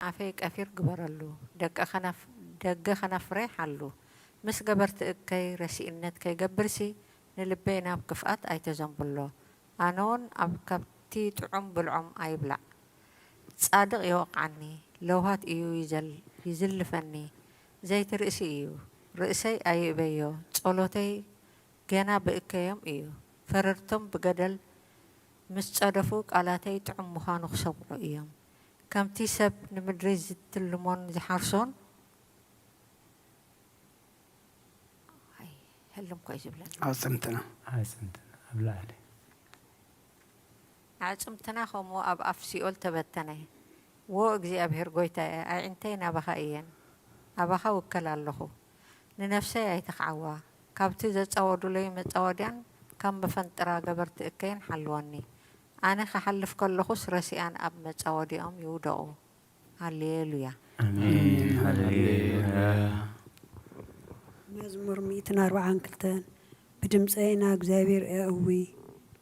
ኣፈይ ቀፊር ግበረሉ፣ ደቀ ከነፍ-፣ ደገ ከነፍሬ ሓሉ። ምስ ገበርቲ እከይ ረሲእነት ከይገብርሲ፣ ንልበይ ናብ ክፍኣት ኣይተዘንብሎ። ኣነውን ኣብ ካብቲ ጥዑም ብልዖም ኣይብላዕ። ጻድቕ ይወቕዓኒ፣ ለውሃት እዩ ይዘል-፣ ይዝልፈኒ። ዘይቲ ርእሲ እዩ፣ ርእሰይ ኣይእበዮ፣ ጸሎተይ ገና ብእከዮም እዩ። ፈረድቶም ብገደል ምስ ጸደፉ፣ ቃላተይ ጥዑም ምዃኑ ክሰምዑ እዮም። ከምቲ ሰብ ንምድሪ ዝትልሞን ዝሓርሶን፣ ኣይ፣ ህልም ኮይ ዝብለኒ። ኣዕጽምትና። ኣዕጽምትና ኣብ ላዕሊ። ኣዕጽምትና ከምኡ ኣብ ኣፍ ሲኦል ተበተነ። ዎ እግዚኣብሔር ጐይታየ፣ ኣዒንተይ ናባኻ እየን፣ ኣባኻ እውከል ኣለኹ። ንነፍሰይ ኣይትኽዓዋ፣ ካብቲ ዘጻወዱለይ መጻወድያን ካብ መፈንጥራ ገበርቲ እከይን ሓልወኒ። ኣነ ክሓልፍ ከለኹስ ረሲኣን ኣብ መጻወድያኦም ይውደቑ። ሃሌሉያ። ኣሜን። ኣሜን። ሃሌሉያ። ሃሌሉያ። መዝሙር ሚእትን ኣርባዓን ክልተን። ብድምፀይ ናብ እግዚኣብሔር እእዊ፣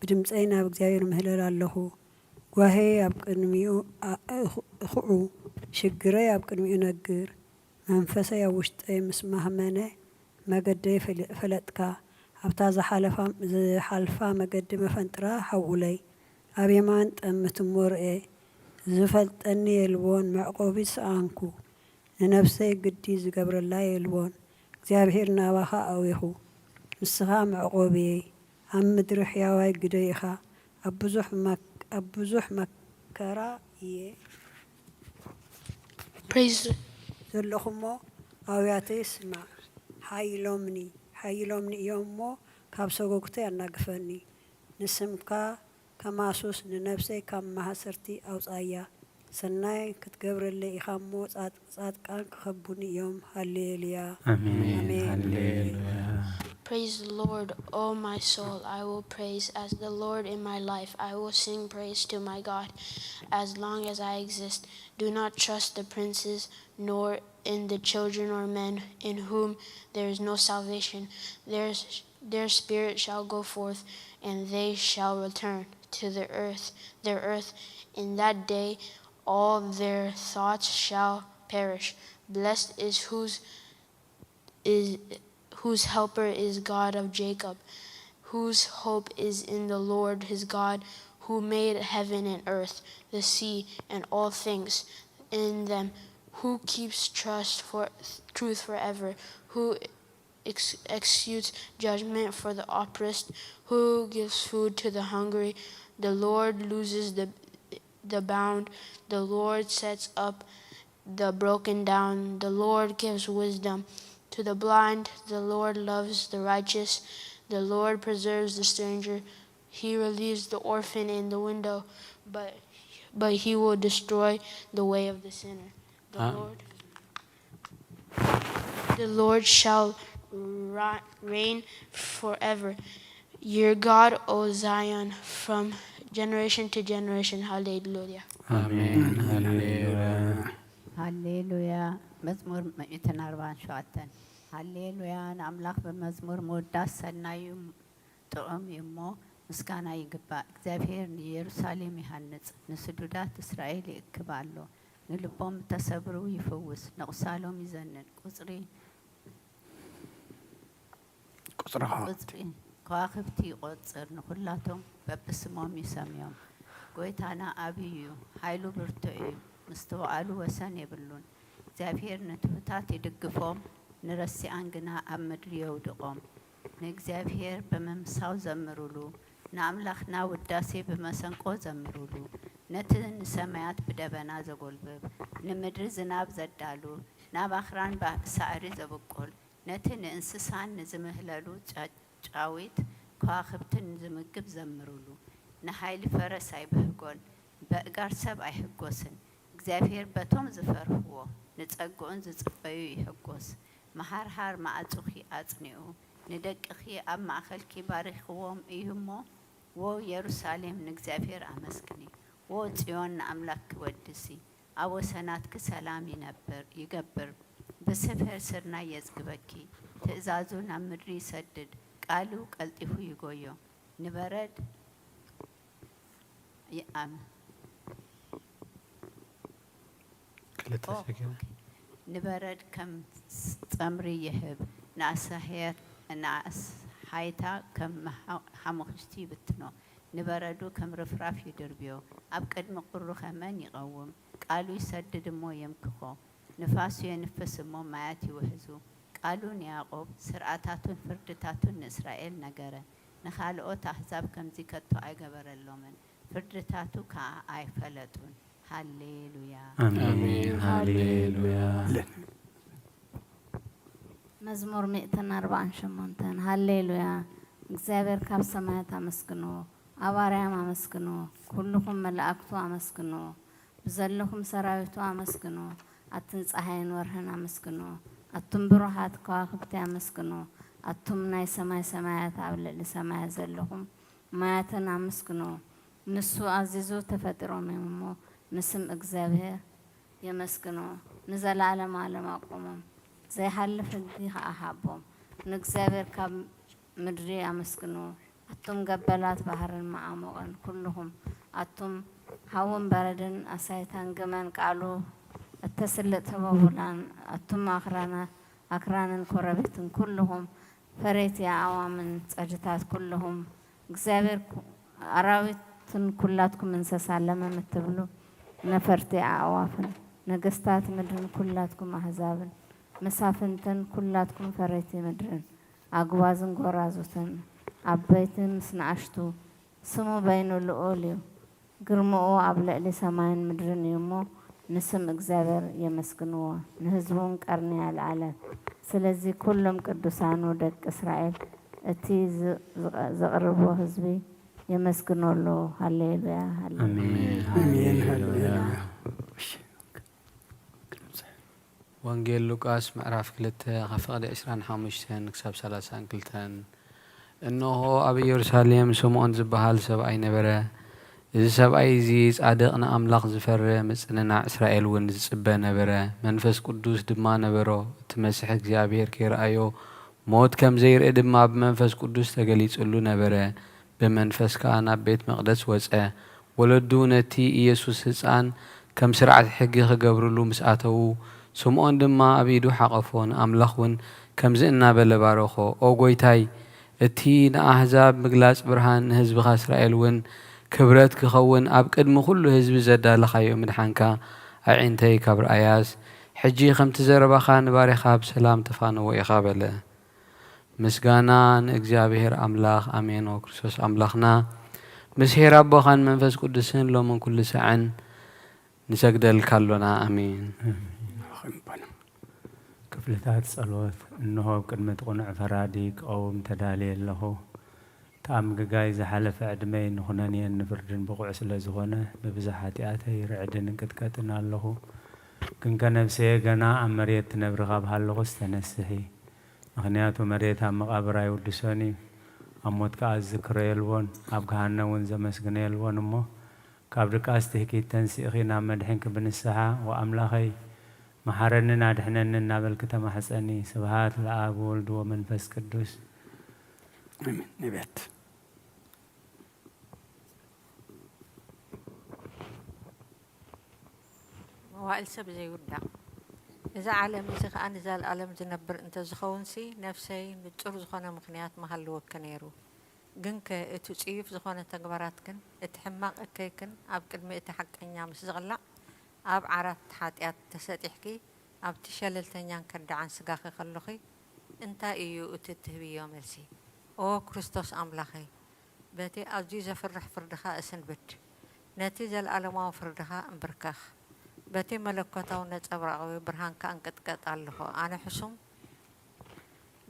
ብድምፀይ ናብ እግዚኣብሔር ምህለል ኣለኹ። ጓሄ ኣብ ቅድሚኡ ኣ-፣ እኹ-፣ እኹዑ፣ ሽግረይ ኣብ ቅድሚኡ ነግር። መንፈሰይ ኣብ ውሽጠይ ምስ ማህመነ፣ መገደይ ፈለ-፣ ፈለጥካ። ኣብታ ዝሓለፋ-፣ ዝሓልፋ መገዲ መፈንጥራ ሓውኡለይ። ኣብ የማን ጠምት እሞ ርኤ። ዝፈልጠኒ የልቦን፣ መዕቆቢ ሰኣንኩ። ንነፍሰይ ግዲ ዝገብረላ የልቦን። እግዚኣብሔር ናባኻ ኣዊኹ። ንስኻ መዕቆብየይ። ኣብ ምድሪ ሕያዋይ ግደ ኢኻ። ኣብ ብዙሕ መክ-፣ ኣብ ብዙሕ መከራ እየ Praise ዘለኹ እሞ ኣውያተይ ስማዕ። ሓይሎምኒ፣ ሓይሎምኒ እዮም እሞ ካብ ሰጎግተይ ኣናግፈኒ። ንስምካ ከማሱስ ንነፍሰይ ካብ ማህሰርቲ ኣውጻያ። ሰናይ ክትገብረለይ ኢኻ እሞ ጻድ-፣ ጻድቃን ክኸቡኒ እዮም። ሃሌሉያ። ኣሜን። ኣሜን። ሃሌሉያ። Praise the Lord, O my soul, I will praise as the Lord in my life. I will sing praise to my God as long as I exist. Do not trust the princes, nor in the children or men in whom there is no salvation. Their, their spirit shall go forth, and they shall return to the earth, their earth. In that day, all their thoughts shall perish. Blessed is whose is whose helper is God of Jacob, whose hope is in the Lord his God, who made heaven and earth, the sea, and all things in them, who keeps trust for truth forever, who ex-, executes judgment for the oppressed, who gives food to the hungry. The Lord loses the the bound. The Lord sets up the broken down. The Lord gives wisdom to the blind. The Lord loves the righteous. The Lord preserves the stranger. He relieves the orphan and the widow, but, but he will destroy the way of the sinner. The Ah. Lord, the Lord shall ri-, reign forever. Your God, O Zion, from generation to generation. ሃሌሉያ። ኣሜን። ኣሜን። ሃሌሉያ። ሃሌሉያ። መዝሙር ሚእትን ኣርባዓን ሸውዓተን። ሃሌሉያ፣ ንኣምላኽ ብመዝሙር ምውዳስ ሰናይ እዩ፣ ጥዑም እዩ እሞ ምስጋና ይግባእ። እግዚኣብሔር ንየሩሳሌም ይሃንጽ፣ ንስዱዳት እስራኤል ይእክብ ኣሎ። ንልቦም እተሰብሩ ይፍውስ፣ ነቑሳሎም ይዘንን። ቁጽሪ ቁጽሪ ከዋ-፣ ቁጽሪ ከዋኽብቲ ይቖጽር፣ ንኹላቶም በብስሞም ይሰምዮም። ጐይታና ዓብዪ እዩ፣ ሓይሉ ብርቱዕ እዩ፣ ምስትውዓሉ ወሰን የብሉን። እግዚኣብሔር ንትሑታት ይድግፎም፣ ንረሲኣን ግና ኣብ ምድሪ የውድቖም። ንእግዚኣብሔር ብምምሳው ዘምሩሉ፣ ንኣምላኽና ውዳሴ ብመሰንቆ ዘምሩሉ። ነቲ ንሰማያት ብደበና ዘጎልብብ፣ ንምድሪ ዝናብ ዘዳሉ፣ ናብ ኣኽራን ባ-፣ ሳዕሪ ዘብቁል፣ ነቲ ንእንስሳን ንዝምህለሉ ጫ-፣ ጫዊት ከዋኽብትን ዝምግብ ዘምሩሉ። ንሓይሊ ፈረስ ኣይብህጎን፣ በእጋር ሰብ ኣይሕጎስን። እግዚኣብሔር በቶም ዝፈርህዎ፣ ንጸግኡን ዝጽበዩ ይሕጎስ። መሃርሃር መዓጹኺ ኣጽኒዑ፣ ንደቅኺ ኣብ ማእከልኪ ባሪኽዎም እዩ እሞ፣ ዎ የሩሳሌም ንእግዚኣብሔር ኣመስግኒ፣ ዎ ጽዮን ንኣምላኽኪ ወድሲ። ኣብ ወሰናትኪ ሰላም ይነብር፣ ይገብር፣ ብስፍር ስርናይ የጽግበኪ። ትእዛዙ ናብ ምድሪ ይሰድድ፣ ቃሉ ቀልጢፉ ይጎዮ። ንበረድ ይኣም-፣ ኦኬ። ንበረድ ከም ጸምሪ ይህብ፣ ንኣስሃያት-፣ ንኣስሃይታ ከም ሓ-፣ ሓሙኽሽቲ ይብትኖ፣ ንበረዱ ከም ርፍራፍ ይድርብዮ። ኣብ ቅድሚ ቁሩ ከመን ይቐውም፣ ቃሉ ይሰድድ እሞ የምክኾ፣ ንፋሱ የንፍስ እሞ ማያት ይውሕዙ። ቃሉ ንያዕቆብ፣ ስርዓታቱን ፍርድታቱን ንእስራኤል ነገረ። ንኻልኦት ኣህዛብ ከምዚ ከቶ ኣይገበረሎምን፣ ፍርድታቱ ከኣ ኣይፈለጡን። ሃሌሉያ። ኣሜን፣ ኣሜን። ሃሌሉያ። መዝሙር ሚእትን ኣርባዓን ሸሞንተን። ሃሌሉያ። እግዚኣብሔር ካብ ሰማያት ኣመስግንዎ፣ ኣብ ኣርያም ኣመስግንዎ፣ ኩልኹም መላእክቱ ኣመስግንዎ፣ ብዘለኹም ሰራዊቱ ኣመስግንዎ፣ ኣትን ጸሓይን ወርሕን ኣመስግንዎ፣ ኣቱም ብሩሃት ከዋኽብቲ ኣመስግንዎ፣ ኣቱም ናይ ሰማይ ሰማያት ኣብ ልዕሊ ሰማያት ዘለኹም ማያትን ኣመስግንዎ። ንሱ ኣዚዙ ተፈጢሮም እዮም እሞ፣ ንስም እግዚኣብሔር የመስግንዎ። ንዘለዓለም ዓለም ኣቁሞም፣ ዘይሓልፍ ሕጊ ኸዓ ሃቦም። ንእግዚኣብሔር ካብ ምድሪ ኣመስግንዎ። ኣቱም ገበላት ባሕርን መዓሙቕን ኩልኹም፣ ኣቱም ሃውን በረድን ኣሳይታን ግመን ቃሉ እተስልጥ ህቦቡላን፣ ኣቱም ኣኽራና-፣ ኣኽራንን ኮረብትን ኩልኹም፣ ፈረይቲ ኣእዋምን ጸድታት ኩልኹም፣ እግዚኣብሔር ኩ-፣ ኣራዊትን ኩላትኩም እንስሳ ለመም እትብሉ ነፈርቲ ኣእዋፍን፣ ነገስታት ምድርን ኩላትኩም ኣህዛብን፣ መሳፍንትን ኩላትኩም ፈረይቲ ምድርን፣ ኣግባዝን ጎራዙትን፣ ዓበይቲ ምስ ንኣሽቱ፣ ስሙ በይኑ ልዑል እዩ። ግርምኡ ኣብ ልዕሊ ሰማይን ምድርን እዩ እሞ፣ ንስም እግዚኣብሔር የመስግንዎ፣ ንህዝቡን ቀርኒ ኣልዓለ። ስለዚ ኩሎም ቅዱሳኑ ደቂ እስራኤል፣ እቲ ዝ-፣ ዝቐ-፣ ዘቕርቦ ህዝቢ የመስግኖ ኣለዉ። ሃሌሉያ፣ ሃሌሉያ። ኣሜን፣ ኣሜን፣ ሃሌሉያ። ሃሌሉያ። እሺ። ወንጌል ሉቃስ ምዕራፍ ክልተ ካብ ፍቕዲ ዕስራን ሓሙሽተን ክሳብ ሰላሳን ክልተን። እንሆ፣ ኣብ ኢየሩሳሌም ስምዖን ዝበሃል ሰብኣይ ነበረ። እዚ ሰብኣይ እዚ ጻድቕ፣ ንኣምላኽ ዝፈርህ፣ ምጽንናዕ እስራኤል እውን ዝጽበ ነበረ። መንፈስ ቅዱስ ድማ ነበሮ። እቲ መሲሕ እግዚኣብሔር ከይረኣዮ ሞት ከም ዘይርኢ ድማ ብመንፈስ ቅዱስ ተገሊጹሉ ነበረ። ብመንፈስ ከኣ ናብ ቤት መቕደስ ወጸ። ወለዱ ነቲ ኢየሱስ ህጻን ከም ስርዓት ሕጊ ክገብርሉ ምስ ኣተዉ፣ ስምዖን ድማ ኣብ ኢዱ ሓቐፎ፣ ንኣምላኽ እውን ከምዚ እናበለ ባረኾ፣ ኦ ጐይታይ፣ እቲ ንኣህዛብ ምግላጽ ብርሃን፣ ንህዝብኻ እስራኤል እውን ክብረት ክኸውን፣ ኣብ ቅድሚ ኩሉ ህዝቢ ዘዳለኻዮ ምድሓንካ፣ ኣዒንተይ ካብ ረኣያስ፣ ሕጂ ከምቲ ዘረባኻ ንባርያኻ ብሰላም ተፋነዎ ኢኻ በለ። ምስጋና ንእግዚኣብሔር ኣምላኽ፣ ኣሜን። ኦ ክርስቶስ ኣምላኽና፣ ምስ ኄር ኣቦኻን መንፈስ ቅዱስን ሎምን ኩሉ ሳዕን ንሰግደልካ ኣሎና። ኣሜን። ክፍልታት ጸሎት። እንሆ፣ ኣብ ቅድሚ እቲ ቅኑዕ ፈራዲ ክቐውም ተዳልየ ኣለኹ። እቲ ኣብ ምግጋይ ዝሓለፈ ዕድመይ ንኹነኔን ንፍርድን ብቑዕ ስለ ዝኾነ፣ ብብዝሒ ሓጢኣተይ ርዕድን እንቅጥቀጥን ኣለኹ። ግንከ ነፍሰየ ገና ኣብ መሬት ትነብሪ ካብ ሃለኹስ ተነስሒ። ምኽንያቱ መሬት ኣብ መቓብር ኣይውድሶን እዩ፣ ኣብ ሞት ከኣ ዝዝክሮ የልቦን፣ ኣብ ገሃነም እውን ዘመስግኖ የልቦን። እሞ ካብ ድቃስ ትህኪት ተንሲእኺ ናብ መድሕንኪ ብንስሓ፣ "ወኣምላኸይ፣ መሓረንን ኣድሕነንን" እናበልኪ ተማሕጸኒ። ስብሃት ለኣብ ወወልድ ወመንፈስ ቅዱስ። ኣሜን። ነቢያት። መዋእል ሰብ ዘይውዳእ። እዚ ዓለም እዚ ኸኣ ንዘለኣለም ዝነብር እንተ ዝኸውንሲ፣ ነፍሰይ ንጹር ዝኾነ ምኽንያት ምሃልወኪ ነይሩ። ግንከ እቲ ጽዩፍ ዝኾነ ተግባራትክን እቲ ሕማቕ እከይክን ኣብ ቅድሚ እቲ ሓቀኛ ምስ ዝቕላዕ፣ ኣብ ዓራት ሓጢኣት ተሰጢሕኪ፣ ኣብቲ ሸለልተኛን ከዳዕን ስጋኺ ከሎኺ፣ እንታይ እዩ እቲ እትህብዮ መልሲ? ኦ ክርስቶስ ኣምላኸይ፣ በቲ ኣዝዩ ዘፍርሕ ፍርድኻ እስንብድ፣ ነቲ ዘለኣለማዊ ፍርድኻ እንብርከኽ። በቲ መለኮታዊ ነጸብራቓዊ ብርሃንካ እንቅጥቀጥ ኣለኹ። ኣነ ሕሱም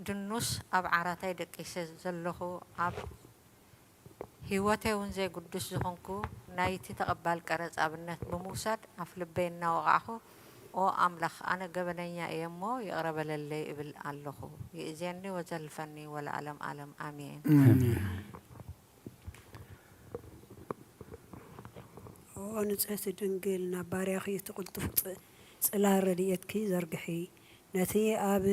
ድኑስ ኣብ ዓራታይ ደቂሰ ዘለኹ፣ ኣብ ህይወተይ እውን ዘይግዱስ ዝኾንኩ፣ ናይቲ ተቐባል ቀረጽ ኣብነት ብምውሳድ ኣፍልበይ እናወቓዕኹ፣ "ኦ ኣምላኽ፣ ኣነ ገበነኛ እየ እሞ ይቕረ በለለይ" እብል ኣለኹ። ይእዜኒ ወዘልፈኒ ወለዓለም ዓለም። ኣሜን። ኣሜን። ኦ ንጽህቲ ድንግል፣ ናብ ባርያኺ እቲ ቅልጡፍ ጽ-፣ ጽላል ረድኤትኪ ዘርግሒ። ነቲ ኣብ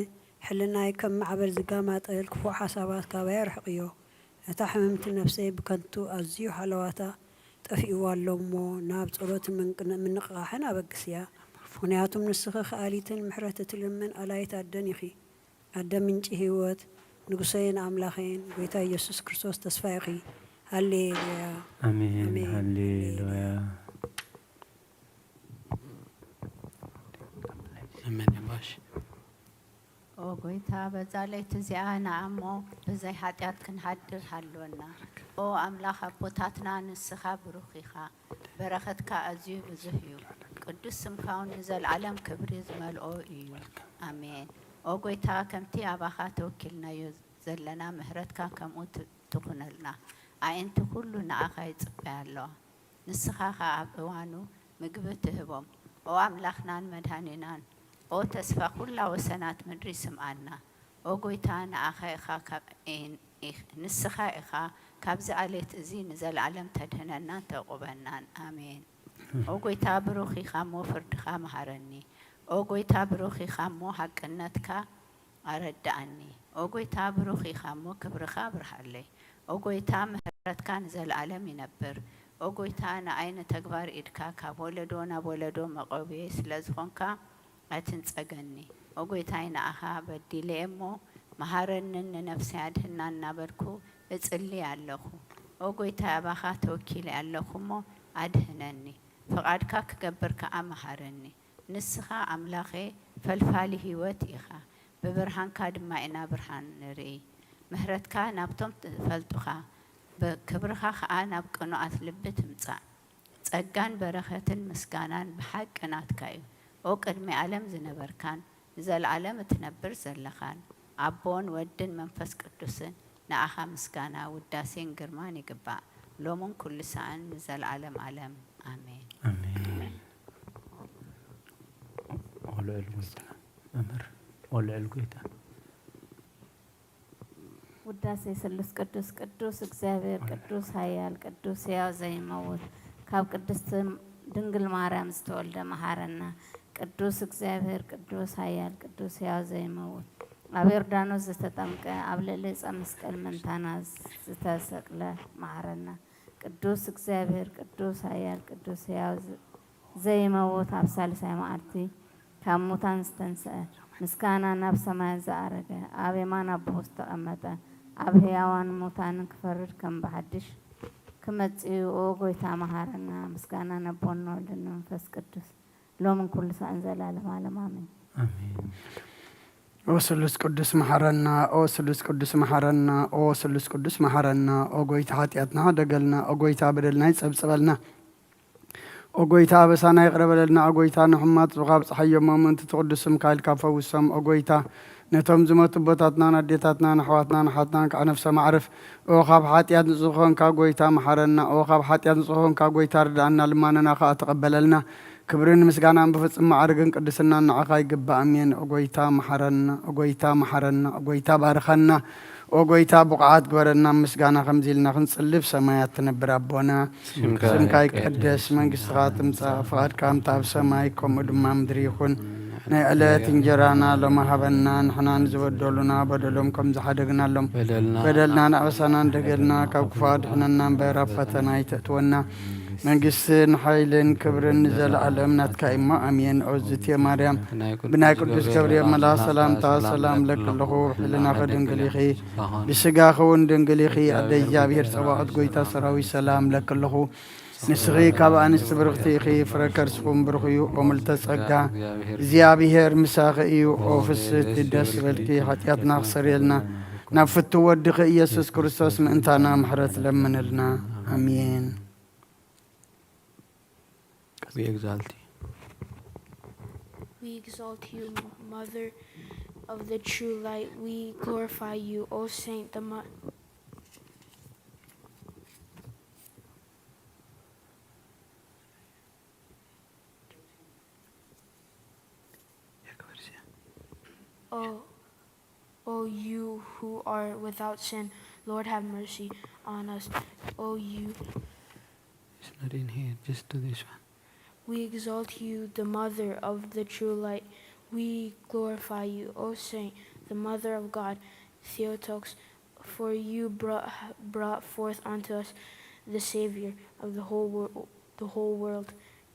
ሕልናይ ከም ማዕበል ዝጋማጠል ክፉእ ሓሳባት ካባይ ኣርሕቕዮ። እታ ሕምምቲ ነፍሰይ ብከንቱ ኣዝዩ ሃለዋታ ጠፊእዋ ኣሎ እሞ፣ ናብ ጸሎትን ምንቅ-፣ ምንቕቓሕን ኣበግስያ። ምኽንያቱም ንስኺ ከኣሊትን ምሕረት እትልምን ኣላይት ኣደን ኢኺ። ኣደ ምንጪ ህይወት፣ ንጉሰይን ኣምላኸይን፣ ጎይታ ኢየሱስ ክርስቶስ ተስፋ ኢኺ። ሃሌሉያ። ኣሜን። ኣሜን። ሃሌሉያ። ሃሌሉያ። ኣሜን። ባሽ። ኦ ጎይታ፣ በዛ ለይቲ እዚኣ ንኣሞ ብዘይ ሓጢኣት ክንሓድር ሃልወና። ኦ ኣምላኽ ኣቦታትና፣ ንስኻ ብሩኽ ኢኻ፣ በረኸትካ ኣዝዩ ብዙሕ እዩ። ቅዱስ ስምካ እውን ንዘለኣለም ክብሪ ዝመልኦ እዩ። ኣሜን። ኦ ጎይታ፣ ከምቲ ኣባኻ ተወኪልናዮ ዘለና፣ ምሕረትካ ከምኡ ት-፣ ትኹነልና። ኣዒንቲ ኩሉ ንኣኻ ይጽበያ ኣለዋ። ንስኻ ኸኣ ኣብ እዋኑ ምግቢ ትህቦም። ኦ ኣምላኽናን መድኃኒናን፣ ኦ ተስፋ ኩላ ወሰናት ምድሪ ስምዓና። ኦ ጎይታ ንኣኻ ኢኻ ካብ-፣ ኢን-፣ ኢኽ-፣ ንስኻ ኢኻ ካብዚ ኣሌት እዚ ንዘለዓለም ተድህነናን ተዕቁበናን። ኣሜን። ኦ ጎይታ ብሩኽ ኢኻ እሞ ፍርድኻ መሃረኒ። ኦ ጎይታ ብሩኽ ኢኻ እሞ ሓቅነትካ ኣረድኣኒ። ኦ ጎይታ ብሩኽ ኢኻ እሞ ክብርኻ ኣብርሃለይ። ኦ ጎይታ ምሕረትካ ንዘለዓለም ይነብር። ኦ ጎይታ ንኣይ ንተግባር ኢድካ ካብ ወለዶ ናብ ወለዶ መቆብየይ ስለ ዝኾንካ ኣይትንጸገኒ። ኦ ጎይታይ ንኣኻ በዲለ እሞ መሃረንን ንነፍሰይ ኣድህና እናበልኩ እጽሊ ኣለኹ። ኦ ጎይታይ ኣባኻ ተወኪለ ኣለኹ እሞ ኣድህነኒ። ፍቓድካ ክገብር ከኣ መሃረኒ። ንስኻ ኣምላኸ ፈልፋሊ ህይወት ኢኻ፣ ብብርሃንካ ድማ ኢና ብርሃን ንርኢ። ምሕረትካ ናብቶም ዝፈልጡኻ፣ ብ-፣ ክብርኻ ኸኣ ናብ ቅኑኣት ልቢ ትምጻእ። ጸጋን በረኸትን ምስጋናን ብሓቂ ናትካ እዩ። ኦ ቅድሚ ዓለም ዝነበርካን ንዘለዓለም እትነብር ዘለኻን፣ ኣቦን ወድን መንፈስ ቅዱስን፣ ንኣኻ ምስጋና፣ ውዳሴን ግርማን ይግባእ፣ ሎምን ኩሉ ሰዓን ንዘለዓለም ዓለም። ኣሜን። ኣሜን። ወልዕል ጎይታ፣ መምህር፣ ወልዕል ጎይታ። ውዳሴ ስሉስ ቅዱስ፣ ቅዱስ እግዚኣብሔር፣ ቅዱስ ኃያል፣ ቅዱስ ሕያው ዘይመውት፣ ካብ ቅድስት ድንግል ማርያም ዝተወልደ መሐረና። ቅዱስ እግዚኣብሔር፣ ቅዱስ ኃያል፣ ቅዱስ ሕያው ዘይመውት፣ ኣብ ዮርዳኖስ ዝተጠምቀ፣ ኣብ ልዕሊ ዕፀ መስቀል መንታና ዝተሰቅለ መሐረና። ቅዱስ እግዚኣብሔር፣ ቅዱስ ኃያል፣ ቅዱስ ሕያው ዘይመውት፣ ኣብ ሳልሳይ መዓልቲ ካብ ሙታን ዝተንስአ፣ ምስጋና ናብ ሰማያት ዝኣረገ፣ ኣብ የማን ኣቦኡ ዝተቐመጠ፣ ኣብ ሕያዋን ሙታንን ክፈርድ ከም ብሓድሽ ክመጽእ እዩ። ኦ ጎይታ መሓረና። ምስጋና ነቦን ንወልድን ንመንፈስ ቅዱስ ሎምን ኩሉ ሳዕን ዘላለም ዓለም ኣሜን። ኣሜን። ኦ ስሉስ ቅዱስ መሓረና፣ ኦ ስሉስ ቅዱስ መሓረና፣ ኦ ስሉስ ቅዱስ መሓረና። ኦ ጎይታ ሓጢኣትና ሓደገልና፣ ኦ ጎይታ በደልና ይጸብጸበልና። ኦ ጎይታ ኣበሳና ይቕረ በለልና። ኦ ጎይታ ንሕሙማት ኣጽብኻ ኣብጽሓዮም፣ ምእንቲ እቲ ቅዱስ ስምካ ኢልካ ፈውሶም። ኦ ጎይታ ነቶም ዝሞቱ ኣቦታትናን ኣዴታትናን ኣሕዋትናን ኣሓትናን ከዓ ነፍሶም ኣዕርፍ። ኦ ካብ ሓጢኣት ንጹህ ዝኾንካ ጎይታ መሓረና። ኦ ካብ ሓጢኣት ንጹህ ዝኾንካ ጎይታ ርድኣና፣ ልማነና ከዓ ተቐበለልና። ክብርን ምስጋናን ብፍጹም መዓርግን ቅድስናን ንዓኻ ይግባእ። ኣሜን። ኦ ጎይታ መሓረና፣ ኦ ጎይታ መሓረና፣ ኦ ጎይታ ባርኸና። ኦ ጎይታ ብቑዓት ግበረና። ምስጋና ከምዚ ኢልና ክንጽሊ፣ ብሰማያት ትነብር ኣቦና፣ ስምካ ስምካ ይቀደስ፣ መንግስትኻ ትምጻእ፣ ፍቓድካ ከምታ ኣብ ሰማይ ከምኡ ድማ ምድሪ ይኹን። ናይ ዕለት እንጀራና ሎሚ ሃበና፣ ንሕና ንዝበደሉና በደሎም ከም ዝሓደግናሎም በደልና በደልናን ኣበሳናን ደገልና ካብ ክፉእ ኣድሕነና እምበር፣ ኣብ ፈተና ኣይተእትወና። መንግስትን ሓይልን ክብርን ንዘለኣለም ናትካ እሞ ኣሜን። ኦዝቴ ማርያም፣ ብናይ ቅዱስ ገብርኤል መልኣኽ ሰላምታ ሰላም እብለኪ ኣለኹ፣ ኣብ ሕልናኺ ድንግል ኢኺ፣ ብስጋኺ እውን ድንግል ኢኺ። ኣደ እግዚኣብሔር ጸባኦት፣ ጎይታ ሰራዊት ሰላም እብለኪ ኣለኹ። ንስኺ ካብ ኣንስቲ ብርኽቲ ኢኺ፣ ፍረ ከርስኹም ብሩኽ እዩ። ኦ ምልዕተ ጸጋ፣ እግዚኣብሔር ምሳኺ እዩ። ኦ ፍስህቲ፣ ደስ ይበልኪ፣ ሓጢኣትና ክሰርየልና፣ ናብ ፍትው ወድኺ ኢየሱስ ክርስቶስ ምእንታና ምሕረት ለምንልና። ኣሜን። We exalt you. We exalt you, Mother of the true light. We glorify you, O Saint, the mo- Oh, oh, you who are without sin, Lord, have mercy on us. Oh, you. It's not in here. Just do this one. We exalt you, the mother of the true light. We glorify you, O Saint, the mother of God, Theotokos, for you brought, brought forth unto us the Savior of the whole world, the whole world.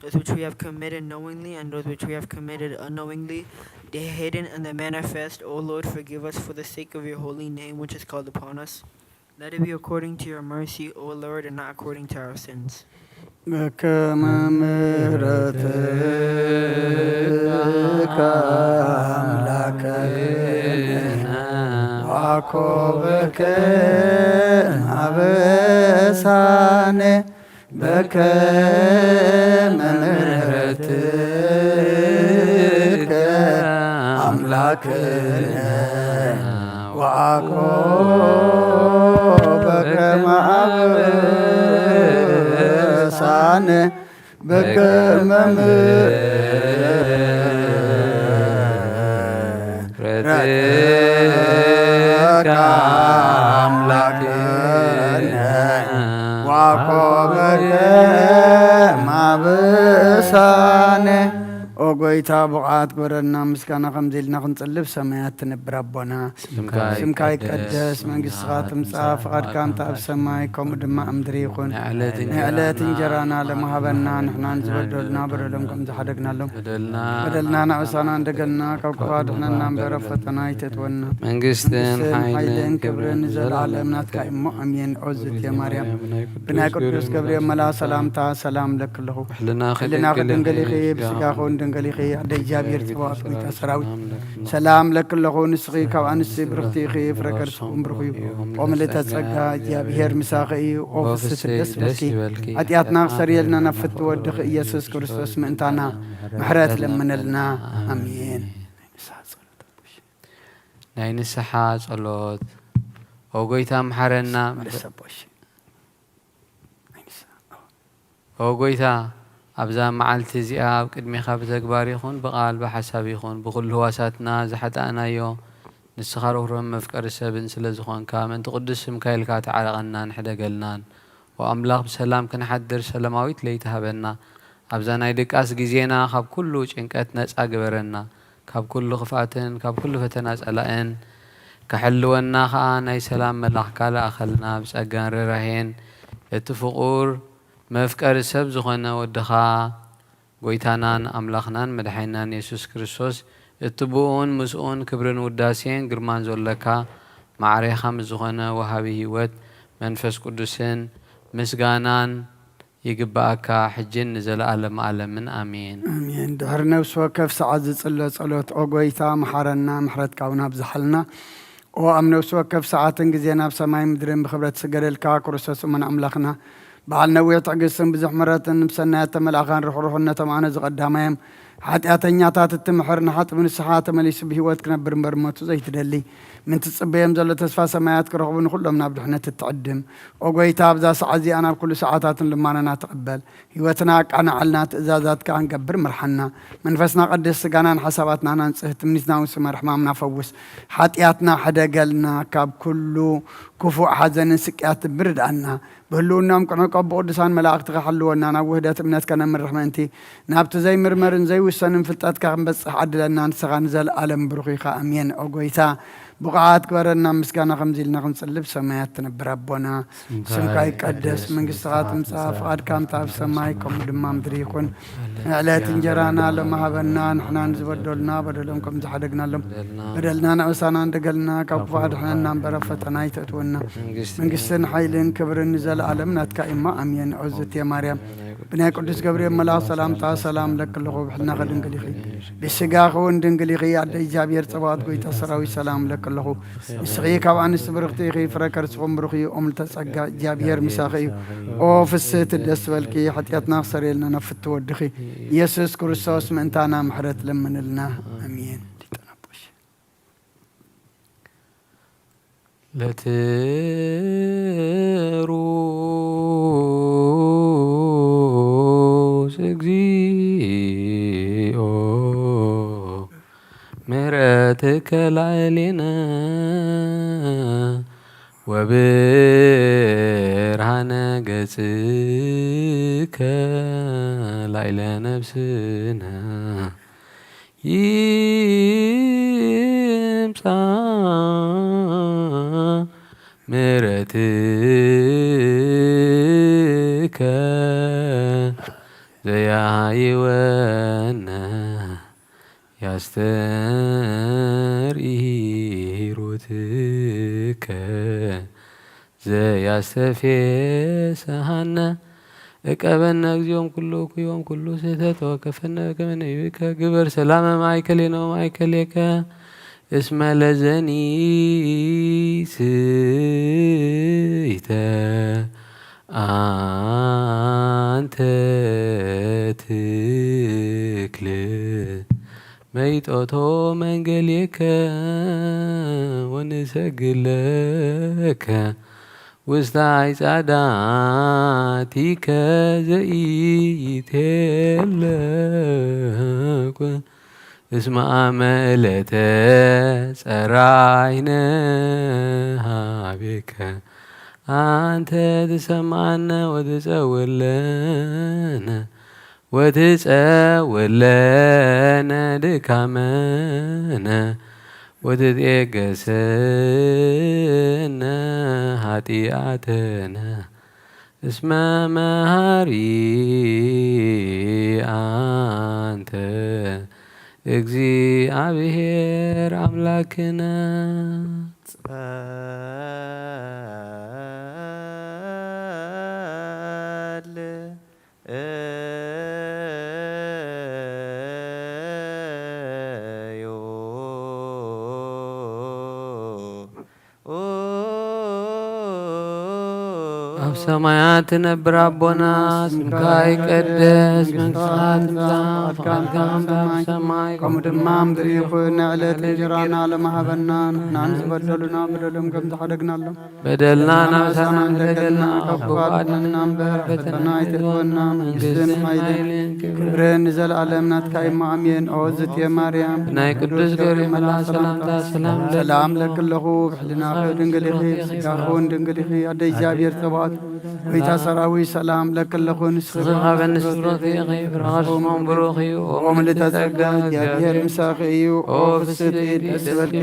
those which we have committed knowingly and those which we have committed unknowingly, the hidden and the manifest. O Lord, forgive us for the sake of your holy name, which is called upon us. Let it be according to your mercy, O Lord, and not according to our sins. በከመ ምሕረትከ አምላክነ ዋኮብከ አበሳነ በከመ ምሕረትከ አምላክነ ወአኮ በከመ አበሳነ በከመ ምሕረትከ አምላክነ ወአኮ በከመ አበሳነ። ኦ ጎይታ፣ ብቕዓት ግበረና፣ ምስጋና ከምዚ ኢልና ክንጽልብ ሰማያት ትነብር ኣቦና። ስምካ ስምካ ይቀደስ፣ ይቀደስ፣ መንግስትኻ መንግስትኻ ትምጻእ፣ ትምጻእ፣ ፍቓድካ ፍቓድካ እንተ ኣብ ኣብ ሰማይ፣ ከምኡ ድማ ኣብ ምድሪ ይኹን። ንዕለት ናይ ዕለት እንጀራና እንጀራና ለመሃበና፣ ለመሃበና፣ ንሕና ንዝበደሉና ንሕና በደሎም ከም ዝሓደግናሎም። በደልና በደልና ንኣበሳና እንደገልና፣ ካብ ክፉ ኣድሕነና እምበር፣ ኣብ ፈተና ኣይተእትወና። መንግስትን መንግስትን ሓይልን ሓይልን ክብርን ክብርን ንዘለኣለም ዘለኣለም ናትካ ናትካ እዩ እሞ፣ ኣሜን። ኦ ዝእቲ ማርያም፣ ብናይ ቅዱስ ብናይ ቅዱስ ገብርኤል ገብርኤል መልኣኽ ሰላምታ ሰላም እለኪ ኣለኹ። ሕልናኺ ሕልናኺ ድንግል ድንግል ኢኺ፣ ኢኺ፣ ብስጋኺ እውን ድንግል ኢኺ። ኣደ እግዚኣብሔር ጽባኦት፣ ጎይታ ሰራዊት፣ ሰላም ለኪ ኣለኹ። ንስኺ ካብ ኣንስቲ ብርኽቲ ኢኺ፣ ፍረ ከርስኺ እውን ብሩኽ እዩ። ኦ ምልእተ ጸጋ፣ እግዚኣብሔር ምሳኺ እዩ። ኦ ፍስሕቲ ደስ ይበልኪ። ኃጢኣትና ክሰርየልና ናብ ፍትወ ወድኺ ኢየሱስ ክርስቶስ ምእንታና ምሕረት ለምነልና። ኣሜን። ናይ ንስሓ ጸሎት። ኦ ጎይታ፣ ምሓረና። ደስ ኣቦሽ። ናይ ንስሓ። ኦ ጎይታ፣ ኣብዛ መዓልቲ እዚኣ ኣብ ቅድሜኻ ብተግባር ይኹን ብቓል ብሓሳብ ይኹን ብኹሉ ህዋሳትና ዝሓጣእናዮ፣ ንስኻ ርህሩህን መፍቀሪ ሰብን ስለ ዝኾንካ፣ ምእንቲ ቅዱስ ስምካ ኢልካ ተዓረቐናን ሕደገልናን። ኦ ኣምላኽ፣ ብሰላም ክንሓድር ሰላማዊት ለይቲ ሃበና። ኣብዛ ናይ ድቃስ ግዜና ካብ ኩሉ ጭንቀት ነጻ ግበረና። ካብ ኩሉ ክፍኣትን ካብ ኩሉ ፈተና ጸላእን ክሕልወና ኸኣ ናይ ሰላም መልኣኽካ ለኣኸልና። ብጸጋን ርህራሄን እቲ ፍቑር መፍቀሪ ሰብ ዝኾነ ወድኻ ጎይታናን ኣምላኽናን መድሓኒናን የሱስ ክርስቶስ፣ እቲ ብኡን ምስኡን ክብርን ውዳሴን ግርማን ዘሎካ፣ ማዕሬኻ ምስ ዝኾነ ወሃቢ ህይወት መንፈስ ቅዱስን ምስጋናን ይግብኣካ፣ ሕጅን ንዘለኣለም ዓለምን። ኣሜን። ኣሜን። ድሕሪ ነፍሲ ወከፍ ሰዓት ዝጽሎ ጸሎት፣ ኦ ጎይታ፣ መሓረና፣ ምሕረትካ እውን ኣብዝሓልና። ኦ ኣብ ነፍሲ ወከፍ ሰዓትን ግዜን ኣብ ሰማይ ምድርን ብኽብረት ዝስገደልካ ክርስቶስ እሙን ኣምላኽና፣ በዓል ነዊሕ ትዕግስትን ብዙሕ ምሕረትን፣ ብሰናያት ተመልኣኻን ርሕሩሕነቶም ኣነ ዝቐዳማዮም ሓጢኣተኛታት እትምሕር፣ ንሓጥእ ብንስሓ ተመሊሱ ብህይወት ክነብር እምበር ሞቱ ዘይትደሊ፣ ምን ትጽበዮም ዘሎ ተስፋ ሰማያት ክረኽቡ ንኹሎም ናብ ድሕነት እትዕድም። ኦ ጎይታ፣ ኣብዛ ሰዓት እዚኣ ናብ ኩሉ ሰዓታትን ልማናና ተቐበል። ህይወትና ኣቃንዓልና፣ ትእዛዛትካ ክንገብር ምርሓና። መንፈስና ቀድስ፣ ስጋናን ሓሳባትናን ኣንጽህ፣ ትምኒትና እውን ስመር፣ ሕማምና ፈውስ። ሓጢኣትና ሕደገልና፣ ካብ ኩሉ ክፉእ ሓዘንን ስቅያትን ብርድኣና። ብህልውናኦም ቅኑዕ ቀቡ ቅዱሳን መላእኽትኻ ሓልወና፣ ናብ ውህደት እምነት ከነምርሕ ምእንቲ፣ ናብቲ ዘይምርመርን ዘይውሰንን ፍልጠትካ ክንበጽሕ ዓድለና፣ ንስኻ ንዘለኣለም ብሩኽ ኢኻ። ኣሜን። ኦ ጎይታ፣ ብቕዓት ግበረና፣ ምስጋና ከምዚ ኢልና ክንጽልብ ሰማያት ትነብር ኣቦና፣ ስምካ ስምካ ይቀደስ፣ ይቀደስ፣ መንግስትኻ መንግስትኻ ትምጻእ፣ ትምጻእ፣ ፍቓድካ እንተ ኣብ ፍቓድካ ሰማይ፣ ከምኡ ድማ ምድሪ ይኹን። ንዕለት እንጀራና ሎሚ ሃበና፣ ንሕና ንዝበደሉና በደሎም ከም ዝሓደግናሎም፣ በደልና በደልና ንኣበሳና እንደገልና፣ ካብ ክፉእ ኣድሕነና እምበር፣ ኣብ ፈተና ኣይተእትወና። መንግስትን መንግስትን ሓይልን ክብርን ንዘለኣለም ናትካ እዩ እሞ፣ ኣሜን። ኦ ዝእቲ ማርያም፣ ብናይ ቅዱስ ገብርኤል መልኣኽ ሰላምታ ሰላም እለኪ ኣለኹ። ብሕልናኺ ድንግል ኢኺ፣ ብስጋኺ እውን ድንግል ኢኺ። ኣደ እግዚኣብሔር ጸባኦት፣ ጎይታ ሰራዊት፣ ሰላም እለኪ ኣለኹ። ንስኺ ካብ ኣንስቲ ብርኽቲ ኢኺ፣ ፍረ ከርስኹም ብሩኽ እዩ። ኦ ምልዕተ ጸጋ፣ እግዚኣብሔር ምሳኺ እዩ። ኦ ፍስህቲ፣ ደስ በልኪ፣ ሓጢኣትና ክሰርየልና ናብ ፍትው ወድኺ ኢየሱስ ክርስቶስ ምእንታና ምሕረት ለምንልና። ኣሜን። ለትሩስ እግዚኦ ምሕረትከ ላዕሌነ ወብርሃነ ገጽከ ላዕለ ነፍስነ ይምጻእ ምሕረትከ ዘያ ያስተፌስሃነ። እቀበነ እግዚኦም ኩሉ ኩዮም ኩሉ ስህተት ወከፈነ ከመ ንቤከ ግበር ሰላመ ማእከሌነ ወማእከሌከ እስመ ለዘኒ ስይተ አንተ ትክል መይጦቶ መንገሌከ ወንሰግለከ ውስተ አይጻዳቲከ ዘኢይትሄለኩ እስመ አመ ዕለተ ጸራይነ ሀቤከ አንተ ትሰምዓነ ወትጸውለነ ወትጸውለነ ድካመነ ወትጤገሰነ ኃጢአተነ እስመ መሃሪ አንተ እግዚአብሔር አምላክነ። ጸል እዮ። ኣብ ሰማያት ትነብር ኣቦና፣ ስምካ ይቀደስ፣ መንግስትኻ ትምጻእ፣ ፍቓድካ ከም ኣብ ሰማይ ከምኡ ድማ ምድሪ ይኹን። ንዕለት እንጀራና ለማሃበና፣ ንሕናን ዝበደሉና በደሎም ከም ዝሓደግናሎም በደልና ናብሳና ንደገልና፣ ካብ ክፉእ ኣድሕነና እምበር፣ ፈተና ኣይተእትወና፣ መንግስትን ሓይልን ክብርን ንዘለኣለም ናትካ እሞ ኣሜን። ኦ ዝትየ ማርያም፣ ናይ ቅዱስ ገብርኤል መልኣክ ሰላምታ ሰላም ለኪ፣ ሰላም ለኪ ኣለኹ፣ ብሕልናኺ ድንግል ኢኺ፣ ብስጋኺ እውን ድንግል ኢኺ። ኣደ እግዚኣብሔር ጸባኦት፣ ጎይታ ሰራዊት፣ ሰላም ለኪ ኣለኹ፣ ንስኺ ንስኺ ካብ ኣንስቲ ብሩኽቲ ኢኺ፣ ፍሬ ከርሥኺ ብሩኽ እዩ። ኦ ምልዕተ ጸጋ፣ እግዚኣብሔር ምሳኺ እዩ። ኦ ፍስሕቲ፣ ደስ ይበልኪ፣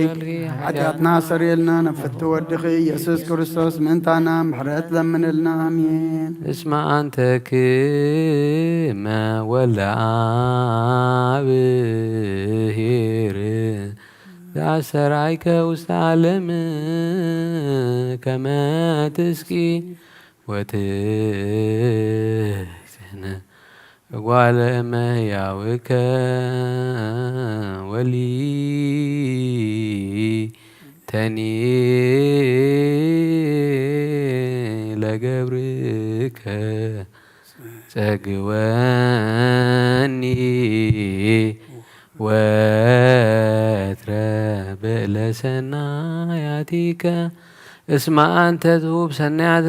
ሓጢኣትና ሰርየልና፣ ናብ ፍትው ወድኺ ኢየሱስ ክርስቶስ ምእንታና ምሕረት ለምንልና። ኣሜን። እስመ አንተ ክመ ወልደ አብ ኄር ዘአስተርአይከ ውስተ ዓለም ከመ ትስቂ ወትሕዘነ እጓለ እመሕያውከ ወሊተኒ ለገብርከ ጸግወኒ ወትረ ብእለ ሰናያቲከ። እስመ አንተ ትሁብ ሰናያተ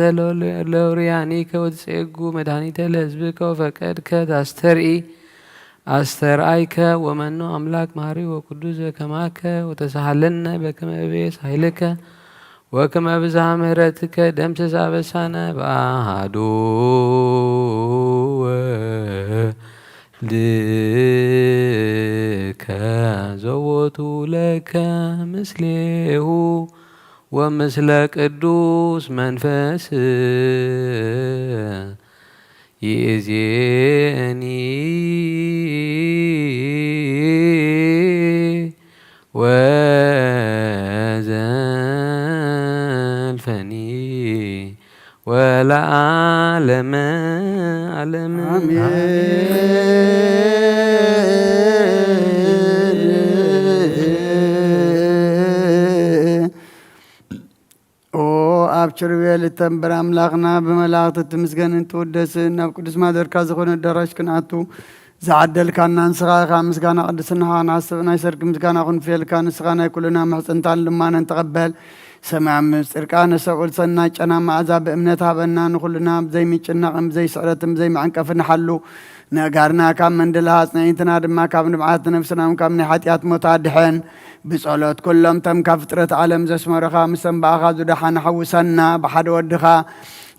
ለውርያኒከ ወትጼጉ መድኃኒተ ለሕዝብከ ወፈቀድከ ታስተርኢ አስተርአይከ ወመኑ አምላክ መሐሪ ወቅዱስ ዘከማከ ወተሳሃለነ በከመ እቤስ ኃይልከ ወከመ ብዝሃ ምሕረትከ ደምስስ አበሳነ በአሐዱ ወልድከ ዘወቱ ለከ ምስሌሁ ወምስለ ቅዱስ መንፈስ ይእዜኒ ወዘልፈኒ ወለዓለመ ዓለም። አሜን። ኦ ኣብ ኪሩቤል እተንብር ኣምላኽና፣ ብመላእኽቲ ትምስገንን ትውደስን፣ ናብ ቅዱስ ማደርካ ዝኾነ ኣዳራሽ ክንኣቱ ዝዓደልካና ንስኻ ኢኻ። ምስጋና ቅድስናኻ ንሓስብ፣ ናይ ሰርክ ምስጋና ክንፍየልካ፣ ንስኻ ናይ ኩልና ምሕጽንታን ልማነን ተቐበል። ሰማያዊ ምጽርቃ ነሰብኡል ሰናይ ጨና መኣዛ ብእምነት ሃበና፣ ንኹልና ብዘይ ምጭናቕን ብዘይ ስዕረትን ብዘይ መዐንቀፍን ሓሉ። ነጋርና ካብ መንደላ ኣጽንዒትና ድማ ካብ ንብዓት ነፍስና እውን ካብ ናይ ሓጢኣት ሞት ኣድሕን። ብጸሎት ኩሎም እቶም ካብ ፍጥረት ዓለም ዘስመሩኻ ምስ እምባኣኻ ዝደሓኑ ሓውሰና። ብሓደ ወድኻ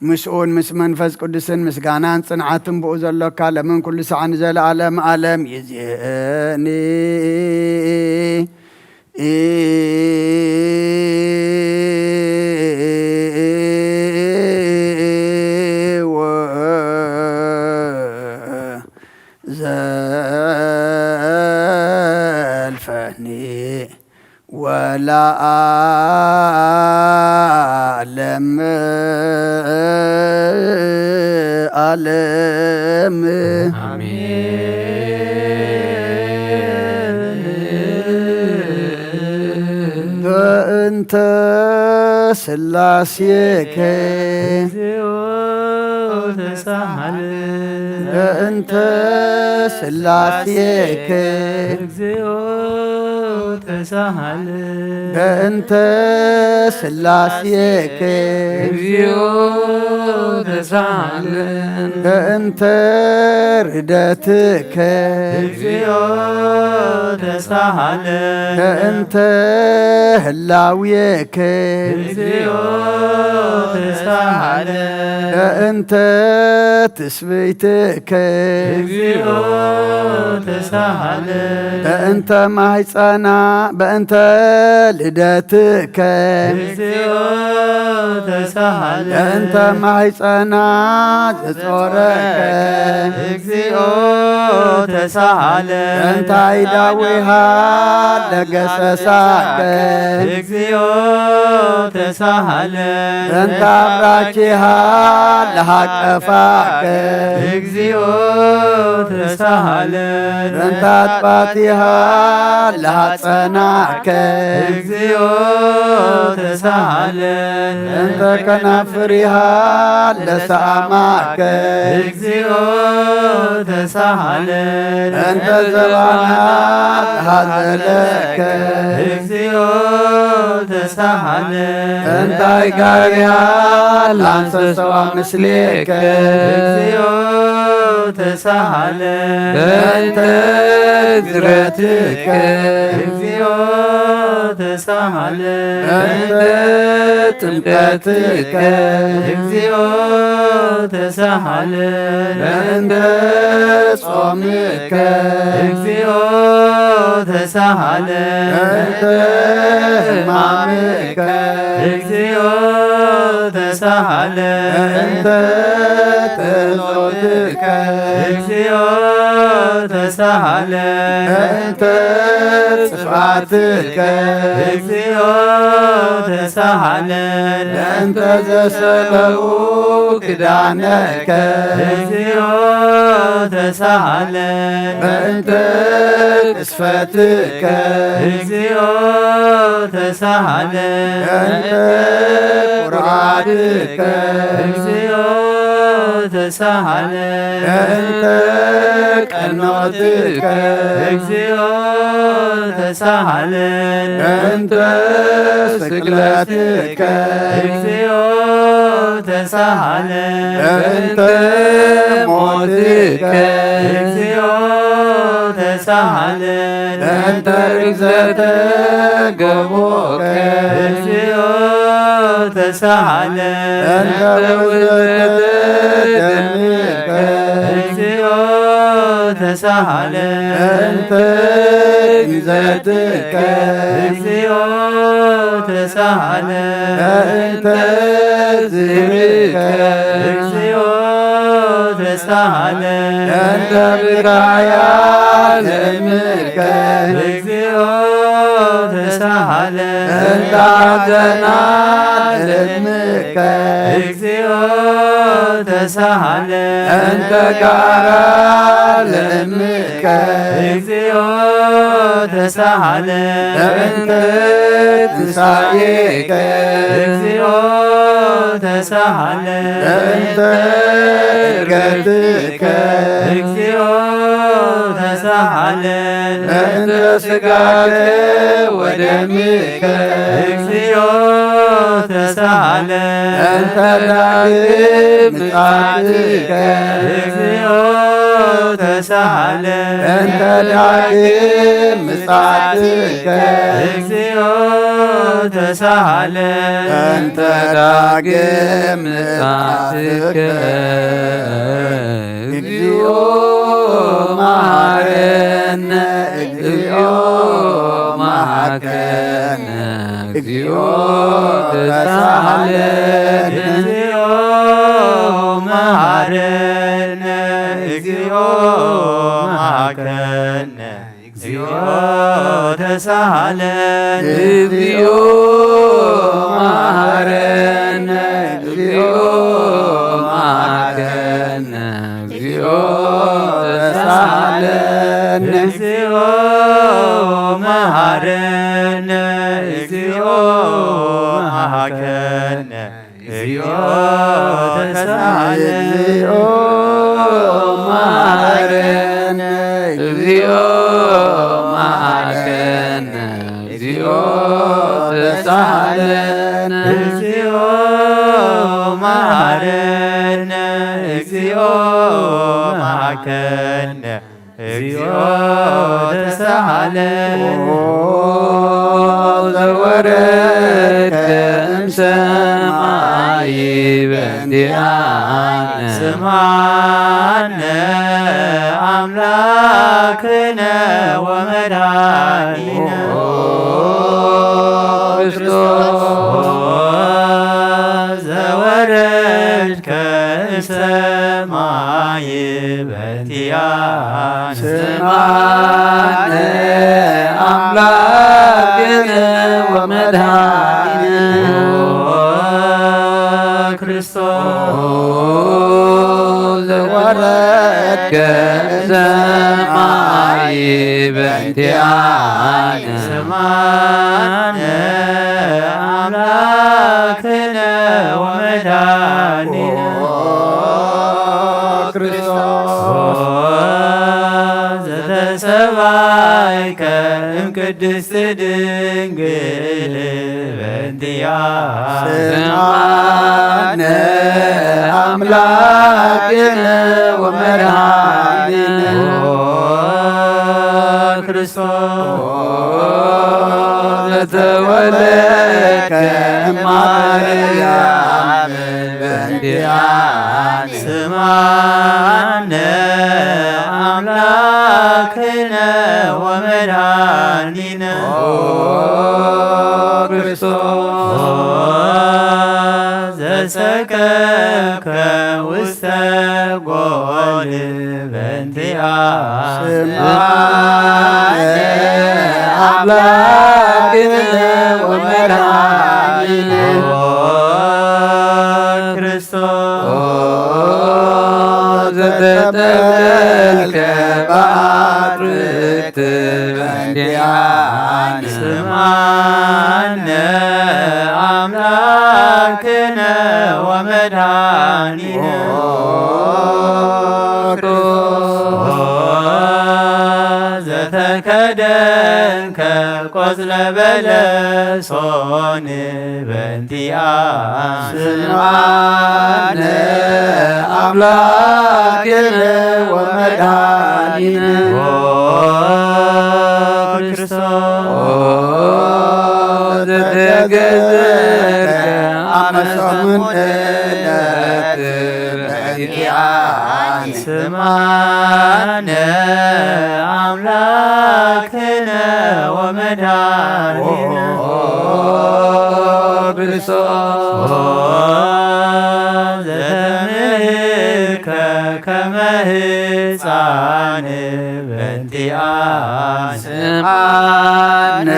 ምስኡን ምስ መንፈስ ቅዱስን ምስጋናን ጽንዓትን ብኡ ዘሎካ ለምን ኩሉ ሳዕ ንዘለኣለም ዓለም ይዜኒ። ዘልፈኒ ለዓለም ዓለም። አሜን። በእንተ ስላሴከ እግዚኦ ተሳሃለ። በእንተ ስላሴከ እግዚኦ ተሳሃለ። በእንተ ስላሴከ እግዚኦ ተሳሃለ። በእንተ ርደትከ እግዚኦ ተሳሃለ። በእንተ ህላዌከ እግዚኦ ተሳሃለ። በእንተ ትስብእትከ እግዚኦ ተሳሃለ። በእንተ ማህፀና በእንተ ልደትከ እግዚኦ ተሳሃለ። በእንተ ማህፀና ዘጾረከ እግዚኦ ተሳሃለ። በእንተ አይዳዊሃ ለገሰሳከ እግዚኦ ተሳሃለ። በእንተ አብራኪሃ ለሃቀፋከ እግዚኦ ተሳሃለ። በእንተ አጥባቲሃ ለሃጸናከ እግዚኦ ተሳሃለ። በእንተ ከናፍሪሃ ለሰአማከ እግዚኦ ተሳሃለ። በእንተ ዘባናት ሃዘለከ እግዚኦ ተሳሃለ። በእንተ አይጋሪሃ ለአንሰሰዋ ምስሌከ እግዚኦ ተሳሃለ። በእንተ ግዝረትከ እግዚኦ ተሳሃለ። በእንተ ጥምቀትከ እግዚኦ ተሳሃለ። በእንተ ጾምከ እግዚኦ ተሳሃለ። በእንተ ሕማምከ እግዚኦ ተሳሃለ። በእንተ ተንጾትከ እግዚኦ ተሳሃለ። በእንተ ጥፍኣትከ እግዚኦ ተሳሃለ። በእንተ ዘሰለዉ ክዳነከ እግዚኦ ተሳሃለ። በእንተ ቅስፈትከ እግዚኦ ተሳሃለ። በእንተ ቁርዓትከ እግዚኦ ተሳሃለ። በእንተ ቀኖትከ እግዚኦ ተሳሃለ። በእንተ ስቅለትከ እግዚኦ ተሳሃለ። በእንተ ሞትከ እግዚኦ ተሳሃለ። በእንተ ርግዘተ ገቦከ እግዚኦ ተሳሃለ። በእንተ ውዘተ ደምከ እግዚኦ ተሳሃለ። በእንተ ግዘትከ እግዚኦ ተሳሃለ። በእንተ ዝህብከ እግዚኦ ተሳሃለ። በእንተ ብካያ ለእምከ እግዚኦ ተሳሃለ። በእንተ ሐዘና ለእምከ እግዚኦ ተሳሃለ። በእንተ ጋራ ለእምከ እግዚኦ ተሳሃለ። በእንተ ትንሳኤከ እግዚኦ ተሳሃለ። በእንተ እርገትከ እግዚኦ ተሳሃለ። በእንተ ስጋከ ወደምከ እግዚኦ ተሳሃለ። በእንተ ዳግም ምጽአትከ እግዚኦ ተሳሃለ። በእንተ ዳግም ምጽአትከ እግዚኦ ተሳሃለ። በእንተ ዳግም ምጽአትከ እግዚኦ መሐረነ፣ እግዚኦ መሐረነ፣ እግዚኦ ተሳሃለነ። እግዚኦ መሐረነ፣ እግዚኦ መሐረነ፣ እግዚኦ ተሳሃለነ። እግዚኦ መሐረነ፣ እግዚኦ መሐረነ፣ እግዚኦ ተሳሃለነ። እግዚኦ መሐረነ፣ እግዚኦ መሐከነ። እግዚኦ ተሳሃለነ። እግዚኦ መሐረነ። እግዚኦ መሐከነ። እግዚኦ ተሳሃለነ። እግዚኦ መሐረነ። እግዚኦ መሐከነ። እግዚኦ ተሳሃለነ። ኦ ዘወረድከ እምሰማይ በእንቲአነ። ስምዓነ ኣምላክነ ወመድኃኒነ። ኦ ክርስቶስ። ኦ ዘወረድከ እምሰማይ በእንቲአነ። ስምዓነ ኣምላክነ ወመድኃኒነ። ኦ ክርስቶስ። ኦ ዘወረድከ እምሰማይ በእንቲአነ። ስምዓነ ኣምላክነ ወመድኃኒነ። ኦ ክርስቶስ። ኦ ዘተሰባይከ እምቅድስት ድንግል በእንቲአነ። ስምዓነ ኣምላክነ ወመድኃኒነ። ኦ ክርስቶስ። ኦ ዘተወለድከ እማርያም በእንቲአነ። ስምዓነ ኣምላክነ ወመድኃኒነ። ኦ ክርስቶስ። ኦ ዘሰከብከ ውስተ ጎል በእንቲአነ። ስምዓነ ኣምላክነ ወመድኃኒነ። ኦ ክርስቶስ። ኦ ዘተጠብጠልከ በአትርክት በእንቲአነ። ስምዓነ ኣምላክነ ወመድኃኒነ። ኦ ክርስቶስ። ኦ ዘተከደንከ ቆጽለ በለሶን በእንቲአነ። ስምዓነ ኣምላክነ ወመድኃኒነ። ኦ ክርስቶስ። ኦ ዘተገዘትከ አመ ሰሙን ዕለት በእንቲአነ። ስምዓነ ኣምላክነ ወመድኃኒነ። ኦ ክርስቶስ። ኦ ዘተምህከ ከመ ህፃን በእንቲአነ። ስምዓነ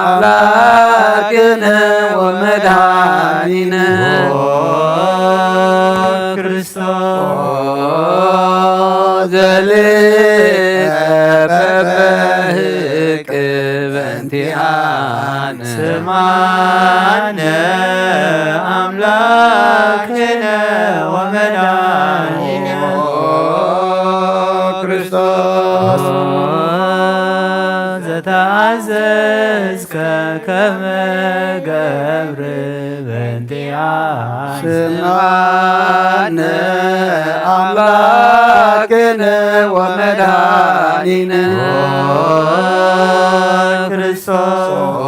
ኣምላክነ ወመድኃኒነ። ኦ ክርስቶስ። ኦ ዘልከ በበህቅ በእንቲአነ። ስምዓነ ኣምላክነ ወመድኃኒነ። ኦ ክርስቶስ። ኦ ዘተአዘዝከ ከመ ገብር በእንቲአነ። ስምዓነ ኣምላክነ ወመድኃኒነ። ኦ ክርስቶስ። ኦ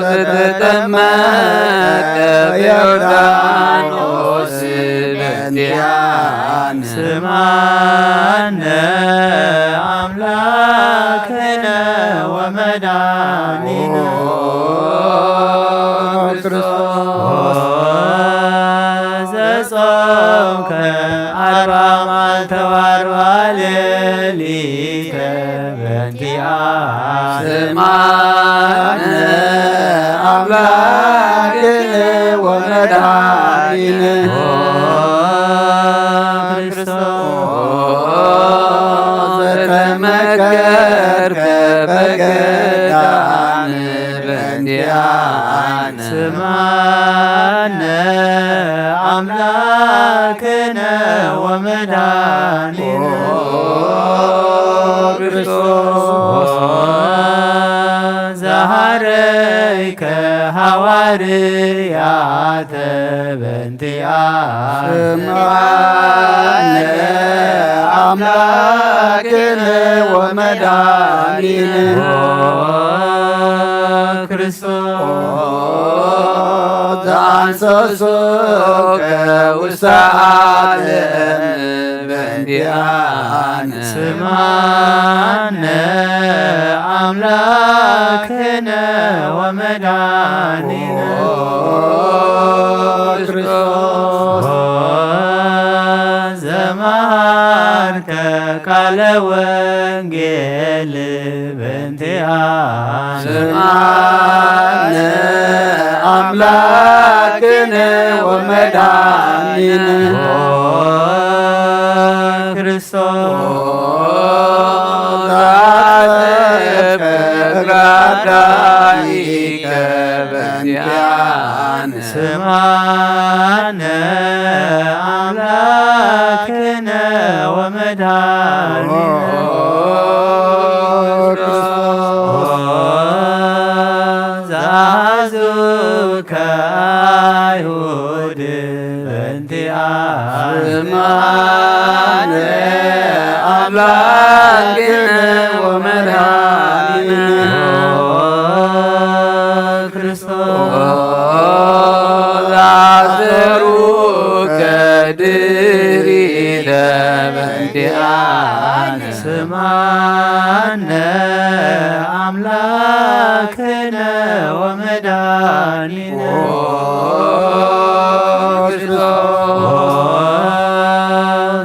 ዘተጠመቀ በዮርዳኖስ በእንቲአነ። ስምዓነ ኣምላክነ ወመድኃኒነ። ኦ ክርስቶስ። ኦ ዘጾምከ አርባ መዓልተ ወአርባ ሌሊተ በእንቲአነ። ማነ ኣምላክነ ወመድኃኒነ ኦ ዘተመከርከ በገዳም በእንቲአነ ስማነ ኣምላክነ ወመድኃኒነ ኦ ክርስቶስ ዘሃረይከ ሃዋርያተ በእንቲአነ ስማነ ኣምላክነ ወመድኃኒነ ኦ ክርስቶስ ዘአንሰሶከ ውስተ ዓለም በእንቲአነ ስማነ ኣምላክነ ወመድኃኒነ ኦ ክርስቶስ ዘመሃርከ ቃለ ወንጌል በእንቲአነ ስማነ ኣምላክነ ወመድኃኒነ ኦ ክርስቶስ ኦ ዘአሰብከ እግረ አዳኢከ በእንቲአነ ስማነ ኣምላክነ ወመድኃኒነ ኦ ክርስቶስ ኦ ዘአሐዙከ አይሁድ በእንቲአነ ስማነ ኣምላክነ ወመድኃኒነ ኦ ክርስቶስ ኦ ዘአሰሩከ ድሪለ በእንቲአነ ስማነ ኣምላክነ ወመድኃኒነ ኦ ክርስቶስ ኦ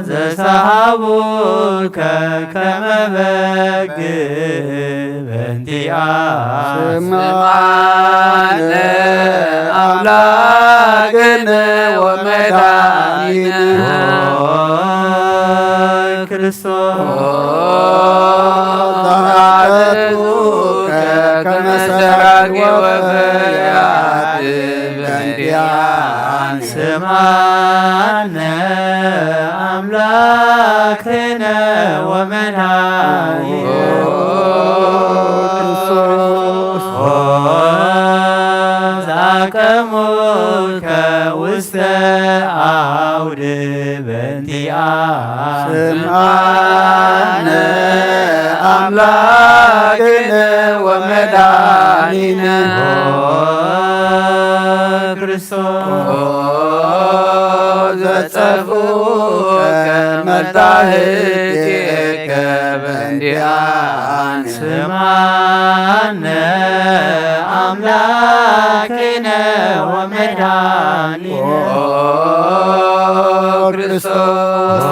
ዘሰሃቡከ ከመ በግ በእንቲአነ ስማነ ኣምላክነ ወመድኃኒነ ኦ ክርስቶስ ኦ ዘአጥፉከ ከመ ሰራቂ ወፈያት በእንቲአነ ስማነ አምላክነ ወመድኃኒነ ኦ ክርስቶስ ኦ ዘአቀሙከ ውስተ አውድ በእንቲአነ ስምዓነ አምላክነ ወመድኃኒነ ኦ ክርስቶስ ኦ ዘጸፍኡከ መታህትከ በእንቲአነ ስምዓነ አምላክነ ወመድኃኒነ ኦ ክርስቶስ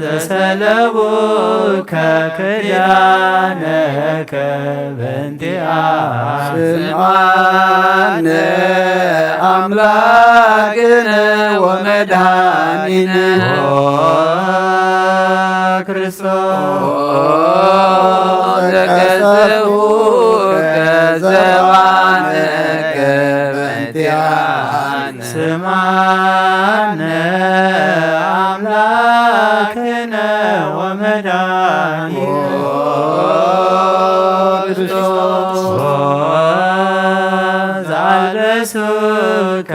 ዘሰለቡከ ክዳነከ በእንቲአነ ስምዓነ አምላክነ ወመድኃኒነ ኦ ክርስቶስ ዘከሰቡከ ዘባነከ በእንቲአነ ስምዓነ አምላክነ ወመድኃኒነ ኦ ክርስቶስ ዘአልበሱከ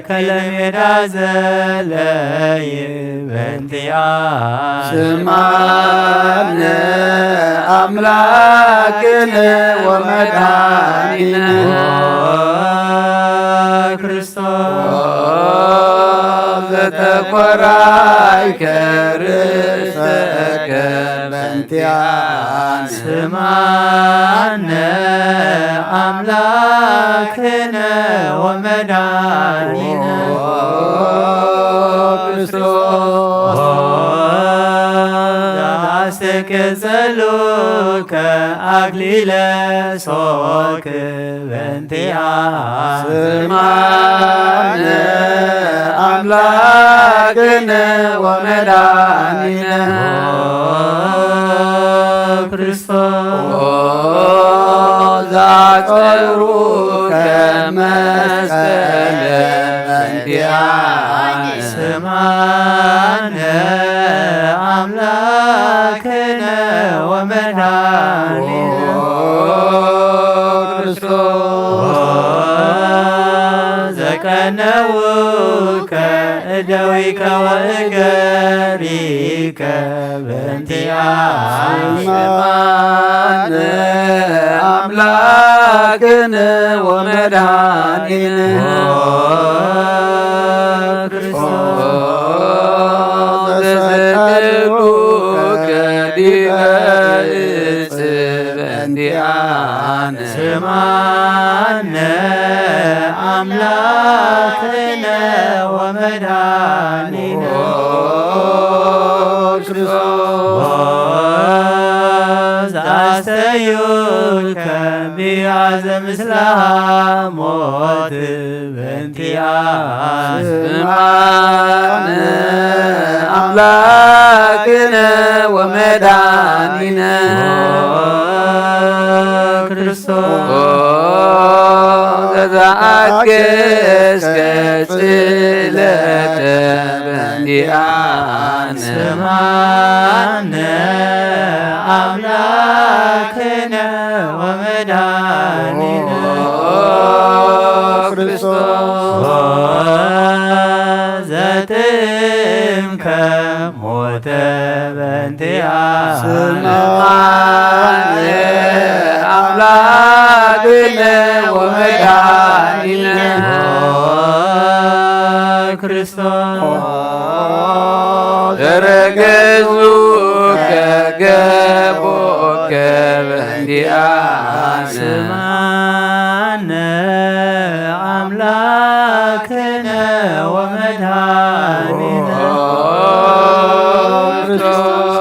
ከለሜዳ ዘለይ በእንቲአነ ስምዓነ አምላክነ ወመድኃኒነ ኦ ክርስቶስ ዘተኮራይከ ርእሰከ በእንቲአነ ስምዓነ አምላክነ ወመድኃኒነ ኦ ክርስቶስ ዘአስተቅጸሉ ከኣክሊለ ሶክ በእንቲኣ ስማነ ኣምላክነ ወመድኃኒነ ክርስቶስ ዛጸሩ ከመስቀለ በእንቲኣነ ስማነ ኣምላክነ ወመድኃኒነ ክርስቶስ ዘቀነውከ እደዊከ ወእገሪከ በእንቲኣ ስማነ ኣምላክነ ወመድኃኒነ ክርስቶስ ዘሰቀሉከ ዲበ እጽ በእንቲኣነ ስማነ ኣምላክነ ወመድኃኒነ ክርስቶስ ኣስተዩከ ቢያዘ ምስለ ሞት በእንቲኣ ስማነ ኣምላክነ ወመድኃኒነ ክርስቶስ ዘዘኣገስከ ጽለተ በእንቲኣነ ስማነ ኣምላክነ ወመድኃኒነ ክርስቶስ ዘትምከ ሞተ በእንቲኣ ስማነ ኣምላክነ ወመድኃኒነ ክርስቶስ ተረገዙ ከገቦከ በእንቲኣነ ስማነ ኣምላክነ ወመድኃኒነ ክርስቶስ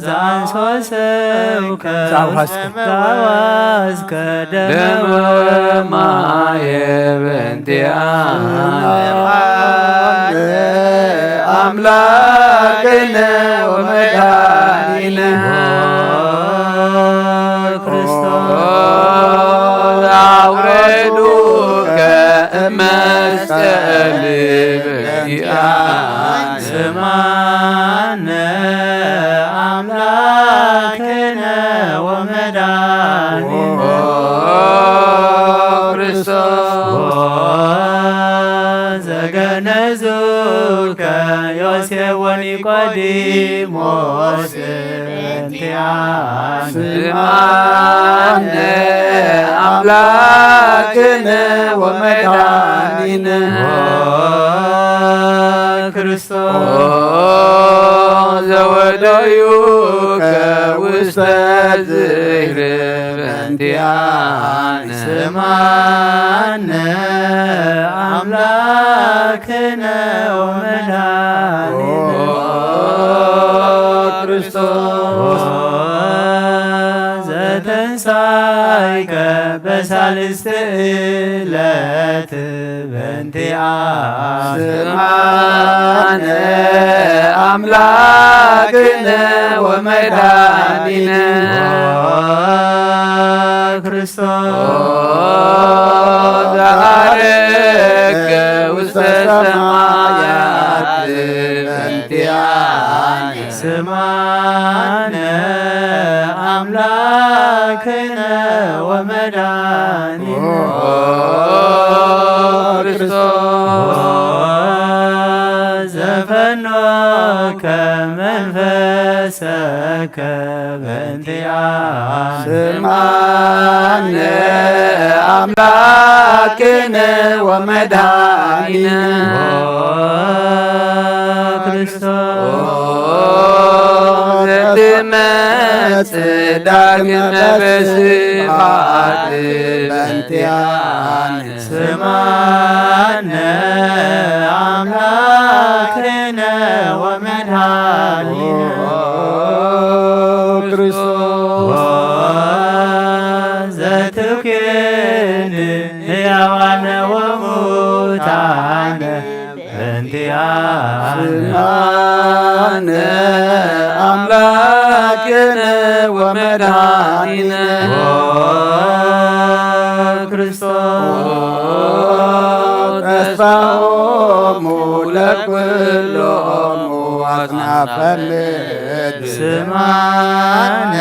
ዘአንሶ ሰብከ ዛዋስከ ደመ ወማየ በእንቲኣነ ኣምላክነ ወመድኃኒነ ክርስቶስ አውረዱከ እመስቀል በእንቲኣነ ስማነ ኣምላክነ ወመድኃኒነ ክርስቶስ ዘገነዙከ ዮሴፍ ወኒቆዲሞስ በእንቲኣነ ስማነ ኣምላክነ ወመድኃኒነ ክርስቶስ ዘወደዩከ ውስተ ዝክር በእንቲኣነ ስማነ ኣምላክነ ወመድኃኒነ ክርስቶስ ዘተንሳይከ በሳልስት ዕለት በእንቲኣ ስማነ ኣምላክነ ወመድኃኒነ ክርስቶስ ዘዓረገ ውስተ ሰማያት በእንቲኣነ ስማነ ኣምላክነ ወመድኃኒነ ክርስቶስ ዘፈኖከ መንፈሰከ በእንቲኣነ ስማነ ኣምላክነ ወመድኃኒነ ክርስቶስ ዘትመጽእ ዳግመ በስብሐት በእንቲኣነ ስማነ ኣምላክነ ወመድኃኒነ ስምዓነ ኣምላክነ ወመድኃኒነ ክርስቶስ ተስፋሆሙ ለኩሎሙ አጽናፈ ምድር። ስምዓነ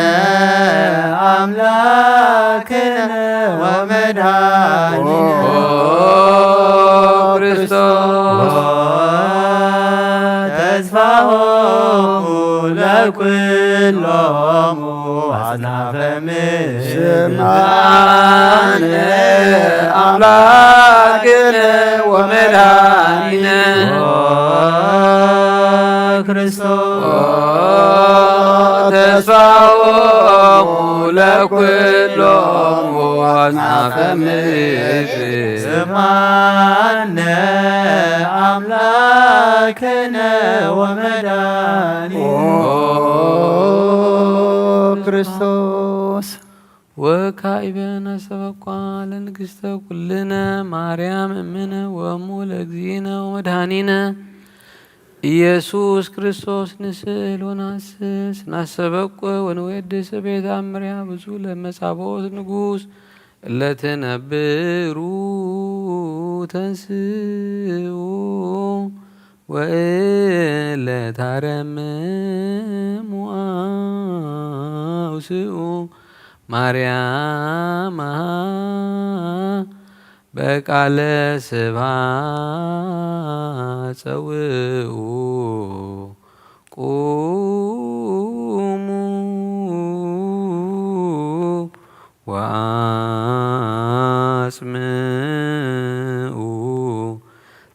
አምላክነ ወመድኃኒነ ኦ ክርስቶስ ተስፋሆሙ ለኩሎሙ አጽናፈ ምድር። ስምዓነ አምላክነ ወመድኃኒነ ኦ ክርስቶስ ተስፋሆሙ ለኩሎሙ አጽናፈ ምድር። ስምዓነ አምላክነ ወመድኃኒነ ኦ ክርስቶስ። ወካዕበ ነሰበኳ ለንግሥተ ኩልነ ማርያም እምነ ወእሙ ለእግዚእነ ወመድኃኒነ ኢየሱስ ክርስቶስ ንስእል ወናስስ ናሰበቆ ወንወድስ ቤት አምርያ ብዙ ለመጻቦት ንጉስ እለትነብሩ ተንስኡ ወእለታረምሙ አውስኡ ማርያም በቃለ ስብሐት ጸውኡ ቁሙ ወአጽምኡ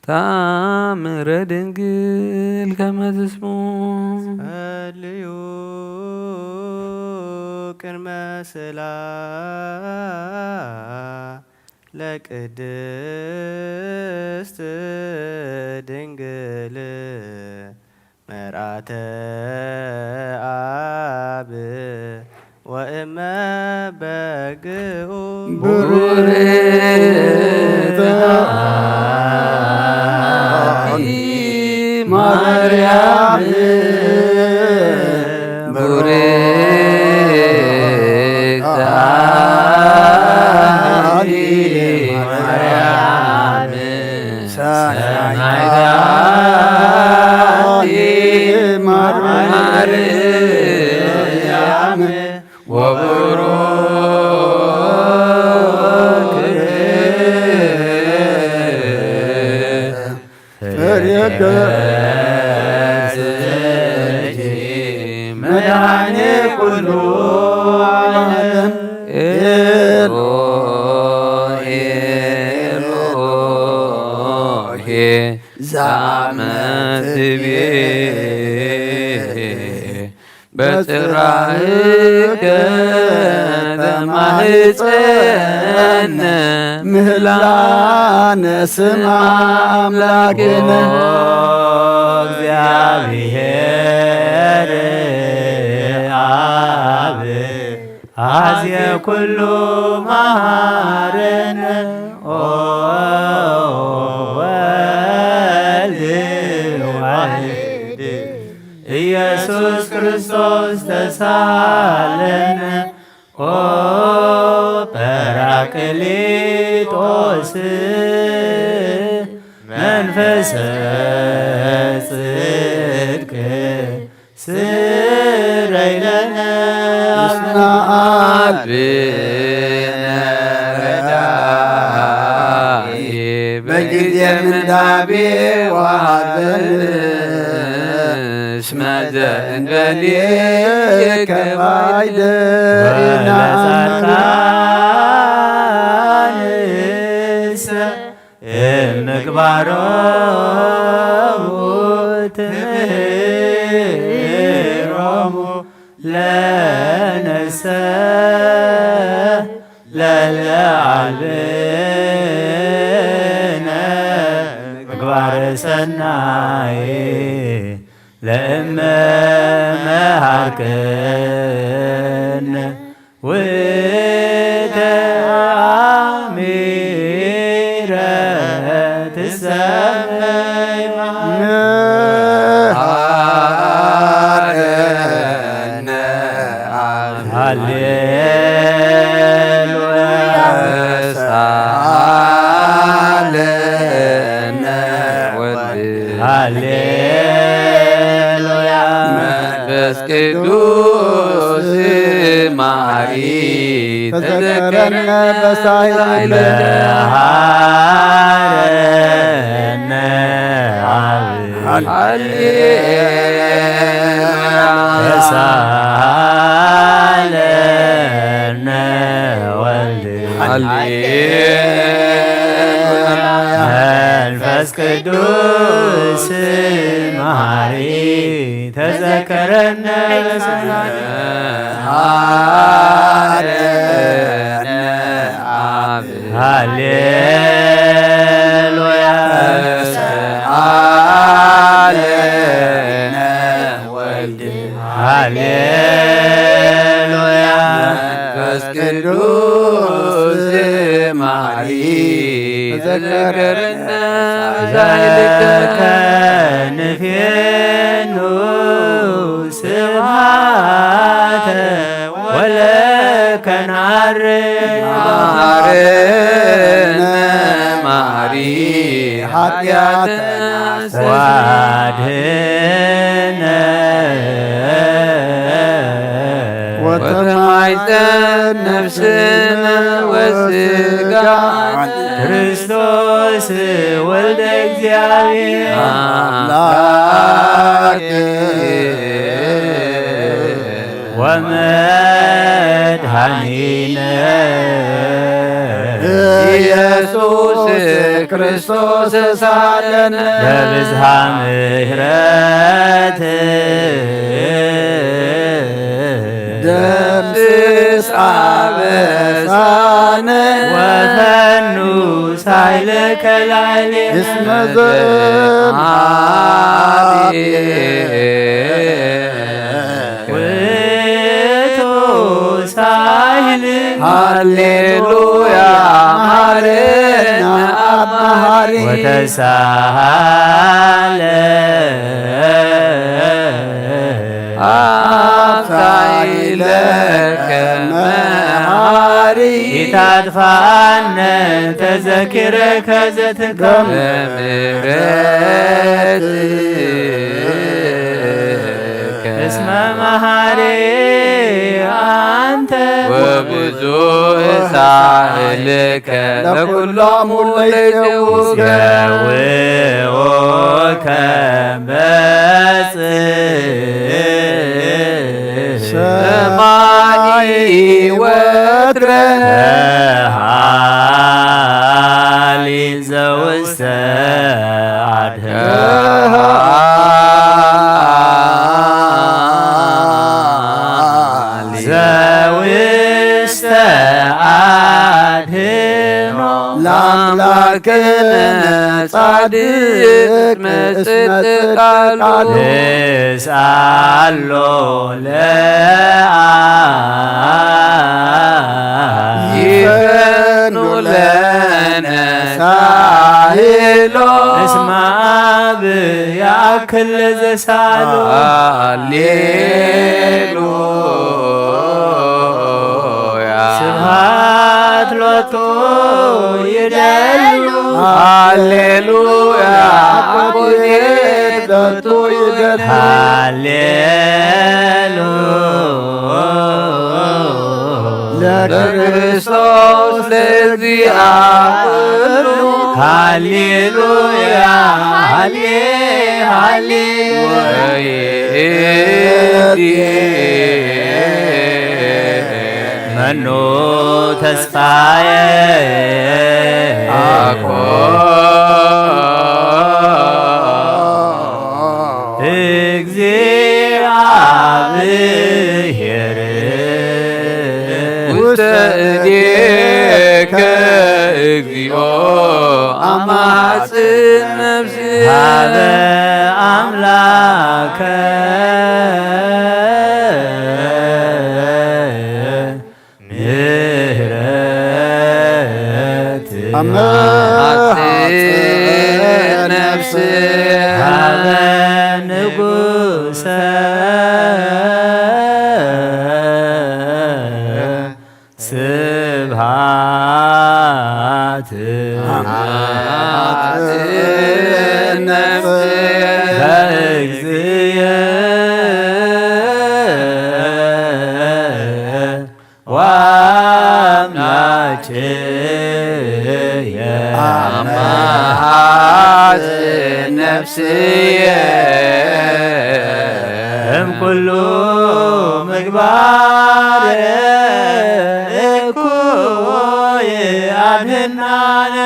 ተአምረ ድንግል ከመ ትስምዑ። ጸልዩ ቅድመ ስላ ለቅድስት ድንግል መርአተ አብ ወእመ በግኡ። ብሩርት አንቲ ማርያም ብሩርት አንቲ ማርያም ሰናይት አንቲ ማርያም ወብሩክ ፍሬ ከርሥኪ መድኃኔ ኩሉ ዓለም። ኤሎ ኤሎሄ ዛመትቤ በጽራህከ ተማህፀነ ምህላነ ስማ አምላክነ። ኦ እግዚአብሔር አብ አዜ ኩሉ መሐረነ ኦ ወልድ ዋሕድ ኢየሱስ ክርስቶስ ተሳለነ ኦ ጳራቅሊጦስ መንፈሰ ጽድቅ ስረይ ለነ እስመ አልብነ ረዳኢ በጊዜ ምንዳቤ ወሐዘን እስመ ዘእንበሌከ ባይደ ወለጻድቃንሰ እምግባሮሙ ትምህሮሙ ለነሰ ለለዓልብነ ምግባረ ሰናይ ለእመ መሃርክነ ውእተ አሚረ ትሰመይ ማርያም። ሃሌሉያ። ተሳሃለነ ወልድ። ሃሌሉያ። መንፈስ ቅዱስ መሐሪ ተዘከረነ በሳህለ። መሐረነ አብ። ሃሌሉያ። ተሳሃለነ ወልድ። ሃሌሉያ። መንፈስ ቅዱስ መሐሪ ተዘከረነ በሳህለ። መሐረነ አብ። ሃሌሉያ። ተሳሃለነ ወልድ። ሃሌሉያ። መንፈስ ቅዱስ መሐሪ ተዘከረነ። ዛይልከ ንፌኑ ስብሐተ ወለከ ነዐርግ። መሐረነ መሐሪ ኃጢአተነ ወአድህነ ወተማይጠን ነፍስነ ወስጋ ክርስቶስ ወልደ እግዚአብሔር አምላክ ወመድኃኒነ ኢየሱስ ክርስቶስ ሳለነ ለብዝሃ ምሕረት ደምስስ አበሳነ ወፈኑ ሳይለከ ላዕሌነ እስመ ዘእም ውእቱ ሳይል። ሃሌሉያ መሐረነ አብ መሐሪ ወተሳሃለ አብ ሳይለ ከመ መሐሪ ኢታጥፋነ ተዘኪረከ ዘትከም በምሕረትከ እስመ መሐሪ አንተ ወብዙሕ ሳህልከ ለኩሎሙ ለይጼውከ። ዜውኦ ከመጽእ ሰማይ ወትረ ሃሊ ዘውስተ አድህኖ ዘውስተ አድህኖ ለአምላክነ ጻድቅ መጽእ ቃሉ እስአሎ ለአብ ይፈኑ ለነ ሳህሎ እስመ አብ ያእክል ለዘሳሎ። ሃሌሉያ ስብሐት ሎቱ ይደሉ። ሃሌሉያ አኮቴት ሎቱ ይደሉ። ሃሌሉያ ለክርስቶስ ለእግዚአ ኩሉ። ሃሌሉያ ሃሌ ሃሌ ወይእቲ መኑ ተስፋዬ አኮ እግዚአብሔር ውስተ እዴከ እግዚኦ አማጽን ነፍስ ሀበ አምላከ ምህረት አማጽን ነፍስ ሀበ ንጉሰ ስብሃት ነፍስየ በእግዚእየ ወአምላኬየ አመሃጽ ነፍስየ እምኩሉ ምግባር እኩይ አድህናነ።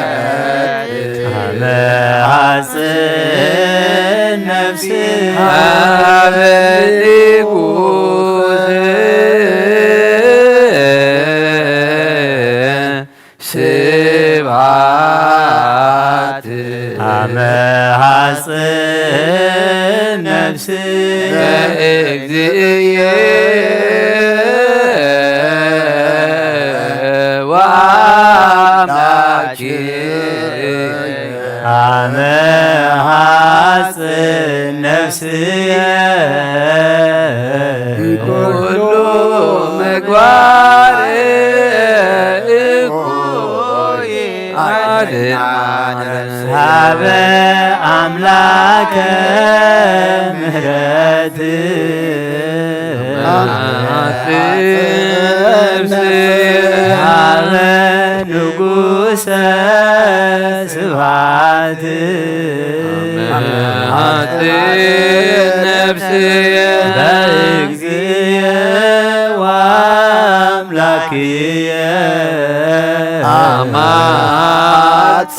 ምህረት አመሃጽ ነፍሲ ሀበ ንጉሥ ስብሐት አመሃጽ ነፍሲ በእግዚእየ ወአምላኬ አመሃጽ ነፍስየ ኩሉ ምግባር እኩይ አድናነ። ሀበ አምላከ ምህረት ሀበ ንጉሰ ስብሐት አመሃጽ ነፍስየ በእግዚእየ ወአምላክየ አመሃጽ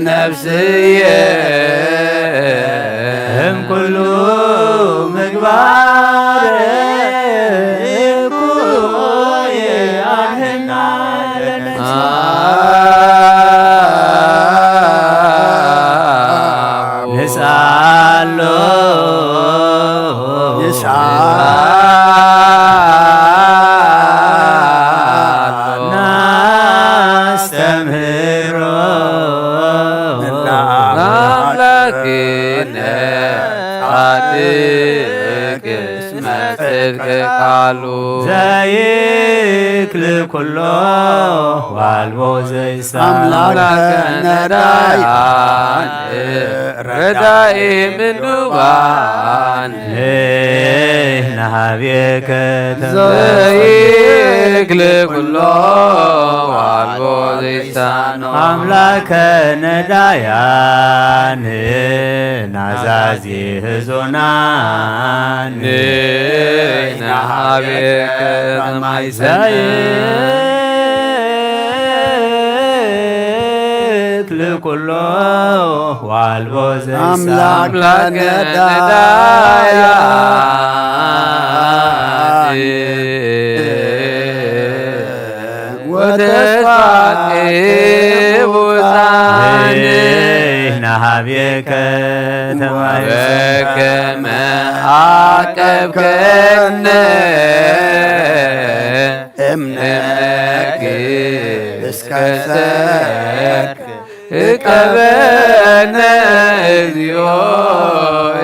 ነፍስየ እምኩሉ ምግባር እኩይ አድህና። ንስአሎ ንስአሎ ናስተምህሮ አምላክነ ጻድቅ እስመ ጽድቅ ቃሉ ዘይክል ኩሎ ዋልቦ ዘይሳ አምላከነ ዳያን ረዳኢ ምንዱባን ንህብየከ ዘይክል ኩሎ ዋልቦ ዘይሳኖ አምላከነ ዳያን ናዛዚ ህዞናን ንህብየከ ማይዘን ዘይክል ኩሎ ዋልቦ ዘይሳ አምላክ አምላክ ነዳያ ወተስፋ ናሃቤከ ተማይዘ በከመ አቀብከነ እምነክ እስከ ሰርክ እቀበነ እግዚኦ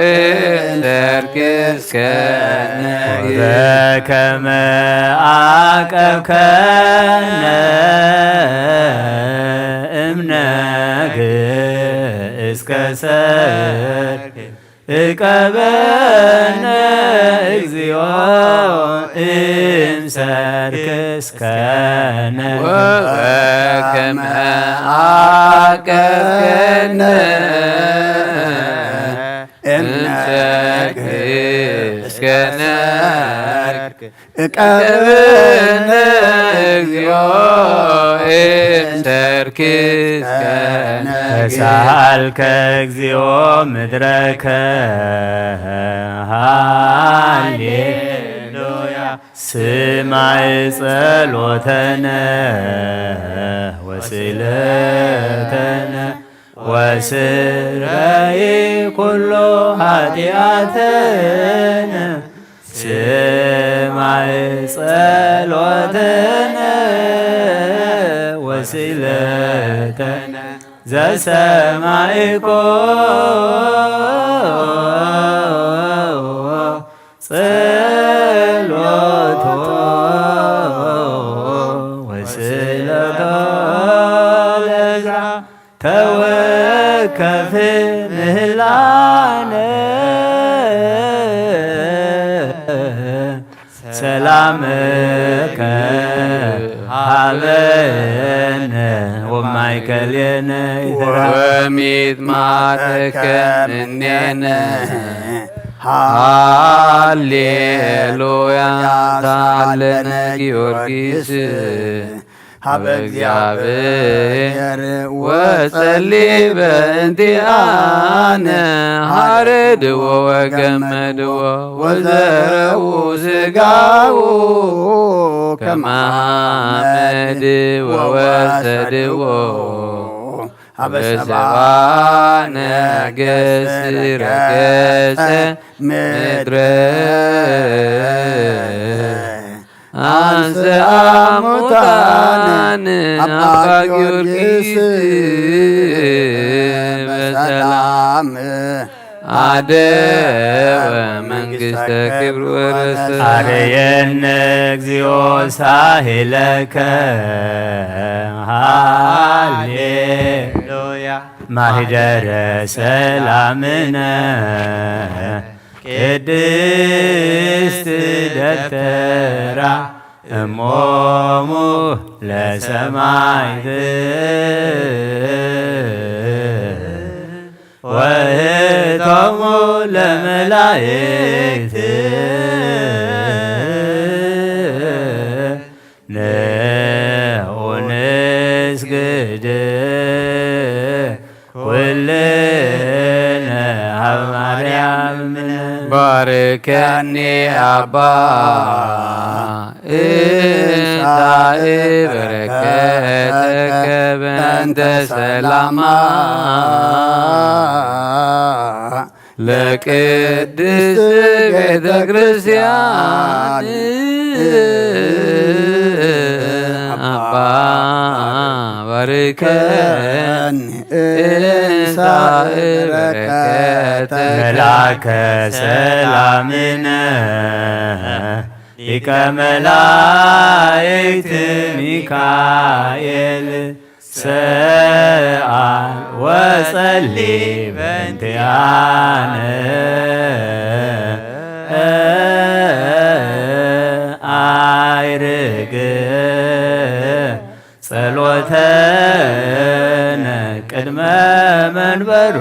እምሰርክ እስከነ በከመ አቀብከነ እምነክ እስከ ሰርክ እቀበነ እግዚኦ እምሰርክ እስከነ ወበከመ አቀብከነ እምሰርክ እስከነ እቀብነ እግዚኦ እምሰርክ እስከነ ተሳልከ እግዚኦ ምድረከ ሃሌሉያ ስማይ ጸሎተነ ወስእለተነ ወስረይ ኩሎ ኃጢአተነ ስማይ ጸሎተነ ወስእለተነ ዘሰማይኮ ጸሎቶ ወስእለቶ ለእዝራ ተወከፍ ምህላነ ሰላምከ ሃበነ ወማይከልየነ ይትረፍ። ወሚጥማተከ ምኔነ ሃሌሉያ ሳለነ ጊዮርጊስ ሀበ እግዚአብሔር ወጸሊ በእንቲአነ ሀረድዎ ወገመድዎ ወዘረዉ ስጋዉ ከማመድ ወወሰድዎ ሀበ ሰባ ነገስ ረገጸ ምድረ አንስአ ሙታን አባ ጊዮርጊስ በሰላም አደወ መንግስተ ክብር ወረሰ። አርየነ እግዚኦ ሳሄለከ ሃሌሉያ ማህደረ ሰላምነ ቅድስት ደብተራ እሞሙ ለሰማይት ወህቶሙ ለመላእክት ንዑ ንስግድ ኩልነ ሀበ ማርያም እምነ። ባርከኒ አባ እንሳእ በረከተከ በእንተ ሰላማ ለቅድስት ቤተ ክርስቲያን አባ ባርከን እንሳእ በረከተ መላከ ሰላምነ ሊቀ መላእክት ሚካኤል ሰአል ወጸሊ በእንቲአነ አይርግ ጸሎተነ ቅድመ መንበሩ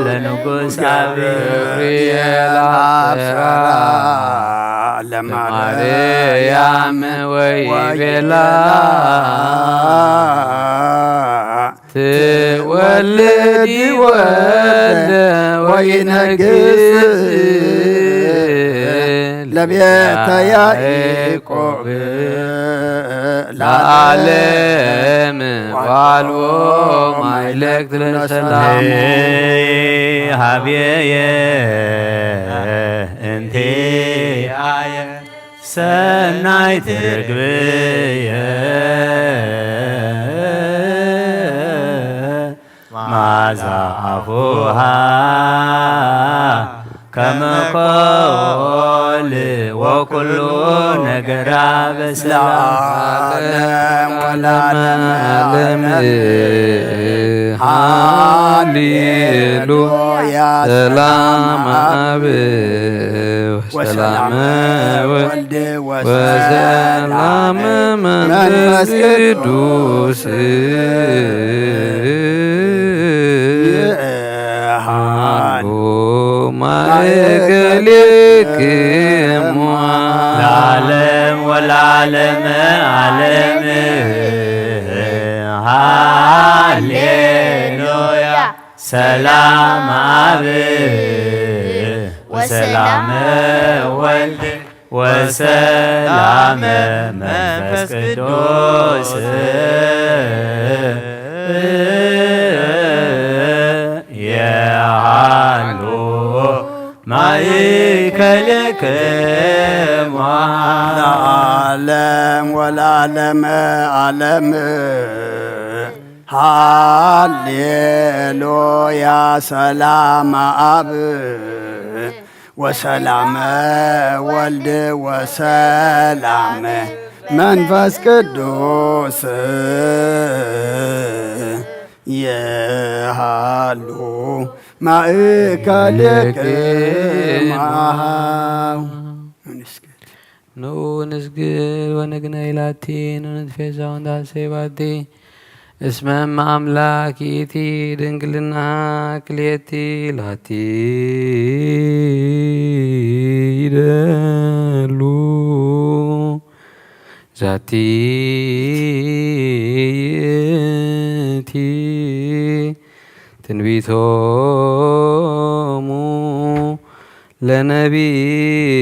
ለንጉሥ ገብርኤል አብሰራ ለማርያም ወይቤላ ትወልድ ወልደ ወይነግስ ለቤተ ያዕቆብ ለዓለም ዋልዎ ማይለክት ለሰላም ሀብየየ እንቲአየ ሰናይት ርግብየ መዓዛ አፉሃ ከመ ኮል ወኩሉ ነገራ በሰላም ለዓለም ወለዓለመ ዓለም። ሃሌሉያ። ሰላም አብ ወሰላም ወልድ ወሰላም መንፈስ ቅዱስ ይሃሉ ማእከሌክሙ ለዓለም ወለዓለመ ዓለም። ሃሌሉያ። ሰላም አብ ወሰላም ወልድ ወሰላም መንፈስ ቅዱስ የሃሉ ማእከሌክሙ ለዓለም ወለዓለመ ዓለም። ሃሌ ሃሌሉያ። ሰላም ኣብ ወሰላም ወልድ ወሰላም መንፈስ ቅዱስ የሃሉ ማእከሌክማ። ንዑ ንስግድ ወንግነይ ላቲ፣ ንዑ ንትፌሳው እንተ ሐሴባቲ። እስመ እመ አምላክ ይእቲ፣ ድንግልና ክልኤቲ ላቲ ይደሉ። ዛቲ ይእቲ ትንቢቶሙ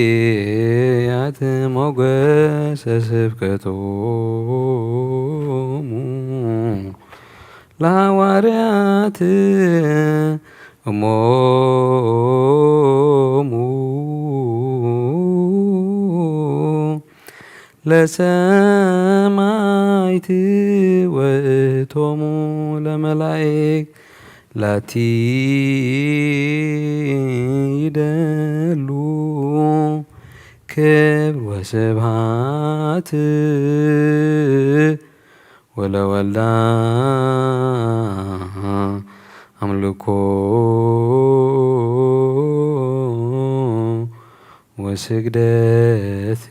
ለነቢያት፣ ሞገሰ ስብከቶሙ ለሐዋርያት እሞሙ። ለሰማይት ወእቶሙ ለመላእክት ላቲ ይደሉ ክብር ወስብሃት ወለወልዳ አምልኮ ወስግደት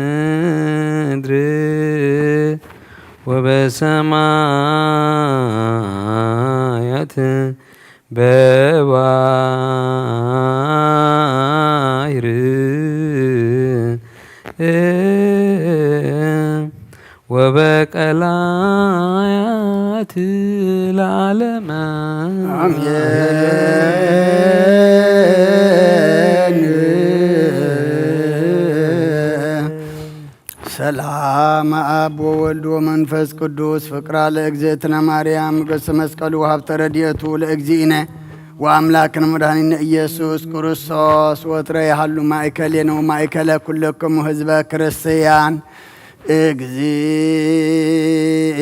በምድር ወበሰማያት በባሕር ወበቀላያት ለዓለመ አሜን። ሰላም አብ ወወልድ ወመንፈስ ቅዱስ ፍቅራ ለእግዝእትነ ማርያም ገጽ መስቀሉ ወሀብተ ረድኤቱ ለእግዚእነ ወአምላክነ መድኃኒነ ኢየሱስ ክርስቶስ ወትረ ይሃሉ ማእከሌነ ወማእከለ ኩለክሙ ህዝበ ክርስቲያን። እግዚእ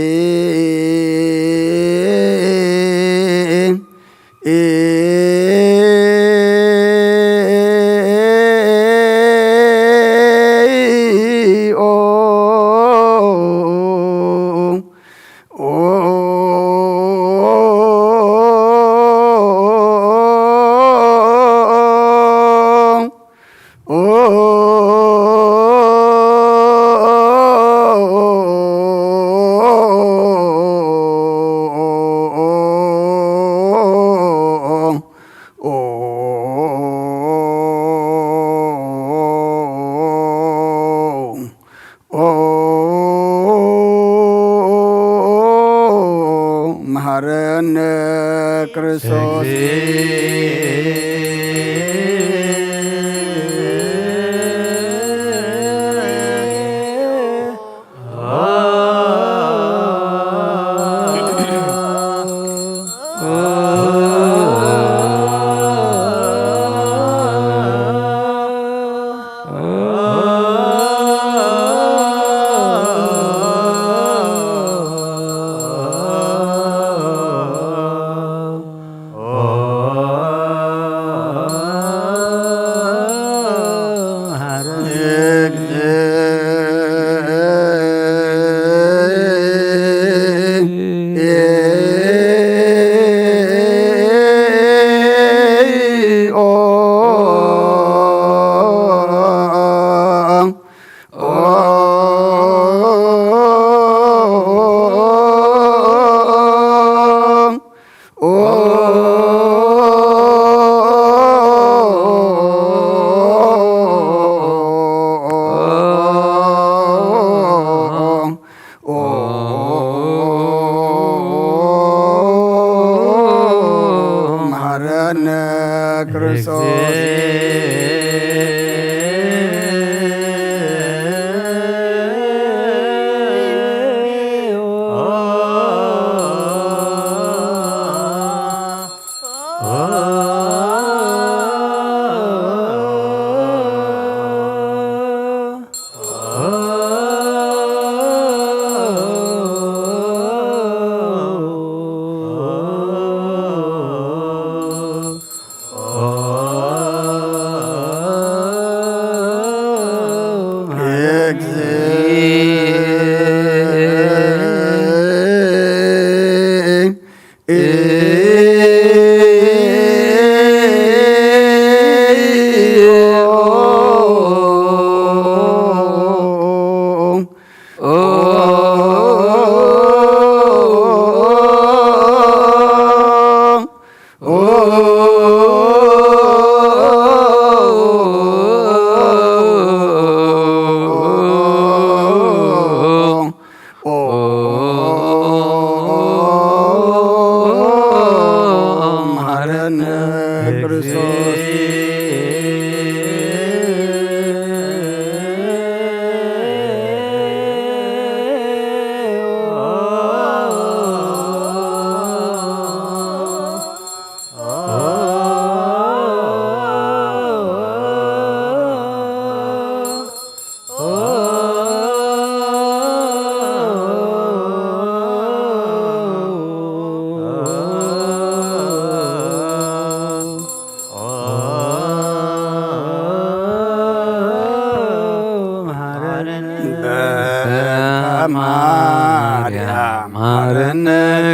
መሐረነ ክርስቶስ።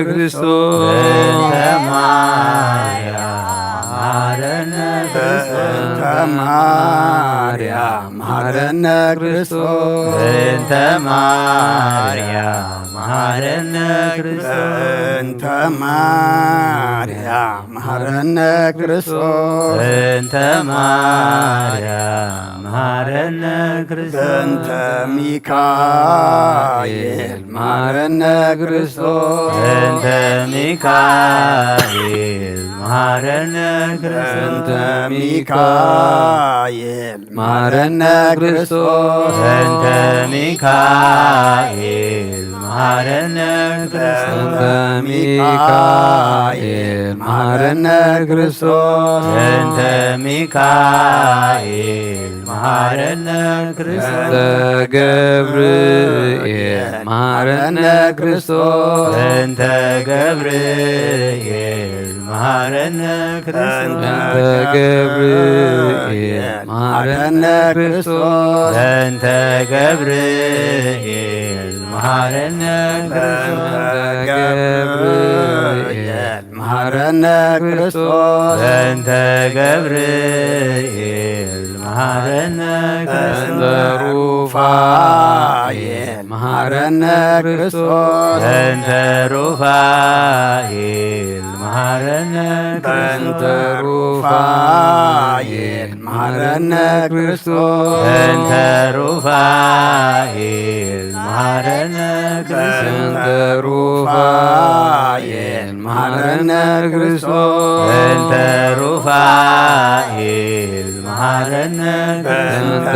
ክርስቶስ። በእንተ ማርያም መሐረነ ክርስቶስ። በእንተ ማርያም መሐረነ ክርስቶስ። በእንተ ማርያም መሐረነ ክርስቶስ። በእንተ ማርያም መሐረነ ክርስቶስ። በእንተ ማርያም መሐረነ ክርስቶስ። በእንተ ሚካኤል መሐረነ ክርስቶስ። በእንተ ሚካኤል መሐረነ ክርስቶስ። በእንተ ሚካኤል መሐረነ ክርስቶስ። በእንተ ሚካኤል መሐረነ ክርስቶስ። በእንተ ሚካኤል መሐረነ ክርስቶስ። በእንተ ሚካኤል መሐረነ ክርስቶስ። በእንተ ገብርኤል መሐረነ ክርስቶስ። በእንተ ገብርኤል መሐረነ ክርስቶስ። በእንተ ገብርኤል መሐረነ ክርስቶስ። በእንተ ገብርኤል መሐረነ ክርስቶስ። በእንተ ገብርኤል መሐረነ ክርስቶስ። በእንተ ገብርኤል መሐረነ ክርስቶስ። በእንተ ሩፋኤል መሐረነ ክርስቶስ። በእንተ ሩፋኤል መሐረነ ክርስቶስ። በእንተ ሩፋኤል መሐረነ ክርስቶስ። በእንተ ሩፋኤል መሐረነ ክርስቶስ። በእንተ ሩፋኤል መሐረነ ክርስቶስ። በእንተ ሩፋኤል መሐረነ ክርስቶስ። በእንተ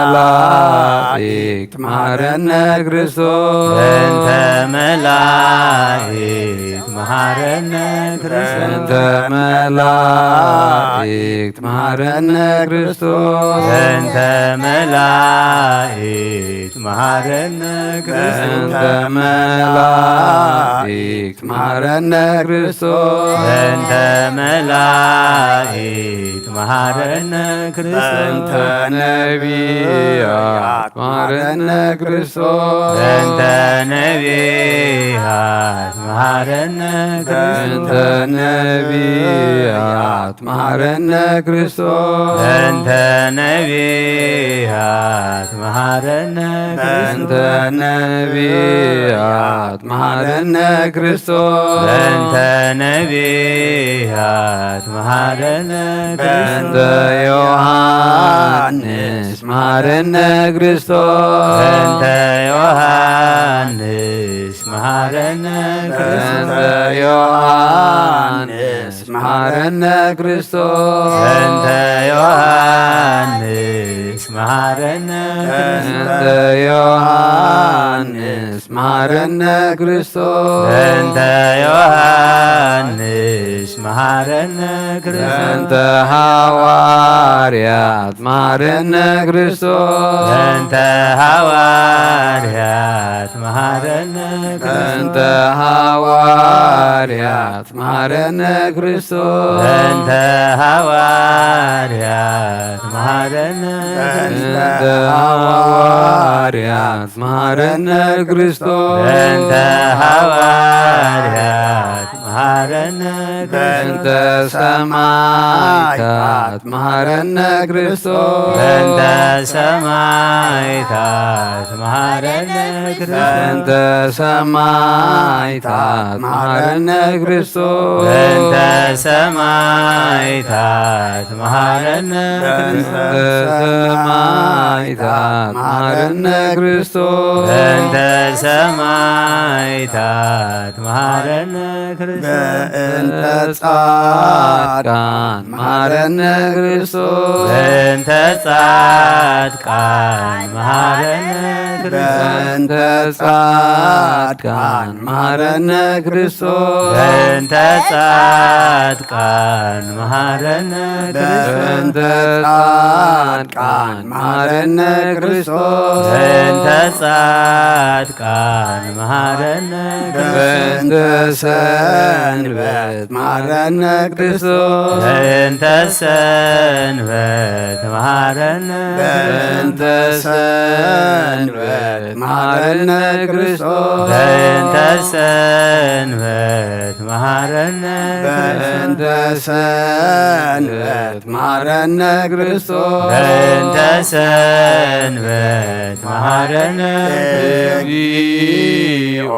መላእክት መሐረነ ክርስቶስ። በእንተ መላእክት መሐረነ ክርስቶስ። በእንተ መላእክት መሐረነ ክርስቶስ። በእንተ መላእክት መሐረነ ክርስቶስ። በእንተ መላእክት መሐረነ ክርስቶስ። በእንተ መላእክት መሐረነ ክርስቶስ። በእንተ ነቢያት መሐረነ ክርስቶስ። በእንተ ነቢያት መሐረነ ክርስቶስ። በእንተ ነቢያት መሐረነ ክርስቶስ። በእንተ ነቢያት መሐረነ ክርስቶስ። በእንተ ነቢያት መሐረነ ክርስቶስ። በእንተ ነቢያት መሐረነ ክርስቶስ። በእንተ ዮሐንስ መሐረነ ክርስቶስ። በእንተ ዮሐንስ መሐረነ ክርስቶስ። በእንተ ዮሐንስ መሐረነ ክርስቶስ። በእንተ ዮሐንስ መሐረነ ክርስቶስ። በእንተ ዮሐንስ መሐረነ ክርስቶስ። በእንተ ዮሐንስ መሐረነ ክርስቶስ። በእንተ ሐዋርያት መሐረነ ክርስቶስ። በእንተ ሐዋርያት መሐረነ ክርስቶስ። በእንተ ሐዋርያት መሐረነ ክርስቶስ። በእንተ ሐዋርያት መሐረነ ክርስቶስ። በእንተ ሐዋርያት መሐረነ ክርስቶስ። በእንተ ሐዋርያት መሐረነ ክርስቶስ። በእንተ ሰማዕታት መሐረነ ክርስቶስ። በእንተ ሰማዕታት መሐረነ ክርስቶስ። በእንተ ሰማዕታት መሐረነ ክርስቶስ። በእንተ ሰማዕታት መሐረነ በእንተ ክርስቶስ። ሰማዕታት መሐረነ ክርስቶስ። በእንተ ሰማዕታት መሐረነ ክርስቶስ። በእንተ ጻድቃን መሐረነ ክርስቶስ። በእንተ ጻድቃን መሐረነ ክርስቶስ። በእንተ ጻድቃን መሐረነ ክርስቶስ። በእንተ ጻድቃን መሐረነ ክርስቶስ። በእንተ ጻድቃን መሐረነ ክርስቶስ። በእንተ ጻድቃን መሐረነ ክርስቶስ። በእንተ ሰንበት መሃረነ ክርስቶስ። በእንተ ሰንበት መሃረነ። በእንተ ሰንበት መሃረነ ክርስቶስ። በእንተ ሰንበት መሃረነ። በእንተ ሰንበት መሃረነ ክርስቶስ። በእንተ ሰንበት መሃረነ። እግዚኦ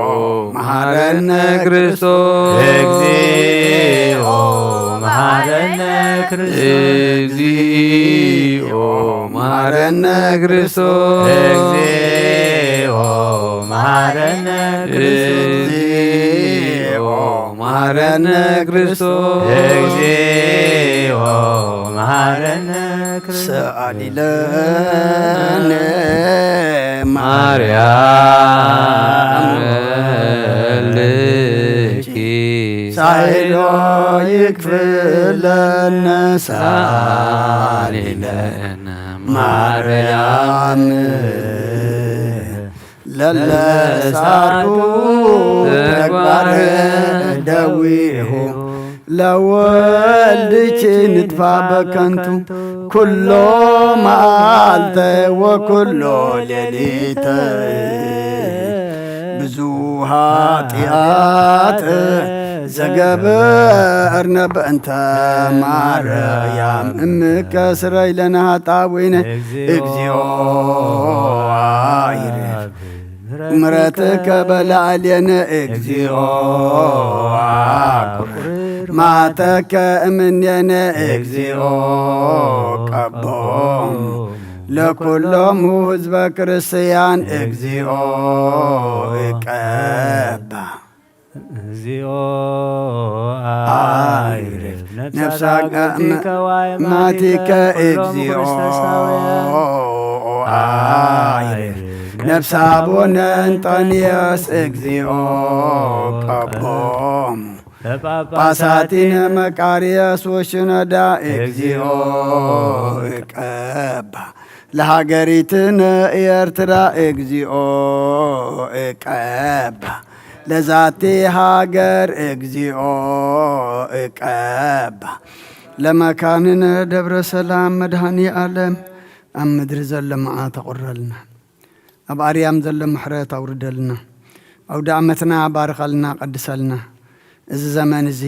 መሃረነ ክርስቶስ። እግዚኦ መሃረነ ክርስቶስ። እግዚኦ መሃረነ ክርስቶስ። እግዚኦ መሃረነ ክርስቶስ። እግዚኦ መሃረነ ክርስቶስ። እግዚኦ መሃረነ ክርስቶስ። ሰአሊ ለነ ማርያም ለኪ ሳይሎ ይክፍለነ ሳሊለነ ማርያም ለለሳቱ ተግባር ደዊሁ ለወልድኪ ንጥፋ በከንቱ ኩሎ መዓልተ ወኩሎ ሌሊተ ብዙ ኃጢአት ዘገበርነ በእንተ ማርያም እምከ ስረይ ለነ ኃጣውኢነ። እግዚኦ አይርፍ ምሕረትከ በላዕሌነ። እግዚኦ አቁርር ማተከ እምኔነ። እግዚኦ ቀቦም ለኩሎሙ ህዝበ ክርስቲያን። እግዚኦ እቀባ። እግዚኦ አይርፍ ነፍሳ ነፍሳ ማቲከ። እግዚኦ አይርፍ ነፍሳ አቡነ እንጦንዮስ። እግዚኦ ቀቦም ጳጳሳቲነ መቃርዮስ ወሽኖዳ። እግዚኦ እቀባ ለሃገሪትነ ኤርትራ። እግዚኦ እቀባ ለዛቲ ሃገር። እግዚኦ እቀባ ለመካንነ ደብረ ሰላም። መድኃኔ ዓለም ኣብ ምድሪ ዘሎ መዓት ኣቑረልና፣ ኣብ ኣርያም ዘሎ ምሕረት ኣውርደልና፣ ኣውደ ዓመትና ባርኸልና፣ ቀድሰልና። እዚ ዘመን እዚ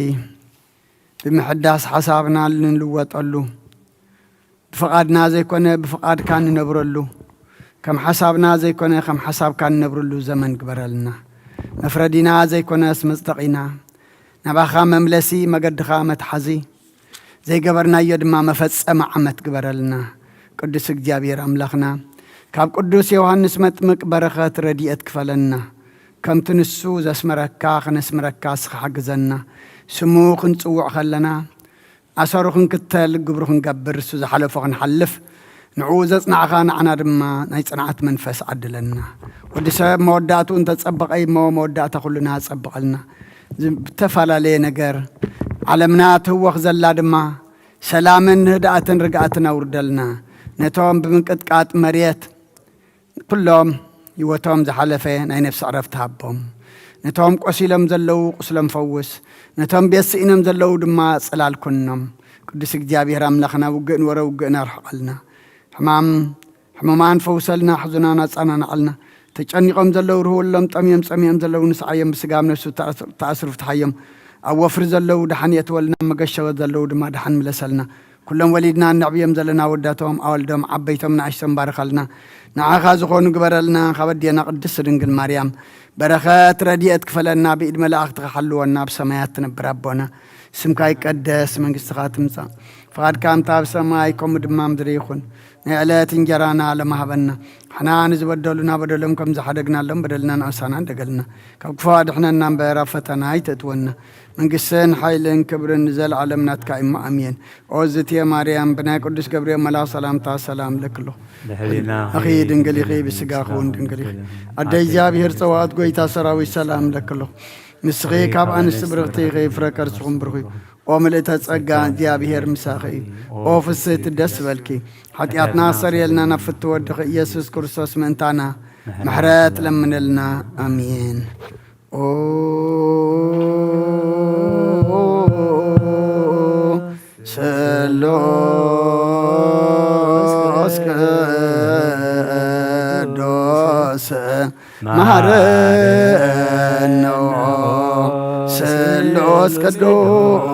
ብምሕዳስ ሓሳብና እንልወጠሉ፣ ብፍቓድና ዘይኮነ ብፍቓድካ እንነብረሉ፣ ከም ሓሳብና ዘይኮነ ከም ሓሳብካ እንነብረሉ ዘመን ግበረልና። መፍረዲና ዘይኮነስ መጽደቒና፣ ናባኻ መምለሲ መገድኻ መትሓዚ፣ ዘይገበርናዮ ድማ መፈጸሚ ዓመት ግበረልና። ቅዱስ እግዚኣብሔር ኣምላኽና፣ ካብ ቅዱስ ዮሃንስ መጥምቅ በረኸት ረድኤት ክፈለና። ከምቲ ንሱ ዘስመረካ ኽነስምረካ እስኻ ሓግዘና። ስሙ ኽንጽውዕ ኸለና፣ ኣሰሩ ኽንክተል፣ ግብሩ ኽንገብር፣ እሱ ዝሓለፎ ኽንሓልፍ፣ ንዕኡ ዘጽናዕኻ ንዓና ድማ ናይ ጽንዓት መንፈስ ዓድለና። ወዲ ሰብ መወዳእትኡ እንተጸበቐ እሞ፣ መወዳእታ ኹልና ኣጸብቐልና። ዝተፈላለየ ነገር ዓለምና ትህወኽ ዘላ ድማ ሰላምን ህድኣትን ርግኣትን ኣውርደልና። ነቶም ብምንቅጥቃጥ መሬት ኩሎም ህይወቶም ዝሓለፈ ናይ ነፍሲ ዕረፍቲ ሃቦም። ነቶም ቆሲሎም ዘለዉ ቁስሎም ፈውስ። ነቶም ቤት ስኢኖም ዘለዉ ድማ ጽላል ኩኖም። ቅዱስ እግዚኣብሔር ኣምላኽና፣ ውግእ ንወረ ውግእና ኣርሕቐልና። ሕማም ሕሙማን ፈውሰልና፣ ሕዙናን ኣጸናንዓልና። ተጨኒቖም ዘለዉ ርህወሎም፣ ጠምዮም ጸሚኦም ዘለዉ ንስዓዮም፣ ብስጋ ኣብ ነፍሲ ተኣስ-፣ ተኣስሩ ፍትሓዮም። ኣብ ወፍሪ ዘለዉ ደሓን የእትወልና፣ ኣብ መገሸወ ዘለዉ ድማ ደሓን ምለሰልና። ኩሎም ወሊድና እነዕብዮም ዘለና ኣወዳቶም፣ ኣወልዶም፣ ዓበይቶም፣ ንኣሽቶም ባርኸልና። ንዓኻ ዝኾኑ ግበረልና፣ ካብ ኣዴና ቅድስት ድንግል ማርያም በረኸት ረድኤት ክፈለና፣ ብኢድ መላእኽትኻ ሓልወና፣ ኣብ ሰማያት ትነብር ኣቦና፣ ስምካ ይቀደስ፣ መንግስትኻ ትምጻእ፣ ፍቓድካ ከምታ ኣብ ሰማይ ከምኡ ድማ ምድሪ ይኹን። ናይ ዕለት እንጀራና ሎሚ ሃበና። ንሕና ንዝበደሉና በደሎም ከም ዝሓደግናሎም በደልና ንኣሳና እንደገልና። ካብ ክፉ ኣድሕነና እምበር ኣብ ፈተና ኣይተእትወና። መንግስትን ሓይልን ክብርን ንዘለዓለም ናትካ እሞ ኣሜን። ኦ ዝትየ ማርያም፣ ብናይ ቅዱስ ገብርኤል መልኣኽ ሰላምታ ሰላም እለኪ ኣለኹ። ድሕሪና ኣኺ ድንግል ኢኺ፣ ብስጋኺ እውን ድንግል ኢኺ። ኣደ እግዚኣብሔር ጸዋዕት፣ ጎይታ ሰራዊት፣ ሰላም እለኪ ኣለኹ። ንስኺ ካብ ኣንስቲ ብርኽቲ ኢኺ፣ ፍረ ከርስኹም ብሩኽ እዩ። ኦ ምልእተ ጸጋ፣ እግዚኣብሔር ምሳኺ እዩ። ኦ ፍስህቲ፣ ደስ በልኪ። ሓጢኣትና ኣሰርየልና፣ ናብ ፍትወ ወድኺ ኢየሱስ ክርስቶስ ምእንታና ምሕረት ለምነልና። ኣሜን። ኦ መሃረነ ስሉስ ቅዱስ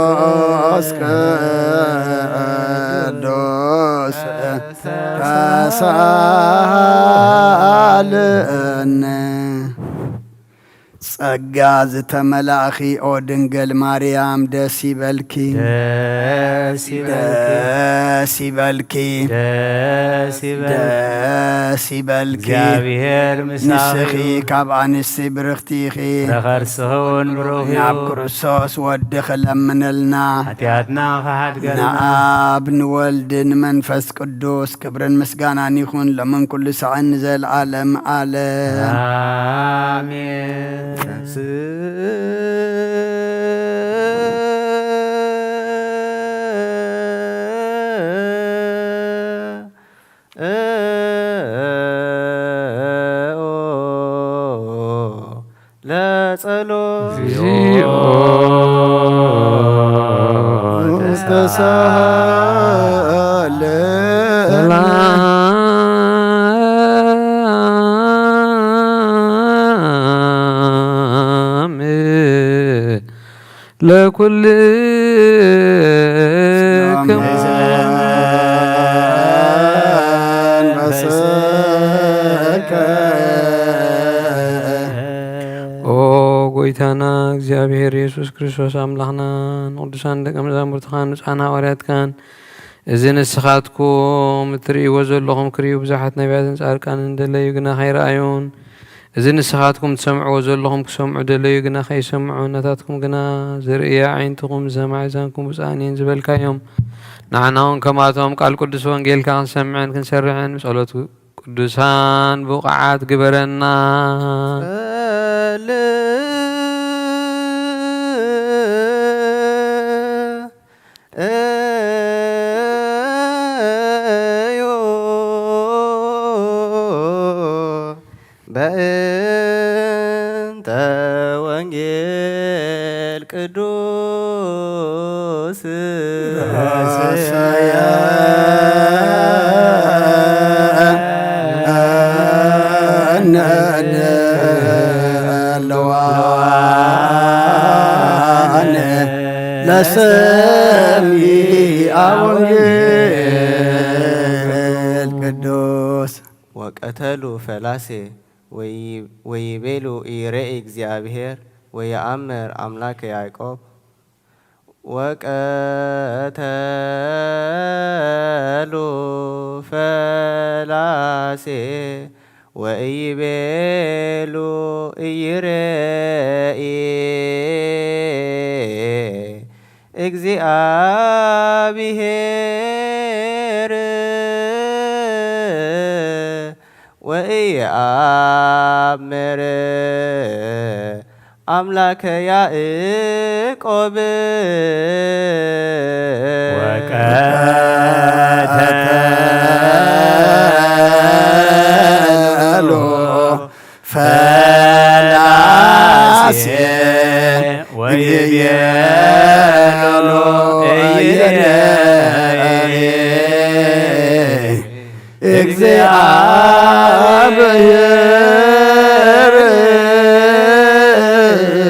ስሉስ ቅዱስ ተሳሃለነ። ጸጋ ዝተመላእኺ ኦ ድንግል ማርያም ደስ ይበልኪ። ደስ ይበልኪ። ደስ ይበልኪ። ደስ ይበልኪ። ደስ ይበልኪ። እግዚኣብሔር ምሳኺ ንስኺ እዩ። ካብ ኣንስቲ ብርኽቲ ኢኺ። ፍረ ከርስኺ እውን ብሩኽ እዩ። ናብ ክርስቶስ ወድኺ ለምንልና። ሓጢኣትና ክሓድገልና። ንኣብ ንወልድ ንመንፈስ ቅዱስ ክብርን ምስጋናን ይኹን ሎምን ኩሉ ሳዕን ንዘለዓለም ዓለም። ኣሜን። ለጸሎት እግዚኦ ተሳሃለነ። ሰላም ለኩልክሙ። ኦ ጎይታና እግዚኣብሔር የሱስ ክርስቶስ ኣምላኽና፣ ንቅዱሳን ደቀ መዛሙርትኻን ብፁዓን ሃዋርያትካን፣ እዚ ንስኻትኩም እትርእይዎ ዘለኹም ክርእዩ ብዙሓት ነቢያትን ጻድቃንን ደለዩ፣ ግና ከይረኣዩን፣ እዚ ንስኻትኩም ትሰምዕዎ ዘለኹም ክሰምዑ ደለዩ፣ ግና ከይሰምዑ፣ ናታትኩም ግና ዝርእያ ኣዒንትኹም ዝሰምዓ ኣእዛንኩም ብፁዓን እየን ዝበልካዮም፣ ንዓና እውን ከማቶም ቃል ቅዱስ ወንጌልካ ክንሰምዕን ክንሰርሕን ብጸሎት ቅዱሳን ብቑዓት ግበረና። ጸልእ እዮ በእንተ ወንጌል ቅዱስ ረሰየ እነ ለዋን ለሰሚዐ ወንጌል ቅዱስ። ወቀተሉ ፈላሴ ወይ-፣ ወይቤሉ ኢሬኢ እግዚኣብሔር ወየአምር አምላከ ያዕቆብ። ወቀተሉ ፈላሴ ወኢይቤሉ ኢይሬኢ እግዚኣብሔር ወኢየአምር አምላከ ያዕቆብ። ወቀተሉ ፈላሴ ወይቤሉ ኢይሬኢ እግዚአብሔር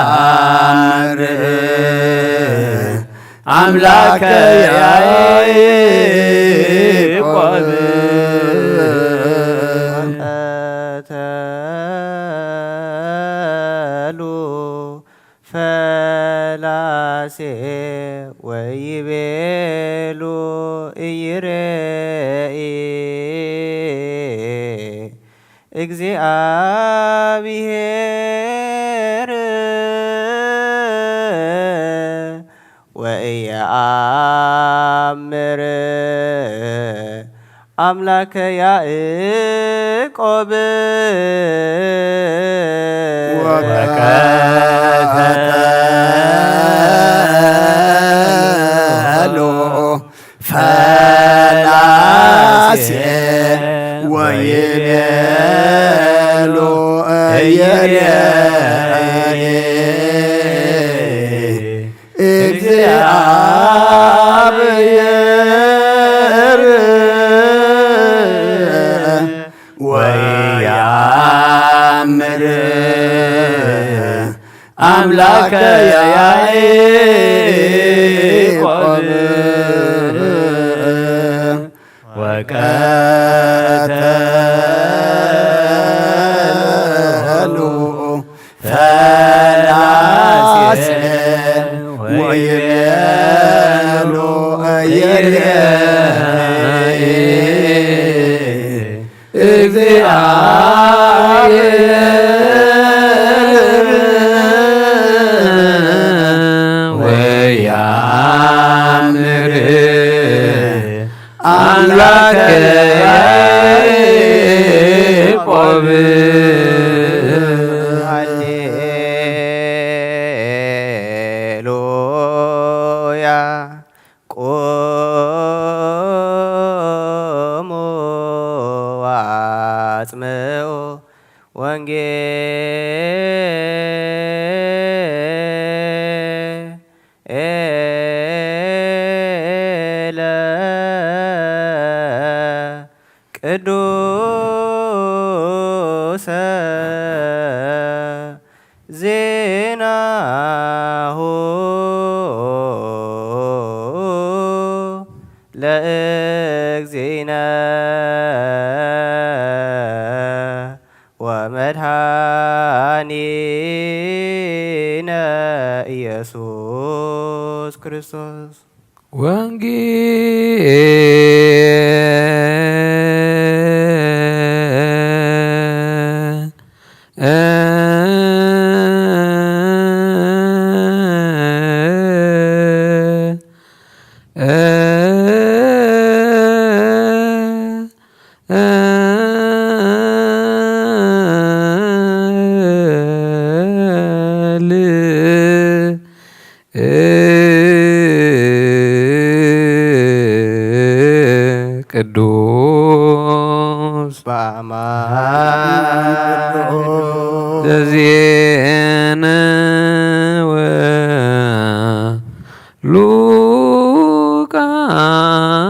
ወኢያምር አምላከ ያዕቆብ። ወቀተሉ ፈላሴ ወይቤሉ ኢይሬኢ እግዚኣብሔር ወኢየአምር አምላከ ያዕቆብ። ወቀተሉ ፈላሴ ወይቤሉ አብሔር ወያምር አምላከ ያዕቆብ ወቀተሉ ፈላሴ ወይቤሉ ይርኤ እግዚአብሔር ወያምር አምላከ ያዕቆብ። ሃሌሉያ። ቁሙ ወአጽምዑ ወንጌለ ቅዱሰ ዜናሁ ለእግዚእነ ወመድኃኒነ ኢየሱስ ክርስቶስ። ወንጌል ቅዱስ በአማን ዘዜነወ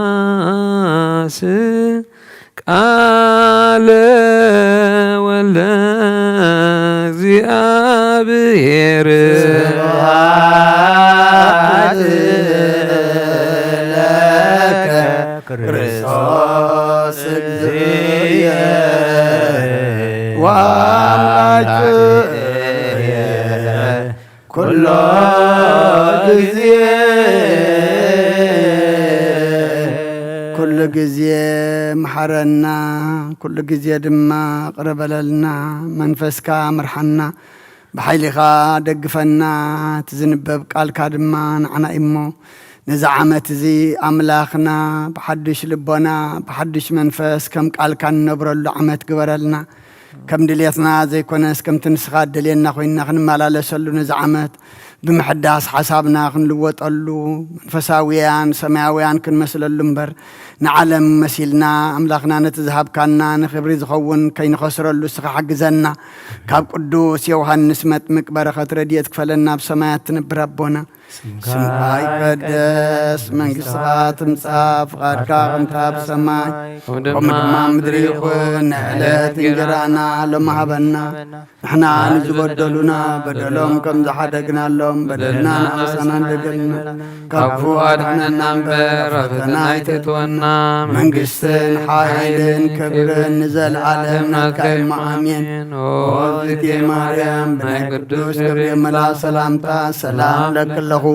ሉቃስ ቃለ ወልደ እግዚአብሔር። ስብሐት ለከ ክርስቶስ እግዚእየ ወአምላክየ ኩሎ ጊዜ ኩሉ ግዜ መሓረና፣ ኩሉ ግዜ ድማ ቅረ በለልና። መንፈስካ ምርሓና፣ ብሓይሊኻ ደግፈና። እቲ ዝንበብ ቃልካ ድማ ንዓና እዩ እሞ፣ ነዚ ዓመት እዚ ኣምላኽና ብሓድሽ ልቦና፣ ብሓድሽ መንፈስ ከም ቃልካ ንነብረሉ ዓመት ግበረልና። ከም ድሌትና ዘይኮነስ፣ ከምቲ ንስኻ እደልየና ኮይንና ክንመላለሰሉ፣ ነዚ ዓመት ብምሕዳስ ሓሳብና ክንልወጠሉ፣ መንፈሳውያን ሰማያውያን ክንመስለሉ እምበር፣ ንዓለም መሲልና፣ ኣምላኽና ነቲ ዝሃብካና ንኽብሪ ዝኸውን ከይንኸስረሉ እስኻ ሓግዘና። ካብ ቅዱስ ዮሃንስ መጥምቅ በረኸት ረድኤት ክፈለና፣ ኣብ ሰማያት ትነብር ኣቦና። ስምካ ይቀደስ፣ መንግስትኻ ትምጻእ፣ ፍቓድካ ከምታ ኣብ ሰማይ ከምኡ ድማ ምድሪ ይኹን። ንዕለት እንጀራና ሎሚ ሃበና። ንሕና ንዝበደሉና በደሎም ከም ዝሓደግናሎም በደልና ንኣሳና እንደገልና። ካብ ክፉእ ኣድሕነና እምበር፣ ኣብ ፈተና ኣይተእትወና። መንግስትን ሓይልን ክብርን ንዘለዓለም ናትካ እዩ። ኣሜን። ኦ እግዝእትየ ማርያም፣ ብናይ ቅዱስ ገብርኤል መልኣኽ ሰላምታ ሰላም እብለኪ ኣለኹ።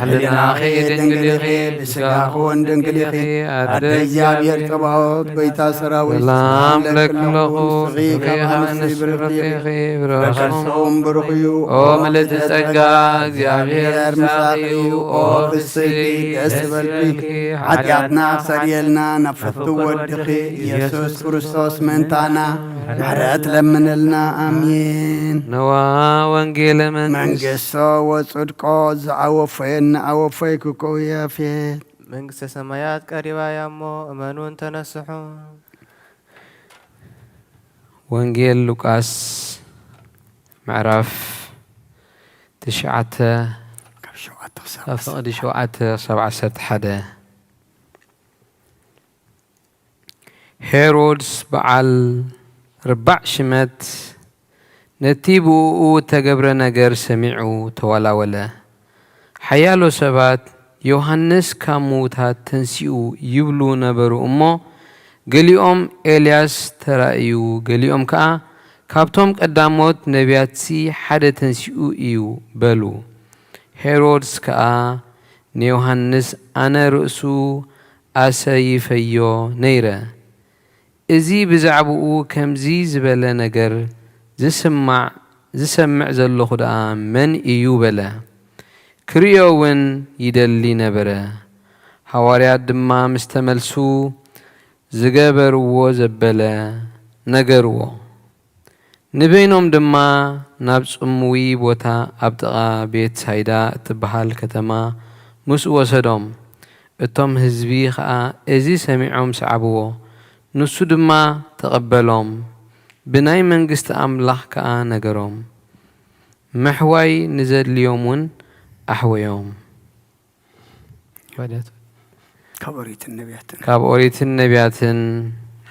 ሕሊናኺ ድንግል ኢኺ፣ ብስጋኺ እውን ድንግል ኢኺ። ኣደ እግዚኣብሔር ጸባኦት፣ ጎይታ ሰራዊት፣ ሰላም ለኪ ኣለኹ። ንስኺ ካብ ኣንስቲ ብርኽቲ ኢኺ፣ ፍረ ከርሰኺ እውን ብሩኽ እዩ። ኦ ምልዕቲ ጸጋ፣ እግዚኣብሔር ምሳኺ እዩ። ኦ ፍስሕቲ፣ ደስ ይበልኪ፣ ሓጢኣትና ክሰርየልና ናብ ፍትው ወድኺ ኢየሱስ ክርስቶስ ምእንታና ምሕረት ለምንልና። ኣሜን። ነዋ ወንጌለ መንግስት። መንግስቶ ወጽድቆ ዘአወፈየኒ አወፈይኩ እኮ ያፌት። መንግስተ ሰማያት ቀሪባ እያ እሞ እመኑን ተነስሑ። ወንጌል ሉቃስ ምዕራፍ ትሽዓተ ሸውዓተ ክሳብ ካብ ፍቕዲ ሸውዓተ ክሳብ ዓሰርተ ሓደ። ሄሮድስ በዓል ርባዕ ሽመት ነቲ ብእኡ እተገብረ ነገር ሰሚዑ ተዋላወለ። ሓያሎ ሰባት፣ "ዮሃንስ ካብ ምዉታት ተንሲኡ" ይብሉ ነበሩ እሞ፣ ገሊኦም "ኤልያስ ተራእዩ"፣ ገሊኦም ከኣ "ካብቶም ቀዳሞት ነቢያትሲ ሓደ ተንሲኡ እዩ" በሉ። ሄሮድስ ከኣ ንዮሃንስ፣ "ኣነ ርእሱ ኣሰይፈዮ ነይረ። እዚ ብዛዕባኡ ከምዚ ዝበለ ነገር ዝስማዕ፣ ዝሰምዕ ዘለኹ ደኣ መን እዩ?" በለ። ክርእዮ እውን ይደሊ ነበረ። ሃዋርያት ድማ ምስ ተመልሱ፣ ዝገበርዎ ዘበለ ነገርዎ። ንበይኖም ድማ ናብ ጽምዊ ቦታ ኣብ ጥቓ ቤት ሳይዳ እትበሃል ከተማ ምስኡ ወሰዶም። እቶም ህዝቢ ኸኣ እዚ ሰሚዖም ሰዓብዎ። ንሱ ድማ ተቐበሎም፣ ብናይ መንግስቲ ኣምላኽ ከኣ ነገሮም። ምሕዋይ ንዘድልዮም እውን ኣሕወዮም። ወደት ካብ ኦሪትን ነቢያትን። ካብ ኦሪትን ነቢያትን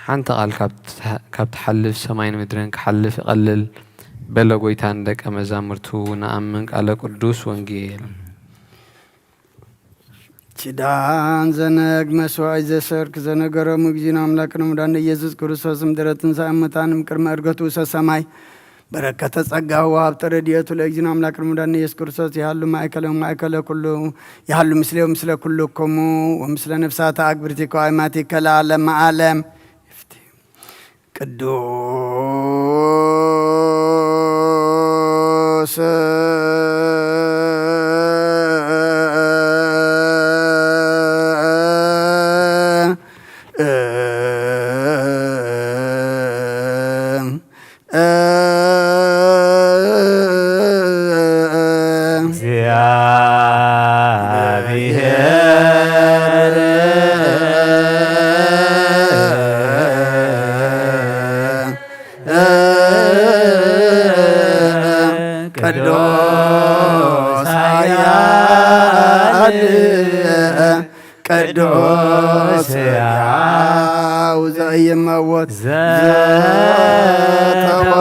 ሓንቲ ቃል ካብ ትሓ-፣ ካብ ትሓልፍ ሰማይን ምድርን ክሓልፍ ይቐልል በለ ጎይታ ንደቀ መዛሙርቱ፣ ንኣምን ቃለ ቅዱስ ወንጌል። ኪዳን ዘነግ መስዋዕት ዘሰርክ ዘነገሮም እግዚእነ ኣምላክነ ሙዳነ ኢየሱስ ክርስቶስ እምድረ ትንሳኤ እሙታን እምቅድመ ዕርገቱ ውሰ ሰማይ በረከተ ጸጋሁ ወሀብተ ረድኤቱ ለእግዚእነ አምላክ ልሙዳነ ኢየሱስ ክርስቶስ ይሃሉ ማእከለ ማእከለ ኩሉ ይሃሉ ምስሌ ወምስለ ኩልክሙ ወምስለ ነፍሳተ አግብርቲከ ወአእማቲከ ለዓለመ ዓለም። ቅዱስ እግዚአብሔር ቅዱስ ኃያል ቅዱስ ሕያው ዘኢይመውት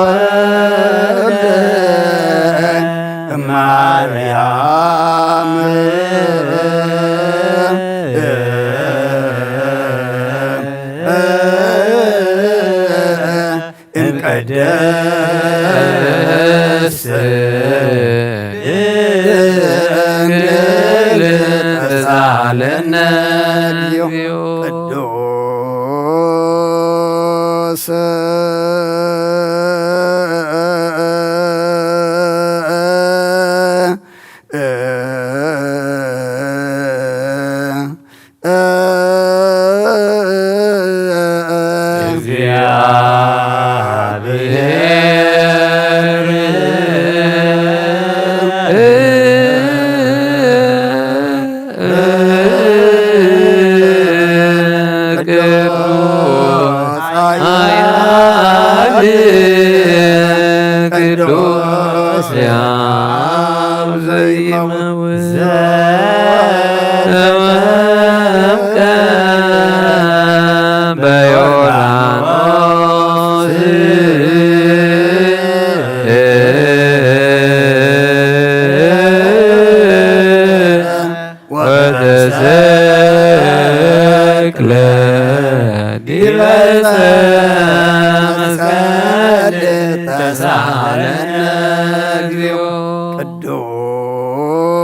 ዘተወልደ እማርያም እምቅድስት ድንግል ተሳለነ እግዚኦ። ቅዱስ ቅዱስ ሕያው ዘይመውት ዘተጠምቀ በዮርዳኖስ ወተሰቅለ ዲበ ዕፀ መስቀል ተሳሃለነ እግዚኦ። ቅዱስ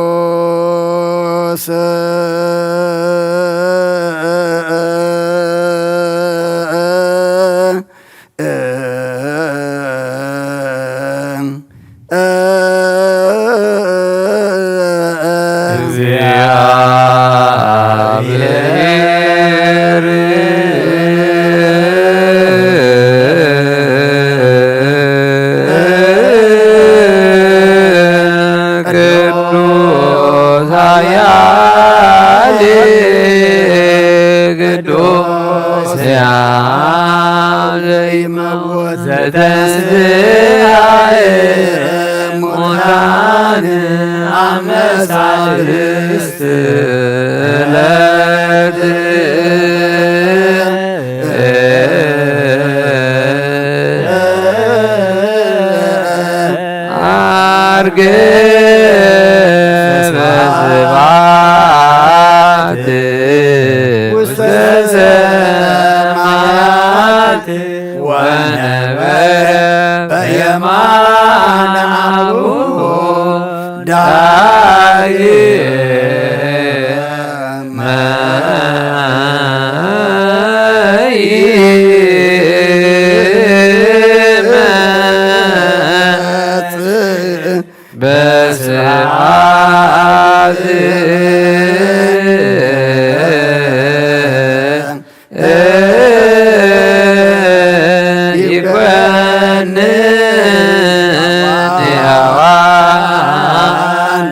እግዚአብሔር ቅዱስ ኃያል ቅዱስ ሕያው ዘይመውት ዘተንሥአ ሙታን ኣብ መሳልስቲ ዕለት ዓርገ በስብሐት ውስተ ሰማያት ወነበረ በየማነ አቡሁ ዳግመ ይመጽእ በስብሐት ይኮንን ሕያዋን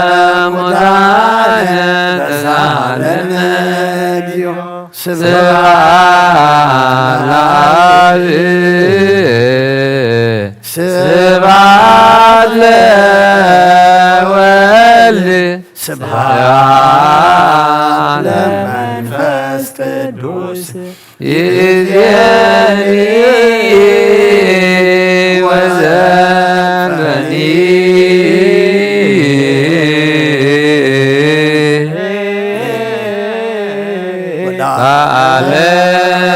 ወሙታን ተሳለን እግዚኦ። ስብሐት ለአብ ስብሐት ለወልድ ስብሐት ለመንፈስ ቅዱስ ይእዜኒ ወዘልፈኒ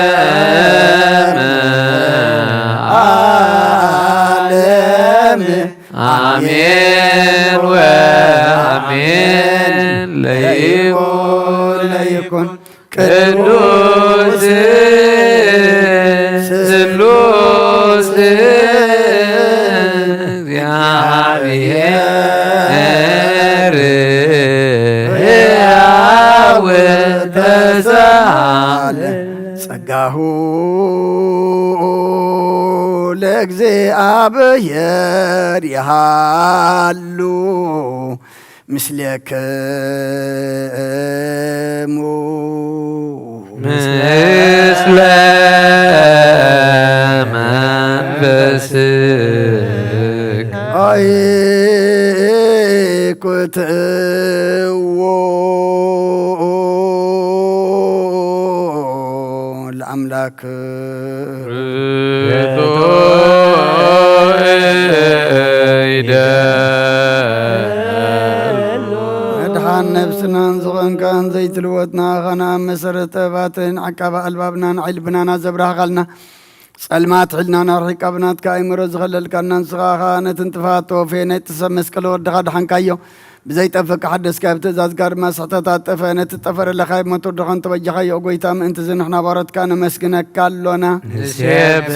ወለዓለመ ዓለም። አሜን ወአሜን። ለይኩን ለይኩን ቅዱስ ስሉስ እግዚአብሔር ሕያው ተሳለ። ጸጋሁ ለእግዚአብሔር ይሃሉ ምስሌክሙ ምስለ መንፈስክ። አይኩትዎ ለአምላክ። መድሓን ነብስናን ዝኾንካን ዘይትልወጥና ኻና መሰረት ጥበባትን ዓቃቢ ኣልባብናን ዓይሊ ብናና ዘብራህኻልና ጸልማት ሒልናን ኣርሒቃ ብናትካ ኣእምሮ ዝኸለልካና ንስኻ ኸኣ ነቲ ንጥፍኣት ተወፈየ ነቲ ሰብ መስቀል ወድኻ ድሓንካዮ። ብዘይጠፍእ ሓደስካዮ፣ ብትእዛዝካ ድማ ስሕተት ኣጠፈ። ነቲ ጠፈረ ለኻይ ሞት ወድኻ እንተበጃኻዮ፣ ኦ ጐይታ፣ ምእንቲ እዚ ንሕና ባሮትካ ነመስግነካ ኣሎና። ንሴብሐከ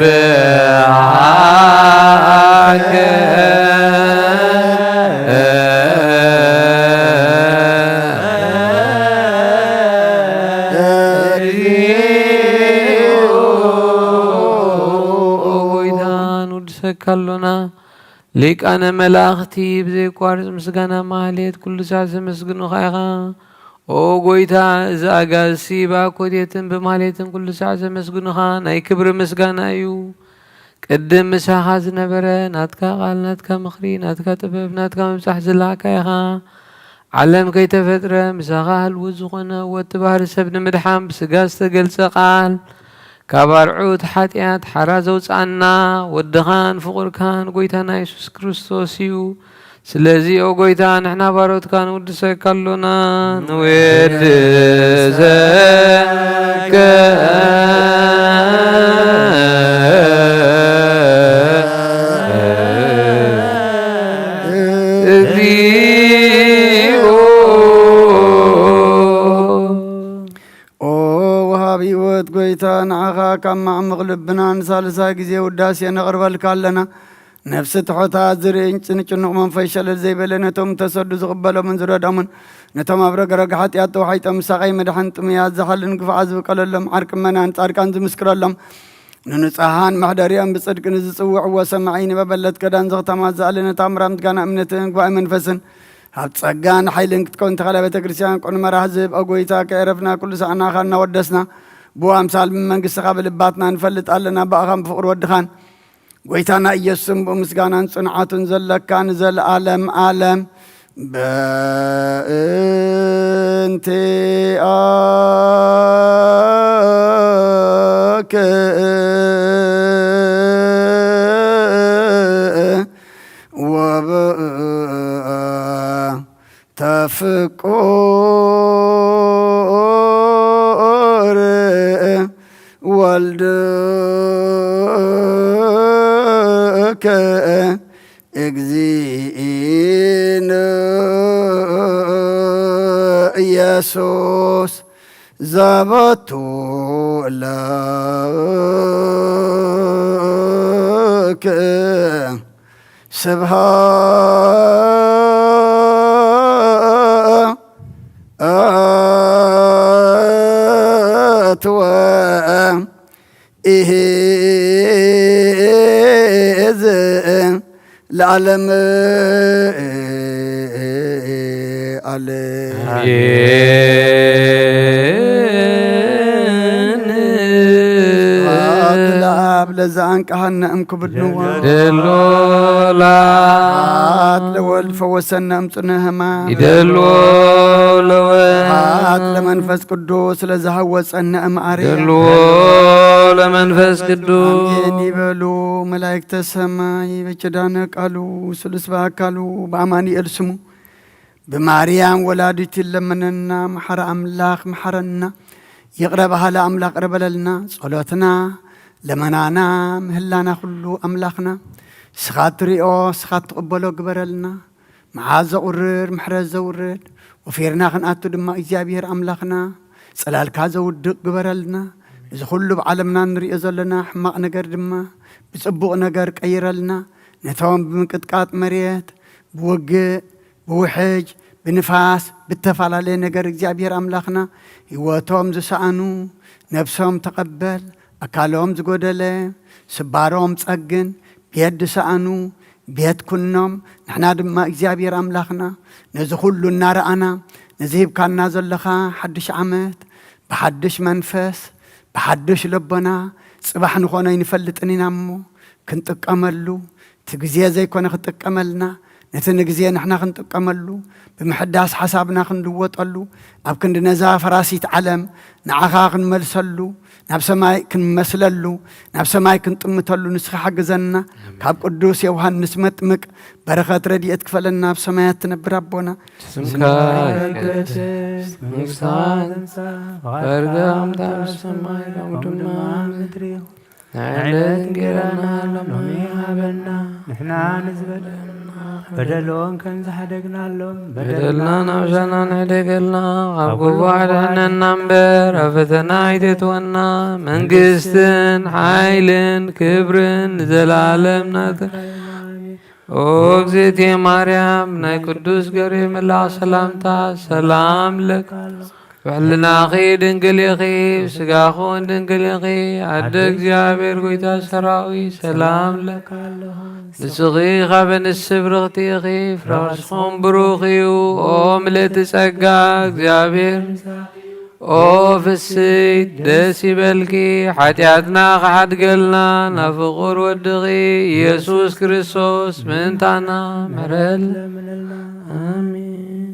እግዚኦ። ኦ ጐይታ፣ ንውድሰካ ኣሎና። ሊቃነ መላእኽቲ ብዘይቋርጽ ምስጋና ማህሌት ኩሉ ሳዕ ዘመስግኑኻ ኢኻ። ኦ ጐይታ፣ እዚ ኣጋዝሲ ብኣኮቴትን ብማህሌትን ኩሉ ሳዕ ዘመስግኑኻ ናይ ክብሪ ምስጋና እዩ። ቅድም ምሳኻ ዝነበረ ናትካ ቃል፣ ናትካ ምኽሪ፣ ናትካ ጥበብ፣ ናትካ ምብጻሕ ዝለኣካ ኢኻ። ዓለም ከይተፈጥረ ምሳኻ ህልው ዝኾነ ወዲ ባህሪ ሰብ ንምድሓን ብስጋ ዝተገልጸ ቃል፣ ካብ ኣርዑት ሓጢኣት ሓራ ዘውጽኣና ወድኻን ፍቑርካን ጐይታና የሱስ ክርስቶስ እዩ። ስለዚ ኦ ጐይታ፣ ንሕና ባሮትካ ንውድሰካ ኣሎና። ንውድሰከ እግዚኦ። ኦ ወሃቢ ህይወት ጐይታ፣ ንዓኻ ካብ ማዕሙቕ ልብና ንሳልሳይ ግዜ ውዳሴ ነቕርበልካ ኣለና። ነፍሲ ትሑታት ዝርኢ፣ ንጭኑቕ መንፈስ ሸለል ዘይበለ፣ ነቶም ተሰዱ ዝቕበሎምን ዝረድኦምን፣ ነቶም ኣብ ረግረግ ሓጢኣት ተዋሒጦም፣ ሳቐይ መድሓን ጥሙያት ዝሓልን ግፍዓት ዝብቀለሎም፣ ዓርቂ መናን ጻድቃን ዝምስክረሎም፣ ንንጹሃን መሕደሪኦም ብጽድቂ ንዝጽውዕዎ ሰማዒ፣ ንመበለት ገዳን ዘኽተማ ዝኣለ፣ ነታ ምራም ዝጋና እምነትን ጉባኤ መንፈስን፣ ኣብ ጸጋን ሓይልን ክትከውን ተኸላ ቤተ ክርስቲያን ቅኑዕ መራሒ ዝህብ፣ ኦ ጐይታ፣ ከየረፍና ኩሉ ሳዕ ንዓኻ እናወደስና፣ ብኡ ኣምሳል ብመንግስትኻ ብልባትና ንፈልጥ ኣለና፣ ብኣኻን ብፍቕሪ ወድኻን ጎይታና ኢየሱስ እምብኡ ምስጋናን ጽንዓቱን ዘለካ ንዘለኣለም ኣለም። በእንቲአክ ወበእንተ ፍቁር ወልድከ እግዚእነ ኢየሱስ ዘበቱ ለክ ስብሐት ወ ኢሕዝ ለዓለም ዓለም። ስብሐት ለአብ ለዘአንቀሐነ እምክብድንዋ። ደሎ ላ። ስብሐት ለወልድ ፈወሰነ እምጽነ ህማም። ይደሎ ለወ። ስብሐት ለመንፈስ ቅዱስ ለዘሐወጸነ እምአርያም። ደሎ ለመንፈስ ቅዱስ። አሜን ይበሉ መላእክተ ሰማይ። በኪዳነ ቃሉ ስሉስ በአካሉ በአማኑኤል ስሙ ብማርያም ወላዲቱ ይለመነና። መሐረ አምላኽ መሐረና፣ ይቕረ በሃሊ አምላኽ ይቕረ በለልና። ጸሎትና፣ ለመናና፣ ምህላና ኩሉ አምላኽና ስኻ ትሪኦ፣ ስኻ ትቕበሎ ግበረልና። መዓት ዘቑርር፣ ምሕረት ዘውርድ፣ ወፊርና ክንኣቱ ድማ እግዚኣብሔር ኣምላኽና፣ ጽላልካ ዘውድቕ ግበረልና። እዚ ኩሉ ብዓለምና እንርእዮ ዘለና ሕማቕ ነገር ድማ ብጽቡቕ ነገር ቀይረልና። ነቶም ብምንቅጥቃጥ መሬት፣ ብውግእ፣ ብውሕጅ፣ ብንፋስ፣ ብተፈላለየ ነገር እግዚኣብሔር ኣምላኽና ህይወቶም ዝሰኣኑ ነብሶም ተቐበል። ኣካሎም ዝጎደለ ስባሮም ጸግን፣ ቤት ዝሰኣኑ ቤት ኩኖም። ንሕና ድማ እግዚኣብሔር ኣምላኽና ነዚ ኩሉ እናረኣና፣ ነዚ ሂብካና ዘለኻ ሓድሽ ዓመት ብሓድሽ መንፈስ፣ ብሓድሽ ልቦና ጽባሕ ንኾኖ ኣይንፈልጥን ኢና እሞ ክንጥቀመሉ፣ እቲ ግዜ ዘይኮነ ክጥቀመልና፣ ነቲ ንግዜ ንሕና ክንጥቀመሉ፣ ብምሕዳስ ሓሳብና ክንልወጠሉ፣ ኣብ ክንዲ ነዛ ፈራሲት ዓለም ንዓኻ ክንመልሰሉ፣ ናብ ሰማይ ክንመስለሉ፣ ናብ ሰማይ ክንጥምተሉ ንስኻ ሓግዘና። ካብ ቅዱስ ዮሃንስ መጥምቅ በረኸት ረድኤት ክፈለና፣ ኣብ ሰማያት ትነብር ኣቦና። ስምካ ይቀደስ፣ መንግስትኻ ትምጻእ፣ ፈቃድካ ከም ትገብር ኣብ ሰማይ ከምኡ ድማ ኣብ ምድሪ ይኹን። ንዕለት እንጌራና ሎሚ ሃበና። ንሕና ንዝበደሉና በደሎም ከም ዝሓደግናሎም በደልና በደልና ናብ ሻና ንሕደገልና፣ ካብ ክፉእ ኣድሕነና እምበር፣ ኣብ ፈተና ኣይተእትወና። መንግስትን ሓይልን ክብርን ንዘለኣለም ናትካ። ኦ እግዝእትየ ማርያም፣ ናይ ቅዱስ ገብርኤል መልኣኽ ሰላምታ ሰላም ለኪ። ብሕልናኺ ድንግል ኢኺ፣ ብስጋኹን ድንግል ኢኺ። ኣደ እግዚኣብሔር ጎይታ ሰራዊት ሰላም ለኪ። ንስኺ ካብ ኣንስቲ ብርኽቲ ኢኺ፣ ፍረ ከርስኹም ብሩኽ እዩ። ኦ ምልእቲ ጸጋ እግዚኣብሔር ምሳኺ። ኦ ፍስሕቲ ደስ ይበልኪ፣ ሓጢኣትና ክሓድገልና ናብ ፍቑር ወድኺ ኢየሱስ ክርስቶስ ምእንታና ምሕረት ለምንልና። ኣሜን።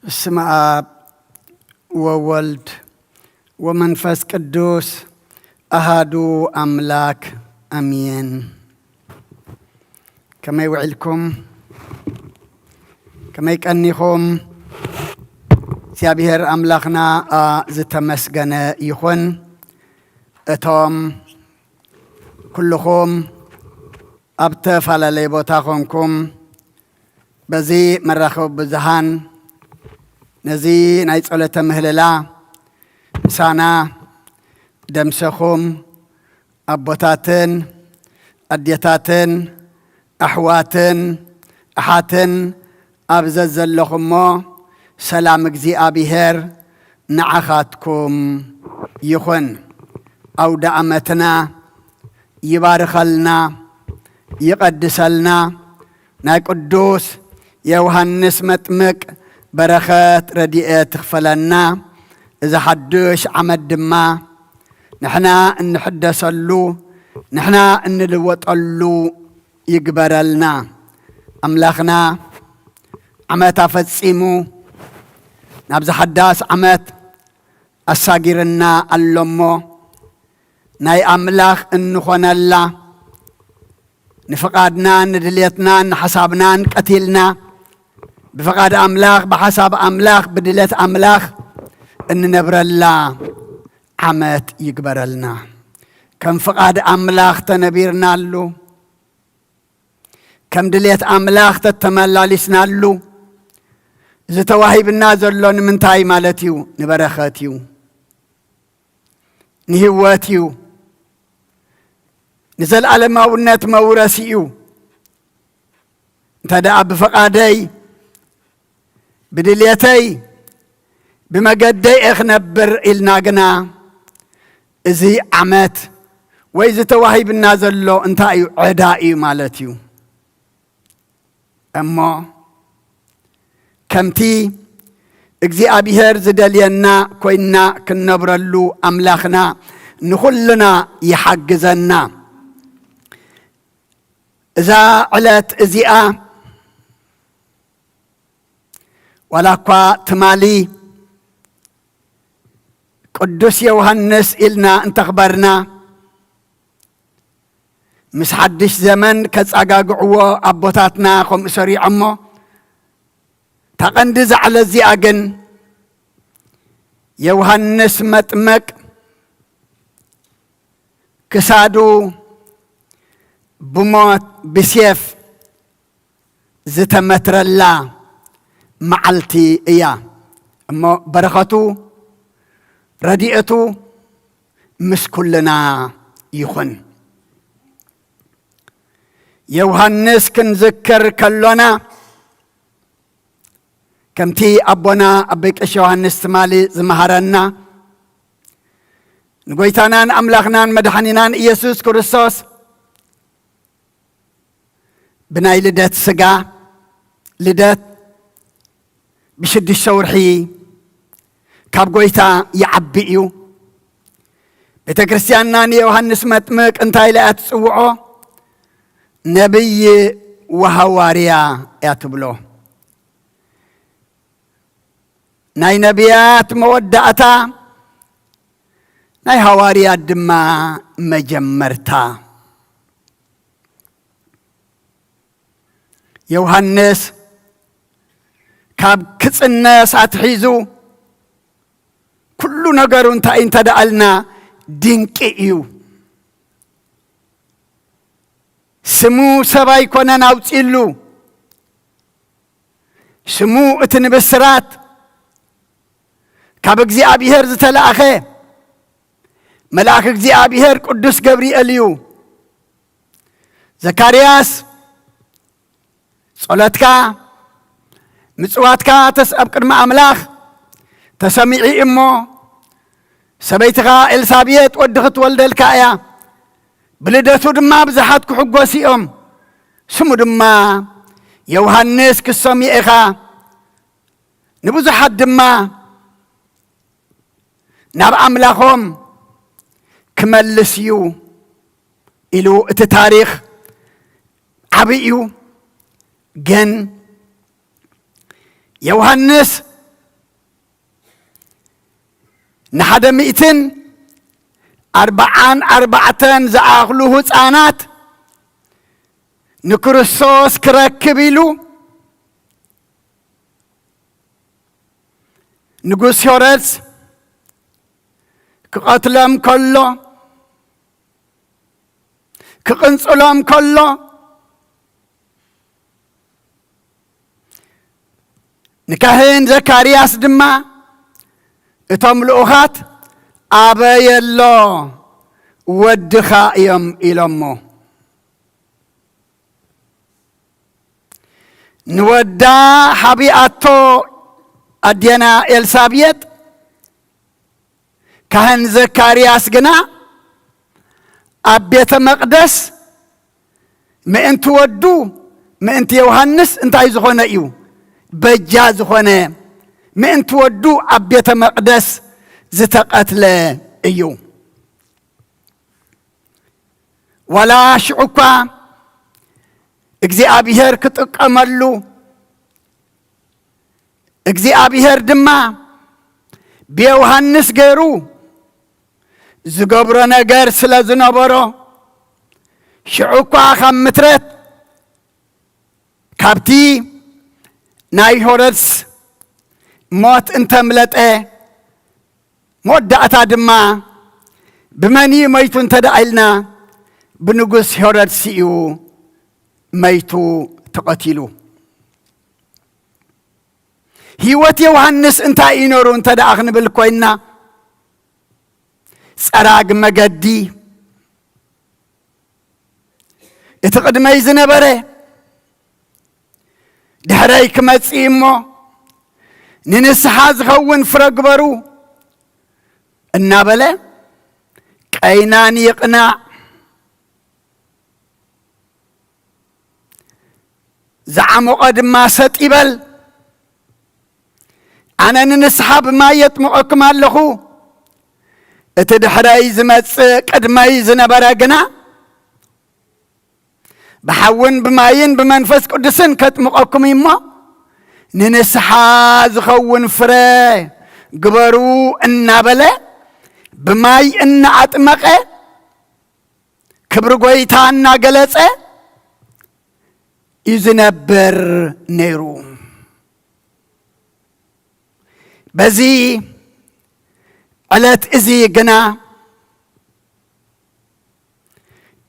በስመ አብ ወወልድ ወመንፈስ ቅዱስ አሃዱ አምላክ አሜን። ከመይ ውዒልኩም? ከመይ ቀኒኹም? እግዚኣብሔር ኣምላኽና፣ አ፣ ዝተመስገነ ይኹን። እቶም ኩልኹም ኣብ ተፈላለየ ቦታ ኾንኩም በዚ መራኸቢ ብዙሃን ነዚ ናይ ጸሎተ ምህልላ ምሳና ደምሰኹም ኣቦታትን ኣዴታትን ኣሕዋትን ኣሓትን ኣብ ዘዘለኹሞ ሰላም እግዚኣብሔር ንዓኻትኩም ይኹን። ኣውደ ዓመትና ይባርኸልና፣ ይቐድሰልና። ናይ ቅዱስ ዮሃንስ መጥምቅ በረኸት ረድኤት ትኽፈለና። እዚ ሓድሽ ዓመት ድማ ንሕና እንሕደሰሉ፣ ንሕና እንልወጠሉ ይግበረልና። ኣምላኽና ዓመት ኣፈጺሙ ናብዚ ሓዳስ ዓመት ኣሳጊርና ኣሎ እሞ፣ ናይ ኣምላኽ እንኾነላ፣ ንፍቓድናን ንድልየትናን ንሓሳብናን ቀቲልና፣ ብፍቓድ ኣምላኽ፣ ብሓሳብ ኣምላኽ፣ ብድልየት ኣምላኽ እንነብረላ ዓመት ይግበረልና። ከም ፍቓድ ኣምላኽ ተነቢርናሉ፣ ከም ድልየት ኣምላኽ ተተመላሊስናሉ፣ ዝተዋሂብና ዘሎ ንምንታይ ማለት እዩ? ንበረኸት እዩ፣ ንህይወት እዩ፣ ንዘለኣለማውነት መውረሲ እዩ። እንተ ደኣ ብፍቓደይ፣ ብድልየተይ፣ ብመገደይ እየ ክነብር ኢልና ግና፣ እዚ ዓመት ወይ ዝተዋሂብና ዘሎ እንታይ እዩ? ዕዳ እዩ ማለት እዩ። እሞ ከምቲ እግዚኣብሔር ዝደልየና ኮይንና ክንነብረሉ ኣምላኽና ንኹልና ይሓግዘና። እዛ ዕለት እዚኣ ዋላ እኳ ትማሊ ቅዱስ ዮሃንስ ኢልና እንተኽበርና፣ ምስ ሓድሽ ዘመን ከጻጋግዕዎ ኣቦታትና ከምኡ ሰሪዖሞ፣ እታ ቀንዲ ዛዕለ እዚኣ ግን ዮሃንስ መጥምቅ ክሳዱ ብሞት ብሴፍ ዝተመትረላ መዓልቲ እያ። እሞ በረኸቱ ረድኤቱ ምስ ኩልና ይኹን። ዮሃንስ ክንዝክር ከሎና፣ ከምቲ ኣቦና ኣቦይ ቀሺ ዮሃንስ ትማሊ ዝመሃረና፣ ንጎይታናን ኣምላኽናን መድሓኒናን ኢየሱስ ክርስቶስ ብናይ ልደት ስጋ፣ ልደት ብሽዱሽተ ወርሒ ካብ ጎይታ ይዓቢ እዩ። ቤተ ክርስቲያንና ንዮሃንስ መጥምቅ እንታይ ኢላ እያ ትጽውዖ? ነብይ ወሃዋርያ እያ ትብሎ። ናይ ነቢያት መወዳእታ፣ ናይ ሃዋርያት ድማ መጀመርታ። ዮሃንስ ካብ ክጽነስ ኣትሒዙ ኩሉ ነገሩ እንታይ እንተ ደኣልና ድንቂ እዩ። ስሙ ሰብ ኣይኮነን ኣውጺሉ። ስሙ እቲ ንብስራት ካብ እግዚኣብሔር ዝተላእኸ መልኣኽ እግዚኣብሔር ቅዱስ ገብርኤል እዩ። ዘካርያስ፣ ጸሎትካ ምጽዋትካ ተስ-፣ ኣብ ቅድሚ ኣምላኽ ተሰሚዑ እሞ፣ ሰበይትኻ ኤልሳቤጥ ወዲ ክትወልደልካ እያ። ብልደቱ ድማ ብዙሓት ክሕጎሱ እዮም። ስሙ ድማ ዮሃንስ ክትሰምዮ ኢኻ። ንብዙሓት ድማ ናብ ኣምላኾም ክመልስ እዩ ኢሉ። እቲ ታሪኽ ዓቢ እዩ፣ ግን ዮሃንስ ንሓደ ሚእትን ኣርባዓን ኣርባዕተን ዝኣኽሉ ህጻናት ንክርስቶስ ክረክብ ኢሉ ንጉስ ሄሮድስ ክቐትሎም ከሎ፣ ክቕንጽሎም ከሎ፣ ንካህን ዘካርያስ ድማ እቶም ልኡኻት ኣበይ ኣሎ ወድኻ እዮም ኢሎሞ። ንወዳ ሓቢኣቶ ኣዴና ኤልሳቤጥ፣ ካህን ዘካርያስ ግና ኣብ ቤተ መቕደስ ምእንቲ ወዱ፣ ምእንቲ ዮሃንስ እንታይ ዝኾነ እዩ? በጃ ዝኾነ፣ ምእንቲ ወዱ ኣብ ቤተ መቕደስ ዝተቐትለ እዩ። ዋላ ሽዑ እኳ እግዚኣብሔር ክጥቀመሉ፣ እግዚኣብሔር ድማ ብዮሃንስ ገይሩ ዝገብሮ ነገር ስለ ዝነበሮ፣ ሽዑ እኳ ካብ ምትረት፣ ካብቲ ናይ ሄሮድስ ሞት እንተምለጠ፣ መወዳእታ ድማ ብመን እዩ መይቱ እንተ ደኣ ኢልና፣ ብንጉስ ሄሮድስ እዩ መይቱ፣ ተቐቲሉ። ህይወት ዮሃንስ እንታይ እዩ ነይሩ እንተ ደኣ ክንብል ኮይንና፣ ጸራግ መገዲ፣ እቲ ቅድመይ ዝነበረ ድሕረይ ክመጽእ እሞ፣ ንንስሓ ዝኸውን ፍረ ግበሩ እናበለ፣ ቀይናን ይቕናዕ፣ ዝዓሞቐ ድማ ሰጥ ይበል። ኣነ ንንስሓ ብማይ የጥምቐኩም ኣለኹ፣ እቲ ድሕረይ ዝመጽእ ቅድመይ ዝነበረ ግና ብሓውን ብማይን ብመንፈስ ቅዱስን ከጥምቐኩም እዩ እሞ፣ ንንስሓ ዝኸውን ፍረ ግበሩ እናበለ፣ ብማይ እናኣጥመቐ፣ ክብሪ ጐይታ እናገለጸ እዩ ዝነብር ነይሩ። በዚ ዕለት እዚ ግና፣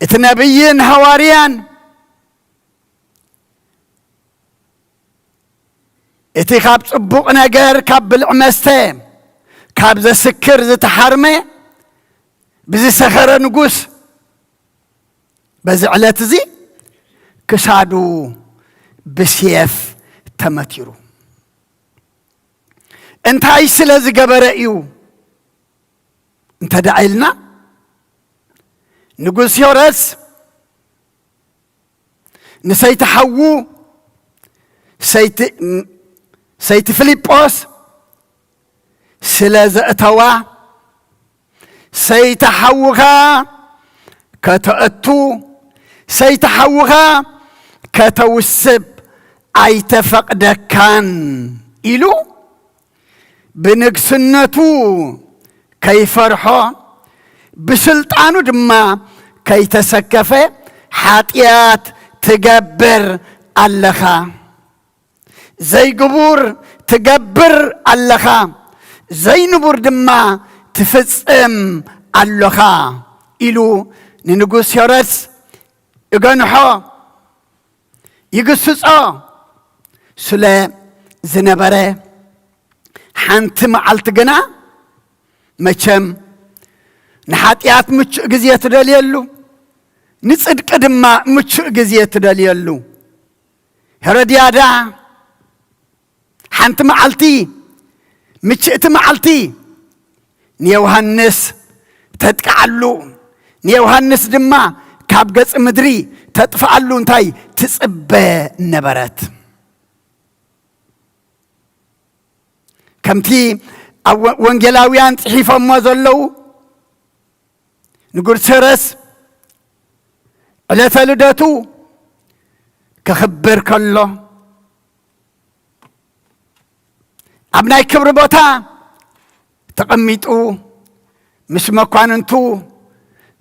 እቲ ነቢይን ሃዋርያን፣ እቲ ካብ ጽቡቕ ነገር፣ ካብ ብልዒ መስተ፣ ካብ ዘስክር ዝተሓርመ፣ ብዝሰኸረ ንጉስ፣ በዚ ዕለት እዚ ክሳዱ ብሴፍ ተመቲሩ። እንታይ ስለ ዝገበረ እዩ እንተ ደኣ ኢልና፣ ንጉስ ሄሮድስ ንሰይቲ ሓዉ፣ ሰይቲ፣ ሰይቲ ፊልጶስ ስለ ዘእተዋ፣ ሰይቲ ሓውኻ ከተእቱ፣ ሰይቲ ሓውኻ ከተውስብ ኣይተፈቕደካን ኢሉ፣ ብንግስነቱ ከይፈርሖ፣ ብስልጣኑ ድማ ከይተሰከፈ፣ ሓጢኣት ትገብር ኣለኻ፣ ዘይግቡር ትገብር ኣለኻ፣ ዘይንቡር ድማ ትፍጽም ኣለኻ ኢሉ ንንጉስ ሄሮድስ ይገንሖ፣ ይግስጾ ስለ ዝነበረ፣ ሓንቲ መዓልቲ ግና፣ መቸም ንሓጢኣት ምቹእ ግዜ ትደልየሉ፣ ንጽድቂ ድማ ምቹእ ግዜ ትደልየሉ። ሄሮድያዳ ሓንቲ መዓልቲ፣ ምችእቲ መዓልቲ፣ ንዮሃንስ ተጥቅዓሉ፣ ንዮሃንስ ድማ ካብ ገጽ ምድሪ ተጥፍኣሉ እንታይ ትጽበ ነበረት? ከምቲ ኣብ ወ-፣ ወንጌላውያን ጽሒፎሞ ዘለዉ፣ ንጉስ ሄሮድስ ዕለተ ልደቱ ከኽብር ከሎ፣ ኣብ ናይ ክብሪ ቦታ ተቐሚጡ፣ ምስ መኳንንቱ፣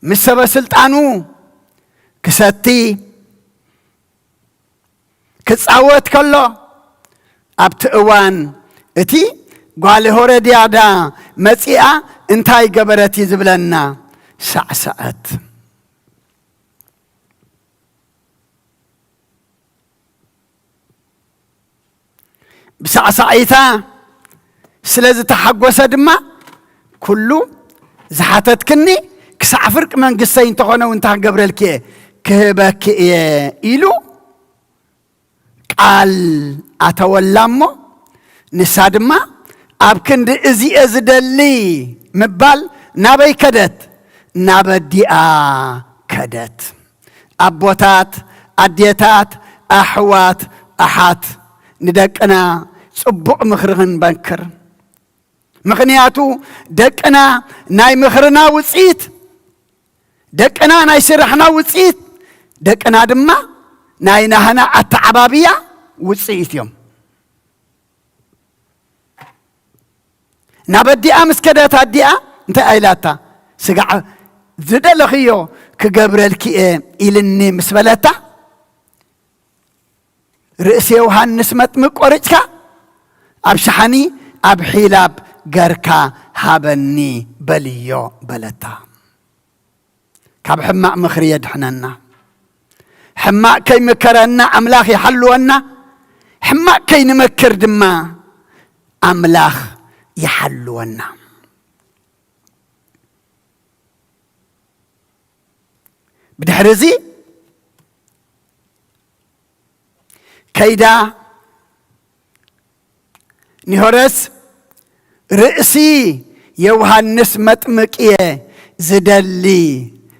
ምስ ሰበ ስልጣኑ ክሰቲ፣ ክጻወት ከሎ፣ ኣብቲ እዋን እቲ ጓል ሄሮድያዳ መጺኣ እንታይ ገበረት እዩ ዝብለና? ሳዕሰዐት። ብሳዕሳዒታ ስለ ዝተሓጎሰ ድማ፣ ኩሉ ዝሓተትክኒ ክሳዕ ፍርቂ መንግስተይ እንተኾነ እውን እንታይ ክገብረልኪ እየ? ክህበኪ እየ ኢሉ ቃል ኣተወላ። እሞ ንሳ ድማ ኣብ ክንዲ እዚ እየ ዝደሊ ምባል ናበይ ከደት? ናብ ኣዲኣ ከደት። ኣቦታት፣ ኣዴታት፣ ኣሕዋት፣ ኣሓት፣ ንደቅና ጽቡቕ ምኽሪ ክንመክር። ምኽንያቱ ደቅና ናይ ምኽርና ውጽኢት፣ ደቅና ናይ ስራሕና ውጽኢት፣ ደቅና ድማ ናይ ናህና ኣተዓባብያ ውጽኢት እዮም። ናብ ኣዲኣ ምስ ከደት፣ ኣዲኣ እንታይ ኣይላታ? ስጋዕ ዝደለኽዮ ክገብረልኪ እየ ኢልኒ ምስ በለታ፣ ርእሲ ዮሃንስ መጥምቅ ቆሪጽካ ኣብ ሸሓኒ ኣብ ሒላብ ገርካ ሃበኒ በልዮ በለታ። ካብ ሕማቕ ምኽሪ የድሕነና። ሕማቕ ከይምከረና ኣምላኽ ይሓልወና። ሕማቕ ከይንመክር ድማ ኣምላኽ ይሓልወና። ብድሕሪ እዚ ከይዳ ንሄሮድስ ርእሲ ዮሃንስ መጥምቅ እየ ዝደሊ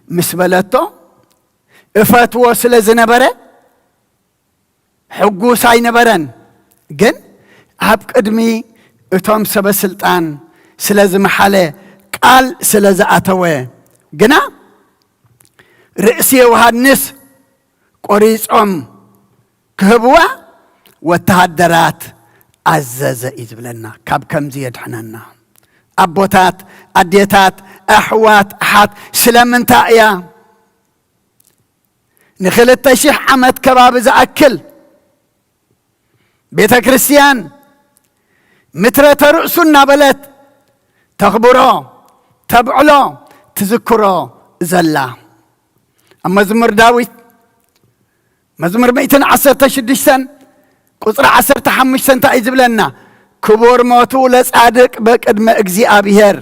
ምስ በለቶ፣ እፈትዎ ስለ ዝነበረ ሕጉስ ኣይነበረን። ግን ኣብ ቅድሚ እቶም ሰበ ስልጣን ስለ ዝመሓለ፣ ቃል ስለ ዝኣተወ ግና ርእሲ ዮሃንስ ቆሪጾም ክህብዋ ወተሃደራት ኣዘዘ እዩ ዝብለና። ካብ ከምዚ የድሕነና። ኣቦታት፣ ኣዴታት፣ ኣሕዋት፣ ኣሓት፣ ስለምንታይ እያ ንኽልተ ሺሕ ዓመት ከባቢ ዝኣክል ቤተ ክርስቲያን ምትረተ ርእሱ እናበለት ተኽብሮ፣ ተብዕሎ፣ ትዝክሮ ዘላ? ኣብ መዝሙር ዳዊት መዝሙር ሚእትን ዓሰርተ ሽዱሽተን ቁጽሪ ዓሰርተ ሓሙሽተ እንታይ እዩ ዝብለና? ክቡር ሞቱ ለጻድቅ በቅድመ እግዚኣብሔር፣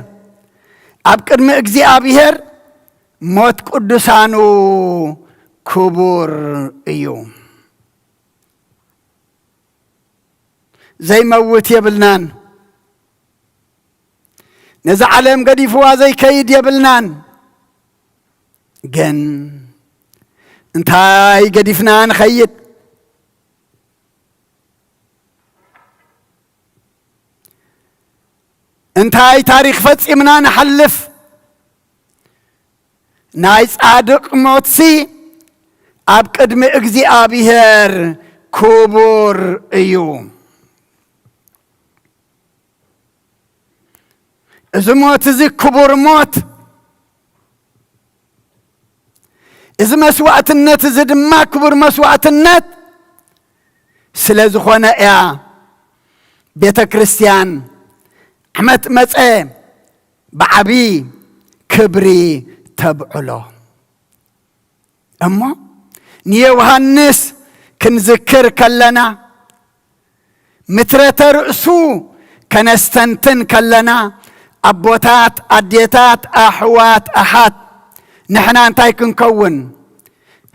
ኣብ ቅድሚ እግዚኣብሔር ሞት ቅዱሳኑ ክቡር እዩ። ዘይመውት የብልናን። ነዛ ዓለም ገዲፍዋ ዘይከይድ የብልናን። ግን እንታይ ገዲፍና ንኸይድ? እንታይ ታሪኽ ፈጺምና ንሓልፍ? ናይ ጻድቕ ሞትሲ ኣብ ቅድሚ እግዚኣብሔር ክቡር እዩ። እዚ ሞት እዚ ክቡር ሞት፣ እዚ መስዋዕትነት እዚ ድማ ክቡር መስዋዕትነት ስለ ዝኾነ እያ ቤተ ክርስቲያን ዓመት መጸ ብዓቢ ክብሪ ተብዕሎ። እሞ ንዮሃንስ ክንዝክር ከለና፣ ምትረተ ርእሱ ከነስተንትን ከለና፣ ኣቦታት፣ ኣዴታት፣ ኣሕዋት፣ ኣሓት፣ ንሕና እንታይ ክንከውን?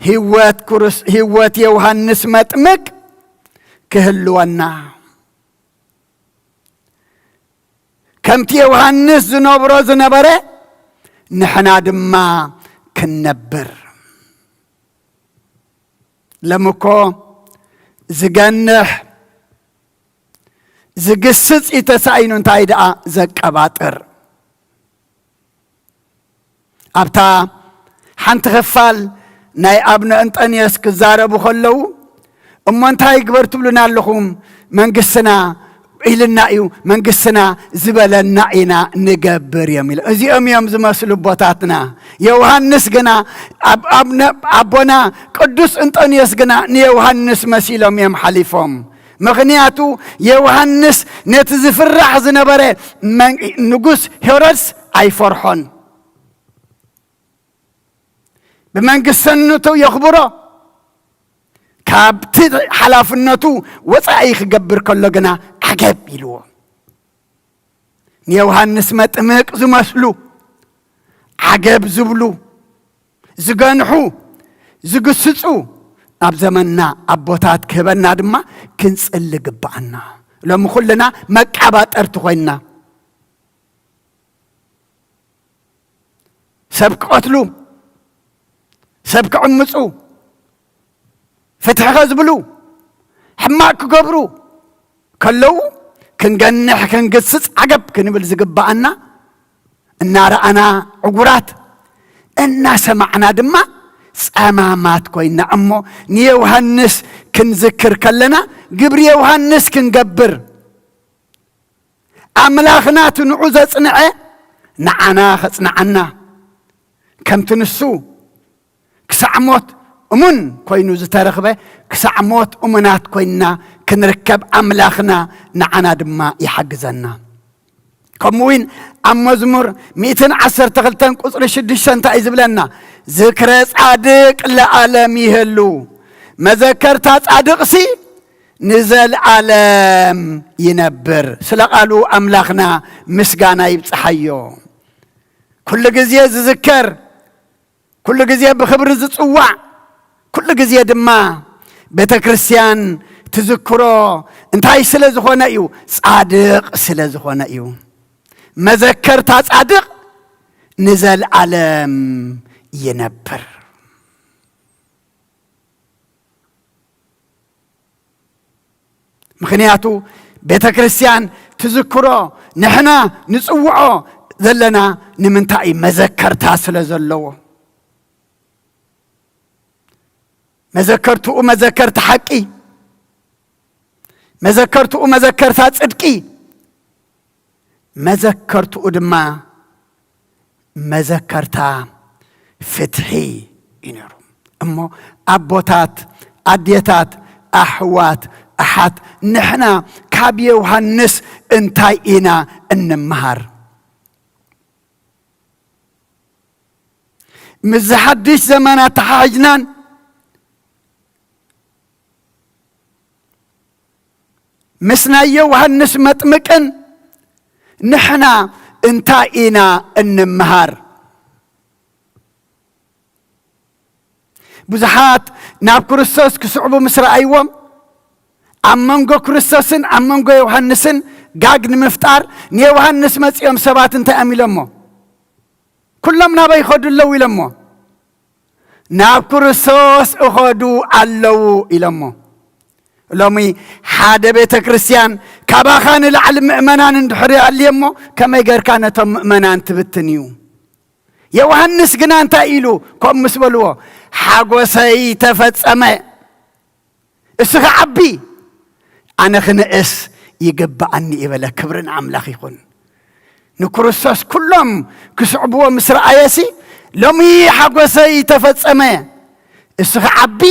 ህይወት ክርስ-፣ ህይወት ዮሃንስ መጥምቅ ክህልወና። ከምቲ ዮሃንስ ዝነብሮ ዝነበረ ንሕና ድማ ክንነብር። ሎሚ እኮ ዝገንሕ ዝግስጽ እዩ ተሳኢኑ፣ እንታይ ደኣ ዘቀባጥር። ኣብታ ሓንቲ ክፋል ናይ ኣቡነ እንጠንዮስ ክዛረቡ ከለዉ፣ "እሞ እንታይ ይግበር ትብሉና ኣለኹም? መንግስትና ኢልና እዩ፣ መንግስትና ዝበለና ኢና ንገብር" እዮም ኢሎም። እዚኦም እዮም ዝመስሉ ኣቦታትና። ዮሃንስ ግና፣ ኣብ-፣ ኣብ-፣ ኣቦና ቅዱስ እንጠንዮስ ግና ንዮሃንስ መሲሎም እዮም ሓሊፎም። ምኽንያቱ ዮሃንስ ነቲ ዝፍራሕ ዝነበረ መን-፣ ንጉስ ሄሮድስ ኣይፈርሖን። ብመንግስተነቱ የኽብሮ። ካብቲ ሓላፍነቱ ወጻኢ ክገብር ከሎ ግና ዓገብ ኢልዎ። ንዮሃንስ መጥምቅ ዝመስሉ ዓገብ ዝብሉ፣ ዝገንሑ፣ ዝግስጹ ኣብ ዘመንና ኣቦታት ክህበና ድማ ክንጽሊ ግብኣና። ሎሚ ኩልና መቃባጠርቲ ኮይንና፣ ሰብ ክቐትሉ፣ ሰብ ክዕምጹ፣ ፍትሒ ከዝብሉ፣ ሕማቕ ክገብሩ ከለዉ ክንገንሕ፣ ክንግስጽ፣ ዓገብ ክንብል ዝግብኣና፣ እናረኣና ዕጉራት፣ እናሰማዕና ድማ ጸማማት ኮይና። እሞ ንዮሃንስ ክንዝክር ከለና ግብሪ ዮሃንስ ክንገብር፣ ኣምላኽና እቲ ንዑ ዘጽንዐ ንዓና ከጽንዓና፣ ከምቲ ንሱ ክሳዕ ሞት እሙን ኮይኑ ዝተረኽበ፣ ክሳዕ ሞት እሙናት ኮይንና ክንርከብ ኣምላኽና ንዓና ድማ ይሓግዘና። ከምኡ እውን ኣብ መዝሙር ሚእትን ዓሰርተ ክልተን ቁጽሪ ሽዱሽተ እንታይ እዩ ዝብለና? ዝክረ ጻድቅ ለዓለም ይህሉ፣ መዘከርታ ጻድቅሲ ንዘለዓለም ይነብር። ስለ ቃሉ ኣምላኽና ምስጋና ይብጽሓዮ። ኩሉ ግዜ ዝዝከር፣ ኩሉ ግዜ ብኽብሪ ዝጽዋዕ፣ ኩሉ ግዜ ድማ ቤተ ክርስቲያን ትዝክሮ። እንታይ ስለ ዝኾነ እዩ? ጻድቕ ስለ ዝኾነ እዩ። መዘከርታ ጻድቕ ንዘለዓለም ይነብር። ምኽንያቱ ቤተ ክርስቲያን ትዝክሮ፣ ንሕና ንጽውዖ ዘለና ንምንታይ እዩ? መዘከርታ ስለ ዘለዎ። መዘከርትኡ መዘከርታ ሓቂ፣ መዘከርትኡ መዘከርታ ጽድቂ፣ መዘከርትኡ ድማ መዘከርታ ፍትሒ እዩ ነይሩ። እሞ ኣቦታት፣ ኣዴታት፣ ኣሕዋት፣ ኣሓት፣ ንሕና ካብ ዮሃንስ እንታይ ኢና እንምሃር? ምስዚ ሓድሽ ዘመን ኣተሓሒጅናን ምስ ናይ ዮሃንስ መጥምቅን ንሕና እንታይ ኢና እንምሃር? ብዙሓት ናብ ክርስቶስ ክስዕቡ ምስ ረኣይዎም፣ ኣብ መንጎ ክርስቶስን ኣብ መንጎ ዮሃንስን ጋግ ንምፍጣር ንዮሃንስ መጺኦም ሰባት እንታይ እዮም ኢሎሞ? "ኩሎም ናበይ ይኸዱ ኣለዉ?" ኢሎሞ። "ናብ ክርስቶስ እኸዱ ኣለዉ" ኢሎሞ። ሎሚ ሓደ ቤተ ክርስቲያን ካባኻ ንላዕሊ ምእመናን እንድሕር ይሃልየሞ፣ ከመይ ጌርካ ነቶም ምእመናን ትብትን እዩ? ዮሃንስ ግና እንታይ ኢሉ? ከምኡ ምስ በልዎ፣ "ሓጎሰይ ተፈጸመ፣ እሱ ክዓቢ፣ ኣነ ክንእስ ይግብኣኒ" ይበለ። ክብሪ ንኣምላኽ ይኹን። ንክርስቶስ ኩሎም ክስዕብዎ ምስ ረኣየሲ፣ "ሎሚ ሓጎሰይ ተፈጸመ፣ እሱ ክዓቢ፣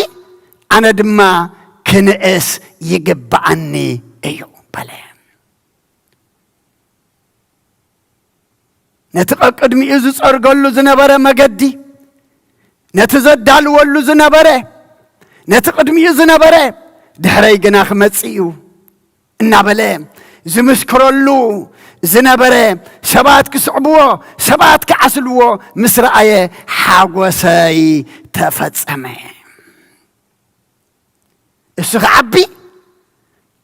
ኣነ ድማ ክንእስ ይግብኣኒ እዩ" በለ። ነቲ ቀቅድሚኡ ዝጸርገሉ ዝነበረ መገዲ፣ ነቲ ዘዳልወሉ ዝነበረ፣ ነቲ ቅድሚኡ ዝነበረ፣ "ድሕረይ ግና ክመጽእ እዩ" እናበለ ዝምስክረሉ ዝነበረ፣ ሰባት ክስዕብዎ፣ ሰባት ክዓስልዎ ምስ ረኣየ፣ "ሓጎሰይ ተፈጸመ፣ እሱ ክዓቢ፣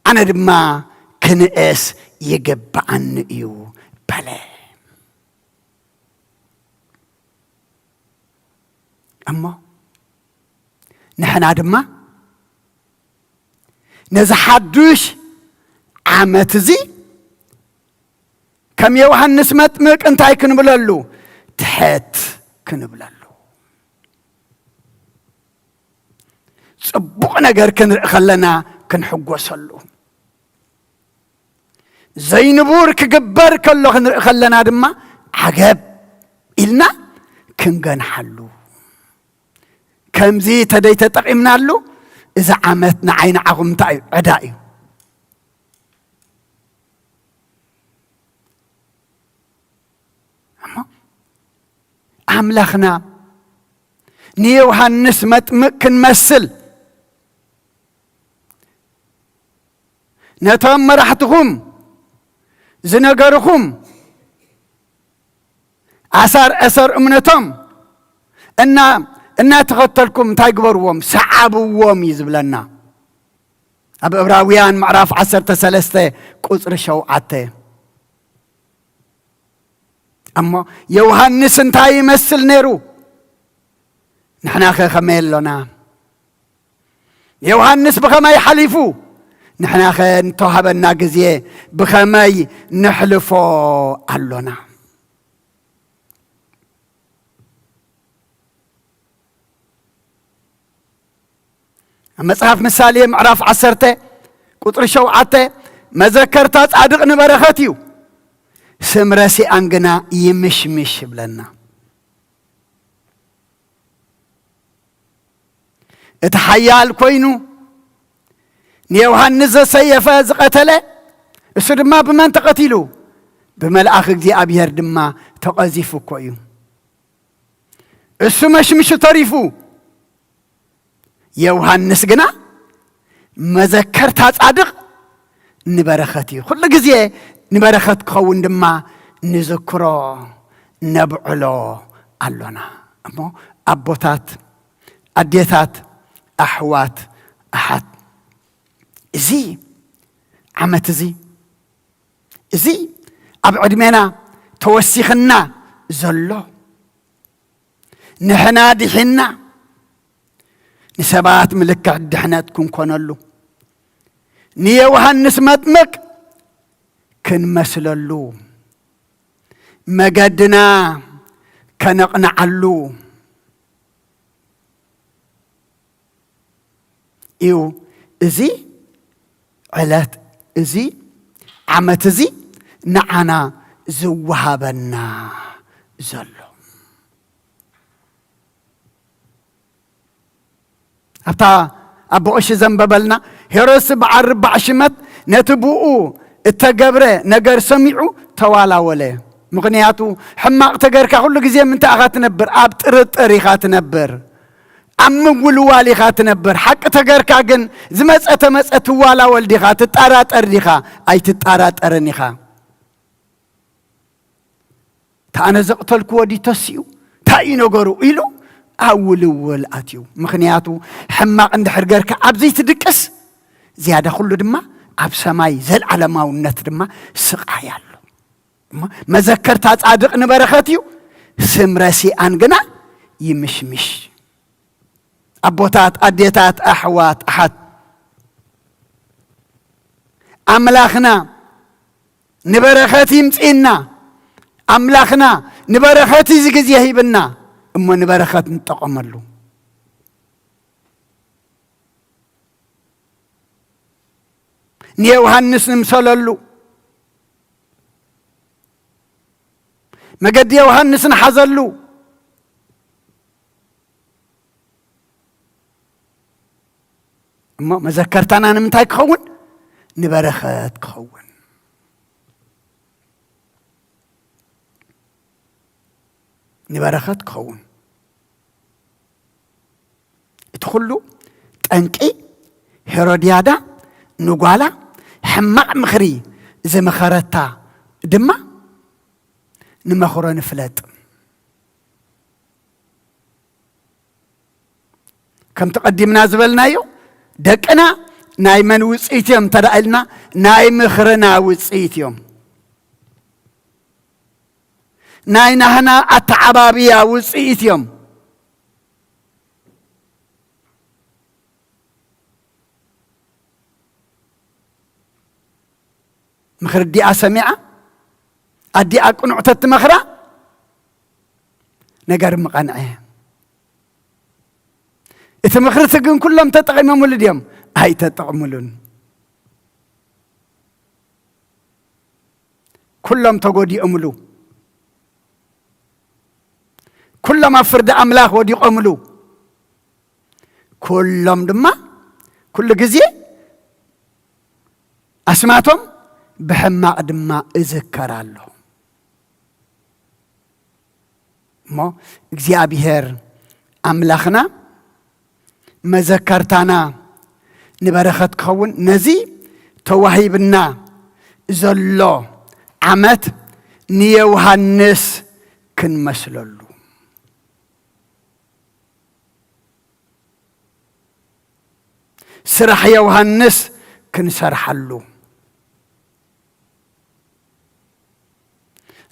ኣነ ድማ ክንእስ ይግብኣኒ እዩ" በለ። እሞ ንሕና ድማ ነዚ ሓዱሽ ዓመት እዚ ከም ዮሃንስ መጥምቅ እንታይ ክንብለሉ? ትሕት ክንብለሉ። ጽቡቕ ነገር ክንርኢ ከለና ክንሕጎሰሉ፣ ዘይንቡር ክግበር ከሎ ክንርኢ ከለና ድማ ዓገብ ኢልና ክንገንሓሉ። ከምዚ ተደይ ተጠቒምናሉ፣ እዚ ዓመት ንዓይ ንዓኹም እንታይ እዩ? ዕዳ እዩ። እሞ ኣምላኽና ንዮሃንስ መጥምቅ ክንመስል፣ ነቶም መራሕትኹም ዝነገርኹም ኣሳር እሰር እምነቶም እና እናተኸተልኩም እንታይ ግበርዎም? ሰዓብዎም እዩ ዝብለና። ኣብ ዕብራውያን ምዕራፍ ዓሰርተ ሰለስተ ቁጽሪ ሸውዓተ። እሞ ዮሃንስ እንታይ ይመስል ነይሩ? ንሕናኸ ከመይ ኣሎና? ዮሃንስ ብኸመይ ሓሊፉ? ንሕናኸ ንተዋህበና ግዜ ብኸመይ ነሕልፎ ኣሎና? ኣብ መጽሓፍ ምሳሌ ምዕራፍ ዓሰርተ ቁጽሪ ሸውዓተ፣ መዘከርታ ጻድቕ ንበረኸት እዩ፣ ስም ረሲኣን ግና ይምሽምሽ ይብለና። እቲ ሓያል ኮይኑ ንዮሃንስ ዘሰየፈ ዝቐተለ፣ እሱ ድማ ብመን ተቐቲሉ? ብመልኣኽ እግዚኣብሔር ድማ ተቐዚፉ እኮ እዩ። እሱ መሽምሹ ተሪፉ፣ ዮሃንስ ግና መዘከርታ ጻድቕ ንበረኸት እዩ። ኩሉ ግዜ ንበረኸት ክኸውን ድማ ንዝክሮ፣ ነብዕሎ ኣሎና። እሞ ኣቦታት፣ ኣዴታት፣ ኣሕዋት፣ ኣሓት፣ እዚ ዓመት እዚ፣ እዚ ኣብ ዕድሜና ተወሲኽና ዘሎ፣ ንሕና ድሒና ንሰባት ምልክት ድሕነት ክንኮነሉ፣ ንዮሃንስ መጥምቅ ክንመስለሉ፣ መገድና ከነቕንዓሉ እዩ። እዚ ዕለት እዚ፣ ዓመት እዚ ንዓና ዝወሃበና ዘሎ። ኣብታ ኣቦ ቀሺ ዘንበበልና፣ ሄሮድስ በዓል ርባዕ ሽመት ነቲ ብኡ እተገብረ ነገር ሰሚዑ ተዋላወለ። ምኽንያቱ፣ ሕማቕ ተገርካ ኩሉ ግዜ ምንታይ ኢኻ ትነብር? ኣብ ጥርጥር ኢኻ ትነብር። ኣብ ምውልዋል ኢኻ ትነብር። ሓቂ ተገርካ ግን፣ ዝመጸ ተመጸ ትዋላወል ዲኻ? ትጠራጠር ዲኻ? ኣይትጠራጠርን ኢኻ። "እታ ኣነ ዘቕተልክዎ ድዩ ተሲኡ? እንታይ እዩ ነገሩ?" ኢሉ ኣብ ውልውል ኣትዩ። ምኽንያቱ፣ ሕማቕ እንድሕር ገርካ ኣብ ዘይትድቅስ፣ ዝያዳ ኩሉ ድማ ኣብ ሰማይ ዘልዓለማውነት ድማ ስቓይ ኣሎ። እሞ መዘከርታ ጻድቕ ንበረኸት እዩ፣ ስም ረሲኣን ግና ይምሽምሽ። ኣቦታት፣ ኣዴታት፣ ኣሕዋት፣ ኣሓት፣ ኣምላኽና ንበረኸት ይምጽእና። ኣምላኽና ንበረኸት እዚ ግዜ ሂብና፣ እሞ ንበረኸት ንጠቐመሉ። ንዮሃንስ ንምሰለሉ፣ መገዲ ዮሃንስ ንሓዘሉ። እሞ መዘከርታና ንምንታይ ክኸውን? ንበረኸት ክኸውን። ንበረኸት ክኸውን። እቲ ኩሉ ጠንቂ፣ ሄሮድያዳ ንጓላ ሕማቕ ምኽሪ ዝመኸረታ ድማ ንመኽሮ ንፍለጥ። ከምቲ ቀዲምና ዝበልናዮ፣ ደቅና ናይ መን ውጽኢት እዮም እንተ ደኣ ኢልና፣ ናይ ምኽርና ውጽኢት እዮም። ናይ ናህና ኣተዓባብያ ውጽኢት እዮም። ምኽሪ ኣዲኣ ሰሚዓ፣ ኣዲኣ ቅኑዕ ተትመኽራ፣ ነገር ምቐንዐ። እቲ ምኽሪ እቲ ግን ኩሎም ተጠቒሞምሉ ድዮም? ኣይተጠቕምሉን። ኩሎም ተጎዲኦምሉ። ኩሎም ኣብ ፍርዲ ኣምላኽ ወዲቖምሉ። ኩሎም ድማ ኩሉ ግዜ ኣስማቶም ብሕማቕ ድማ እዝከር ኣሎ። እሞ እግዚኣብሔር ኣምላኽና መዘከርታና ንበረኸት ክኸውን፣ ነዚ ተዋሂብና ዘሎ ዓመት ንዮሃንስ ክንመስለሉ፣ ስራሕ ዮሃንስ ክንሰርሓሉ፣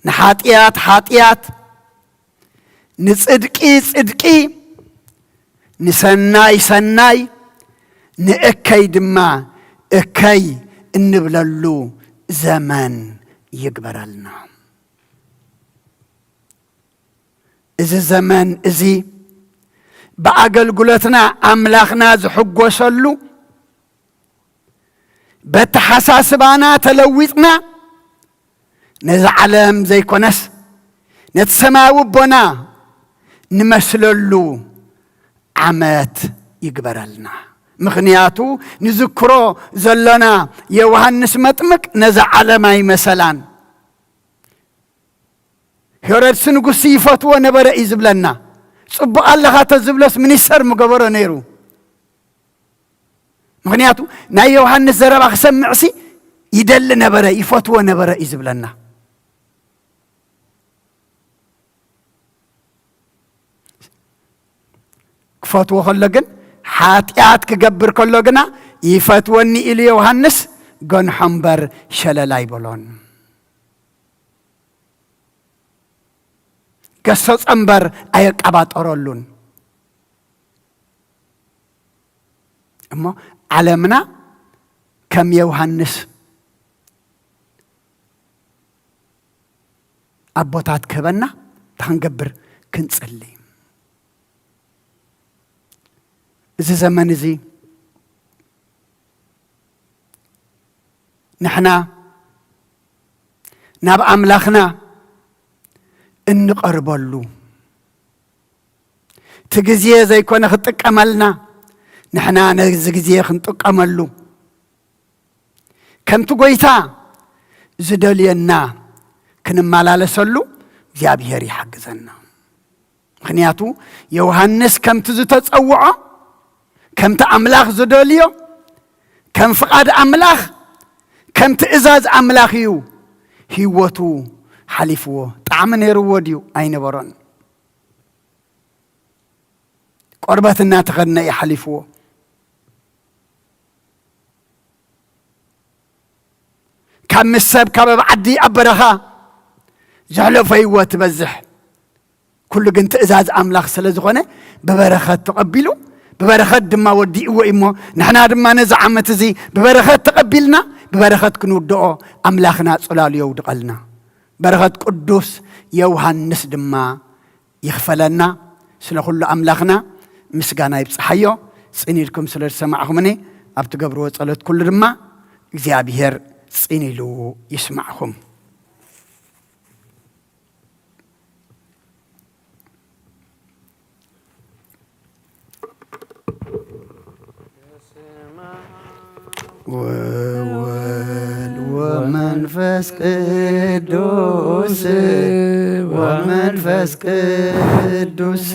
ንሓጢኣት ሓጢኣት፣ ንጽድቂ ጽድቂ፣ ንሰናይ ሰናይ፣ ንእከይ ድማ እከይ እንብለሉ ዘመን ይግበረልና። እዚ ዘመን እዚ ብኣገልግሎትና ኣምላኽና ዝሕጎሰሉ፣ በተሓሳስባና ተለዊጥና ነዚ ዓለም ዘይኮነስ ነቲ ሰማያዊ ኣቦና ንመስለሉ ዓመት ይግበረልና። ምኽንያቱ ንዝክሮ ዘሎና ዮሃንስ መጥምቅ ነዛ ዓለም ኣይመሰላን። ሄሮድስ ንጉስ ይፈትዎ ነበረ እዩ ዝብለና። ጽቡቕ ኣለኻ ተዝብሎስ ሚኒስተር ምገበሮ ነይሩ። ምኽንያቱ ናይ ዮሃንስ ዘረባ ክሰምዕሲ ይደሊ ነበረ፣ ይፈትዎ ነበረ እዩ ዝብለና። ክፈትዎ ከሎ ግን፣ ሓጢኣት ክገብር ከሎ ግና ይፈትወኒ ኢሉ ዮሃንስ ገንሖ እምበር ሸለል ኣይበሎን። ገሰጾ እምበር ኣየቀባጠረሉን። እሞ ዓለምና ከም ዮሃንስ ኣቦታት ክህበና እንታይ ክንገብር? ክንጽሊ። እዚ ዘመን እዚ ንሕና ናብ ኣምላኽና እንቐርበሉ፣ እቲ ግዜ ዘይኮነ ክጥቀመልና፣ ንሕና ነዚ ግዜ ክንጥቀመሉ፣ ከምቲ ጐይታ ዝደልየና ክንመላለሰሉ እግዚኣብሔር ይሓግዘና። ምኽንያቱ ዮሃንስ ከምቲ ዝተጸውዖ፣ ከምቲ ኣምላኽ ዝደልዮ፣ ከም ፍቓድ ኣምላኽ፣ ከም ትእዛዝ ኣምላኽ እዩ ህይወቱ ሓሊፍዎ። ጣዕሚ ነይርዎ ድዩ? ኣይነበሮን። ቆርበት እናተኸድነ እዩ ሓሊፍዎ። ካብ ምስ ሰብ ካብ ኣብ ዓዲ ኣብ በረኻ ዘሕለፎ ህይወት ትበዝሕ። ኩሉ ግን ትእዛዝ ኣምላኽ ስለ ዝኾነ ብበረኸት ተቐቢሉ፣ ብበረኸት ድማ ወዲእዎ እዩ። እሞ ንሕና ድማ ነዚ ዓመት እዚ ብበረኸት ተቐቢልና፣ ብበረኸት ክንውድኦ ኣምላኽና ጽላሉ የውድቐልና። በረኸት ቅዱስ ዮሃንስ ድማ ይኽፈለና። ስለ ኩሉ ኣምላኽና ምስጋና ይብጽሓዮ። ጽን ኢልኩም ስለ ዝሰማዕኹምኒ፣ ኣብ ትገብርዎ ጸሎት ኩሉ ድማ እግዚኣብሔር ጽን ኢሉ ይስማዕኹም። ወወልድ ወመንፈስ ቅዱስ፣ ወመንፈስ ቅዱስ።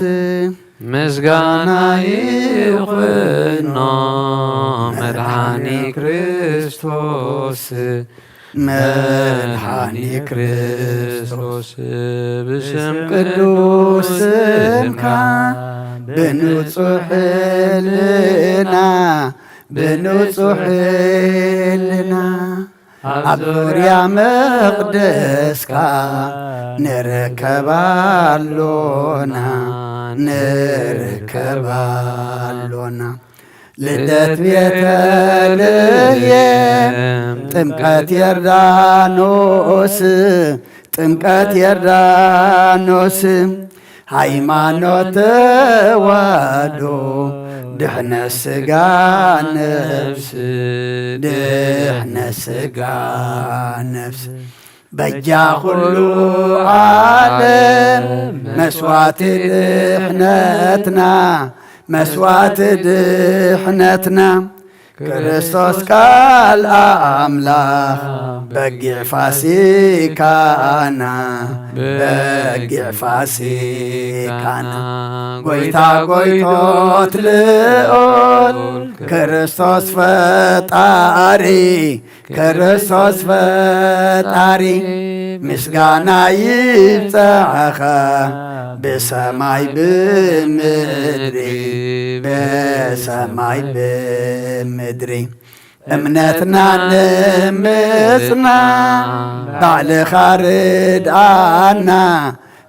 ምስጋና ይኹኖ መድኃኒ ክርስቶስ። መድኃኒ ክርስቶስ፣ ብስም ቅዱስ ስምካ፣ ብንጹሕ ሕልና፣ ብንጹሕ ሕልና፣ ኣብ ዙርያ መቕደስካ ንርከብ ኣሎና፣ ንርከብ ኣሎና። ልደት ቤተልሔም፣ ጥምቀት ዮርዳኖስ፣ ጥምቀት ዮርዳኖስ፣ ሃይማኖት ተዋህዶ፣ ድሕነት ሥጋ ነፍስ፣ ድሕነት ሥጋ ነፍስ። በጃ ኩሉ ዓለም መስዋዕቲ ድሕነትና፣ መስዋዕቲ ድሕነትና፣ ክርስቶስ ቃል ኣምላኽ በጊዕ ፋሲካና፣ በጊዕ ፋሲካና፣ ጎይታ ጎይቶት ልዑል ክርስቶስ ፈጣሪ፣ ክርስቶስ ፈጣሪ ምስጋና ይብጻሕኻ ብሰማይ ብምድሪ፣ ብሰማይ ብምድሪ። እምነትና ንምጽና ባዕልኻ ርድኣና፣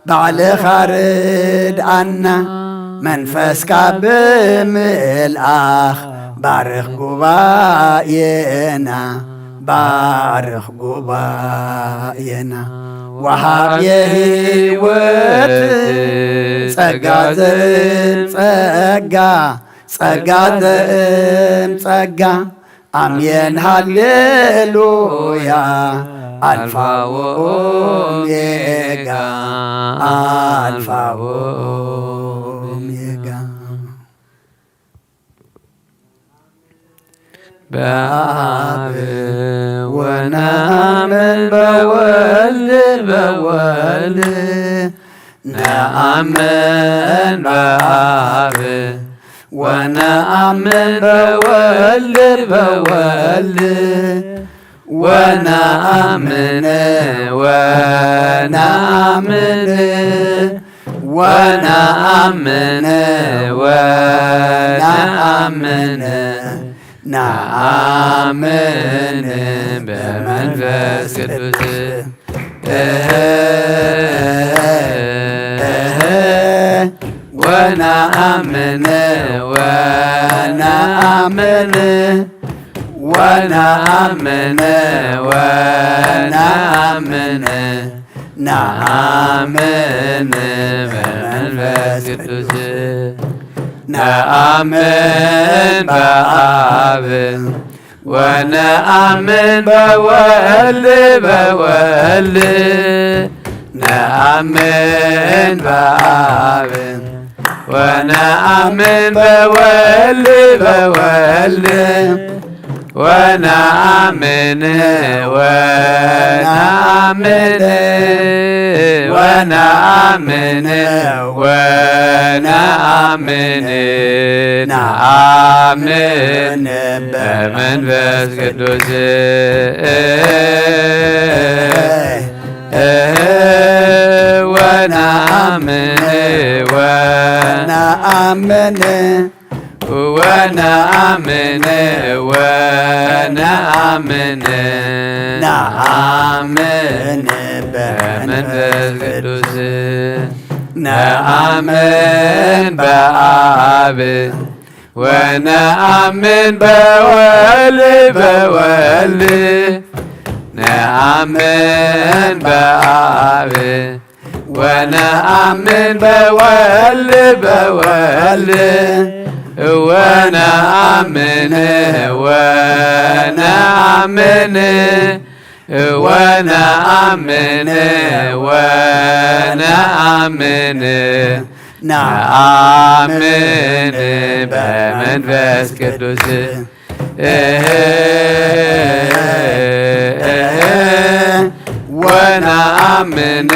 ባዕልኻ ርድኣና። መንፈስካ ብምልኣኽ ባርኽ ጉባኤና፣ ባርኽ ጉባኤና። ወሃብ የህይወት ጸጋ ዘእም ጸጋ፣ ጸጋ ዘእም ጸጋ። ኣሜን ሃሌሉያ። ኣልፋ ወኦሜጋ፣ ኣልፋ ወኦሜጋ። በአብ ወነአምን በወልድ፣ በወልድ ነአምን በአብ ወነአምን በወልድ፣ በወልድ ወነአምን፣ ወነአምን፣ ወነአምን፣ ወነአምን፣ ነአምን በመንፈስ ቅዱስ። እህ፣ እህ፣ ወነአምን፣ ወነአምን፣ ወነአምን፣ ወነአምን፣ ነአምን በመንፈስ ቅዱስ። ነአምን በአብ ወነአምን በወልድ፣ በወልድ ነአምን በአብ ወነአምን በወልድ፣ በወልድ ወነአምን፣ ወነአምን፣ ወነአምን፣ ወነአምን፣ ነአምን በመንፈስ ቅዱስ። ወነአምን፣ ወነአምን፣ ወነአምን፣ ወነአምን፣ ነአምን በመንፈስ ቅዱስ። ነአምን በአብ ወነአምን በወልድ፣ በወልድ ነአምን በአብ ወነአምን በወልድ፣ በወልድ ወነአምን፣ ወነአምን፣ ወነአምን፣ ወነአምን፣ ነአምን በመንፈስ ቅዱስ። እህ፣ እህ፣ ወነአምን፣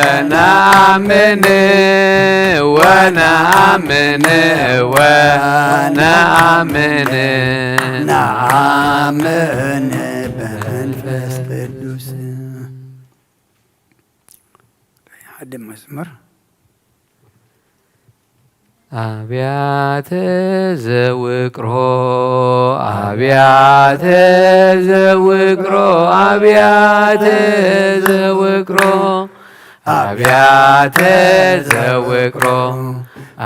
ወነአምን፣ ወነአምን፣ ወነአምን፣ ነአምን በመንፈስ ቅዱስ። ሓደ መዝሙር። አብያተ ዘውቅሮ፣ አብያተ ዘውቅሮ፣ አብያተ ዘውቅሮ፣ አብያተ ዘውቅሮ፣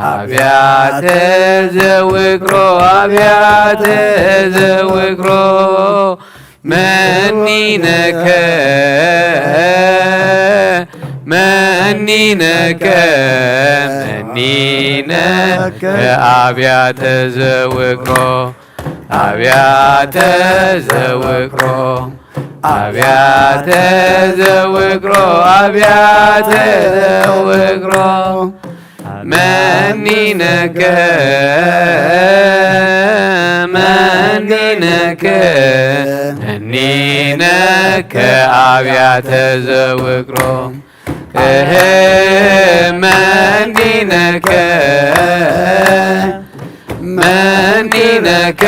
አብያተ ዘውቅሮ፣ አብያተ ዘውቅሮ፣ መኒነከ፣ መኒነከ፣ መኒነከ፣ አብያተ ዘውቅሮ፣ አብያተ ዘውቅሮ፣ አብያተ ዘውቅሮ፣ አብያተ ዘውቅሮ፣ መኒነከ መኒነከ መኒነከ ኣብያተ ዘውቅሮ እህ መኒነከ መኒነከ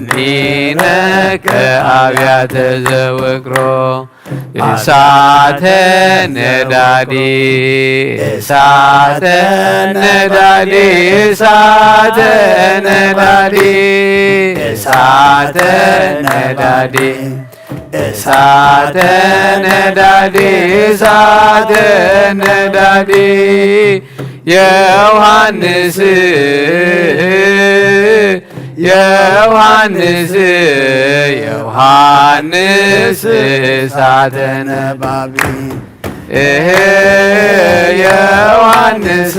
መኒነከ ኣብያተ ዘውቅሮ እሳተ ነዳዲ እሳተ ነዳዲ እሳተ ነዳዲ እሳተ ነዳዲ እሳተ ነዳዲ እሳተ ነዳዲ ዮሃንስ ዮሃንስ ዮሃንስ እሳተ ነባቢ እህ ዮሃንስ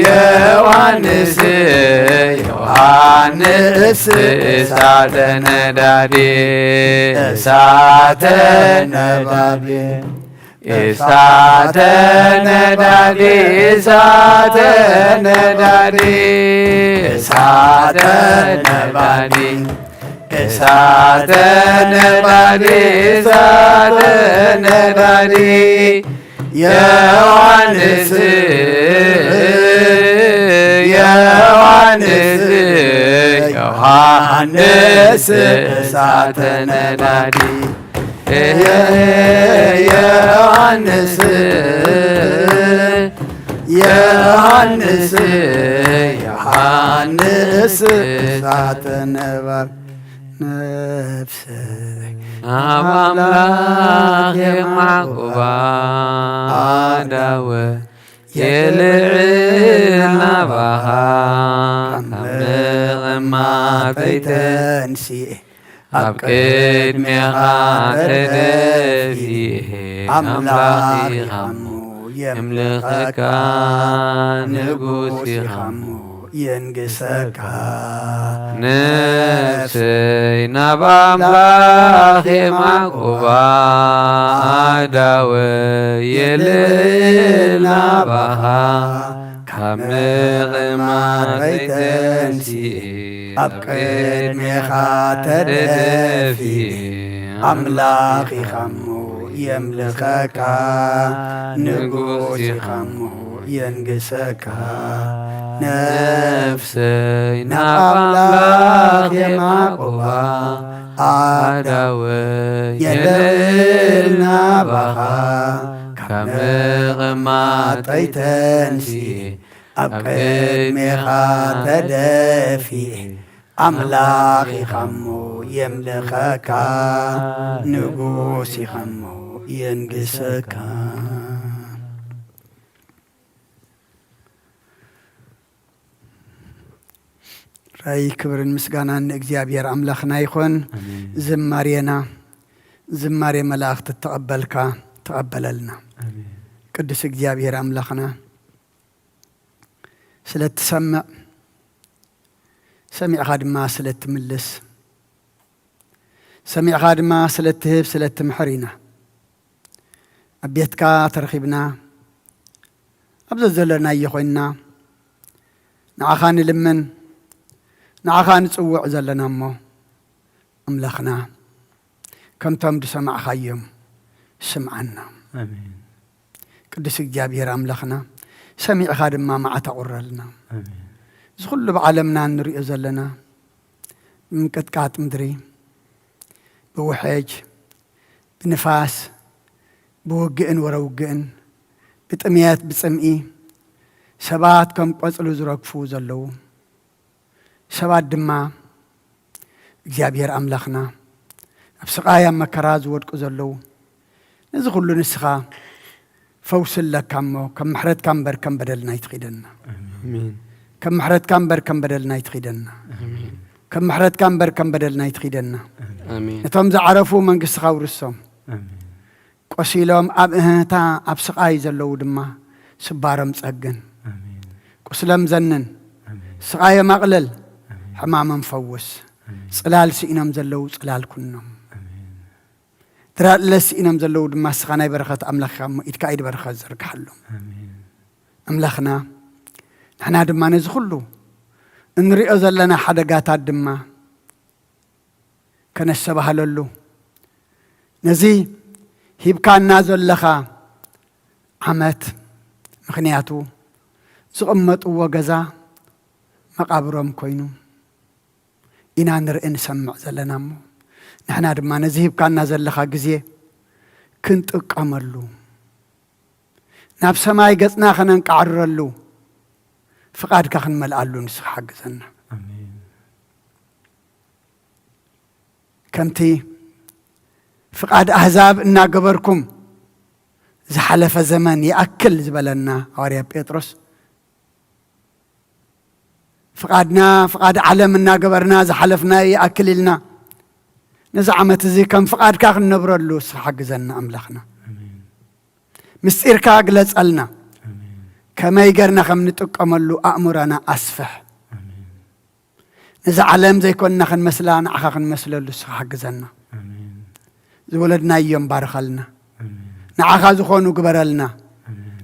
ዮሃንስ ዮሃንስ እሳተ ነዳዲ እሳተ ነባቢ እሳተ ነዳዲ እሳተ ነዳዲ እሳተ ነባዲ እሳተ ነባዲ እሳተ ነባዲ ዮሃንስ ዮሃንስ ዮሃንስ እሳተ ነዳዲ ዮሃንስ ዮሃንስ ዮሃንስ እሳተ ነባቢ ነፍሰይ ናብ ኣምላኽ የማዕቁባ ኣዳወ የልዕል ናባኻ ካብ ምቕማጠይ ተንሲኤ ኣብ ቅድሜኻ ተደፊኤ ኣምላኽ ኢኻሞ የምልኸካ ንጉስ ኢኻሞ የንግሰካ ነፍሰይ ናብ ኣምላኽ የማዕቁባ ኣዳወ የልዕል ናባኻ ካብ ምቕማጠይ ተንሲኤ ኣብ ቅድሜኻ ተደፊኤ ኣምላኽ ኢኻሞ የምልኸካ ንጉስ ኢኻሞ የንግሰካ ነፍሰይ ናብ ኣምላኽ የማዕቁባ ኣዳወ የልዕል ናባኻ ካብ ምቕማጠይ ተንሲኤ ኣብ ቅድሜኻ ተደፊኤ ኣምላኽ ኢኻሞ የምልኸካ ንጉስ ኢኻሞ የንግሰካ ራይ ክብርን ምስጋናን ንእግዚኣብሔር ኣምላኽና ይኹን። ዝማሬና ዝማሬ መላእኽቲ ተቐበልካ ተቐበለልና። ቅዱስ እግዚኣብሔር ኣምላኽና ስለ እትሰምዕ ሰሚዕኻ ድማ ስለ እትምልስ ሰሚዕኻ ድማ ስለ እትህብ ስለ እትምሕር ኢና ኣብ ቤትካ ተረኺብና ኣብ ዘዘለናዮ ኮይንና ንዓኻ ንልምን ንዓኻ ንጽውዕ ዘለና እሞ ኣምላኽና ከምቶም ዝሰማዕኻዮም ስምዓና። ቅዱስ እግዚኣብሔር ኣምላኽና ሰሚዕኻ ድማ መዓት ኣቑረልና። እዚ ኩሉ ብዓለምና እንሪኦ ዘለና ብምቅጥቃጥ ምድሪ ብውሕጅ ብንፋስ ብውግእን ወረ ውግእን ብጥምየት ብጽምኢ ሰባት ከም ቆጽሊ ዝረግፉ ዘለዉ ሰባት ድማ እግዚኣብሔር ኣምላኽና ኣብ ስቓይ ኣብ መከራ ዝወድቁ ዘለዉ ነዚ ኩሉ ንስኻ ፈውሲ ኣለካ እሞ ከም ምሕረትካ እምበር ከም በደልና ኣይትኺደና። ከም ምሕረትካ እምበር ከም በደልና ኣይትኺደና። ከም ምሕረትካ እምበር ከም በደልና ኣይትኺደና። ነቶም ዝዓረፉ መንግስትኻ ኣውርሶም። ቆሲሎም ኣብ እህህታ ኣብ ስቓይ ዘለዉ ድማ ስባሮም ጸግን። ቁስሎም ዘንን። ስቓዮም ኣቕልል። ሕማሞም ፈውስ። ጽላል ስኢኖም ዘለዉ ጽላል ኩኖም። ድራድለ ስኢኖም ዘለዉ ድማ ንስኻ ናይ በረኸት ኣምላኽ ኢኻ እሞ ኢድካ ኢድ በረኸት ዘርግሓሎም። ኣምላኽና ንሕና ድማ ነዚ ኩሉ እንሪኦ ዘለና ሓደጋታት ድማ ከነስተባህለሉ፣ ነዚ ሂብካና ዘለኻ ዓመት፣ ምኽንያቱ ዝቕመጥዎ ገዛ መቓብሮም ኮይኑ ኢና ንርኢ ንሰምዕ ዘለና እሞ፣ ንሕና ድማ ነዚ ሂብካና ዘለኻ ግዜ ክንጥቀመሉ፣ ናብ ሰማይ ገጽና ከነንቃዕርረሉ፣ ፍቓድካ ክንመልኣሉ ንስኻ ሓግዘና። ከምቲ ፍቓድ ኣህዛብ እናገበርኩም ዝሓለፈ ዘመን ይኣክል ዝበለና ሃዋርያ ጴጥሮስ፣ ፍቓድና ፍቓድ ዓለም እናገበርና ዝሓለፍና ይኣክል ኢልና፣ ነዚ ዓመት እዚ ከም ፍቓድካ ክንነብረሉ ንስኻ ሓግዘና ኣምላኽና። ምስጢርካ ግለጸልና። ከመይ ገርና ከም ንጥቀመሉ ኣእምሮና ኣስፍሕ። ነዚ ዓለም ዘይኮንና ክንመስላ ንዓኻ ክንመስለሉ ንስኻ ሓግዘና። ዝወለድናዮም ባርኸልና። ንዓኻ ዝኾኑ ግበረልና።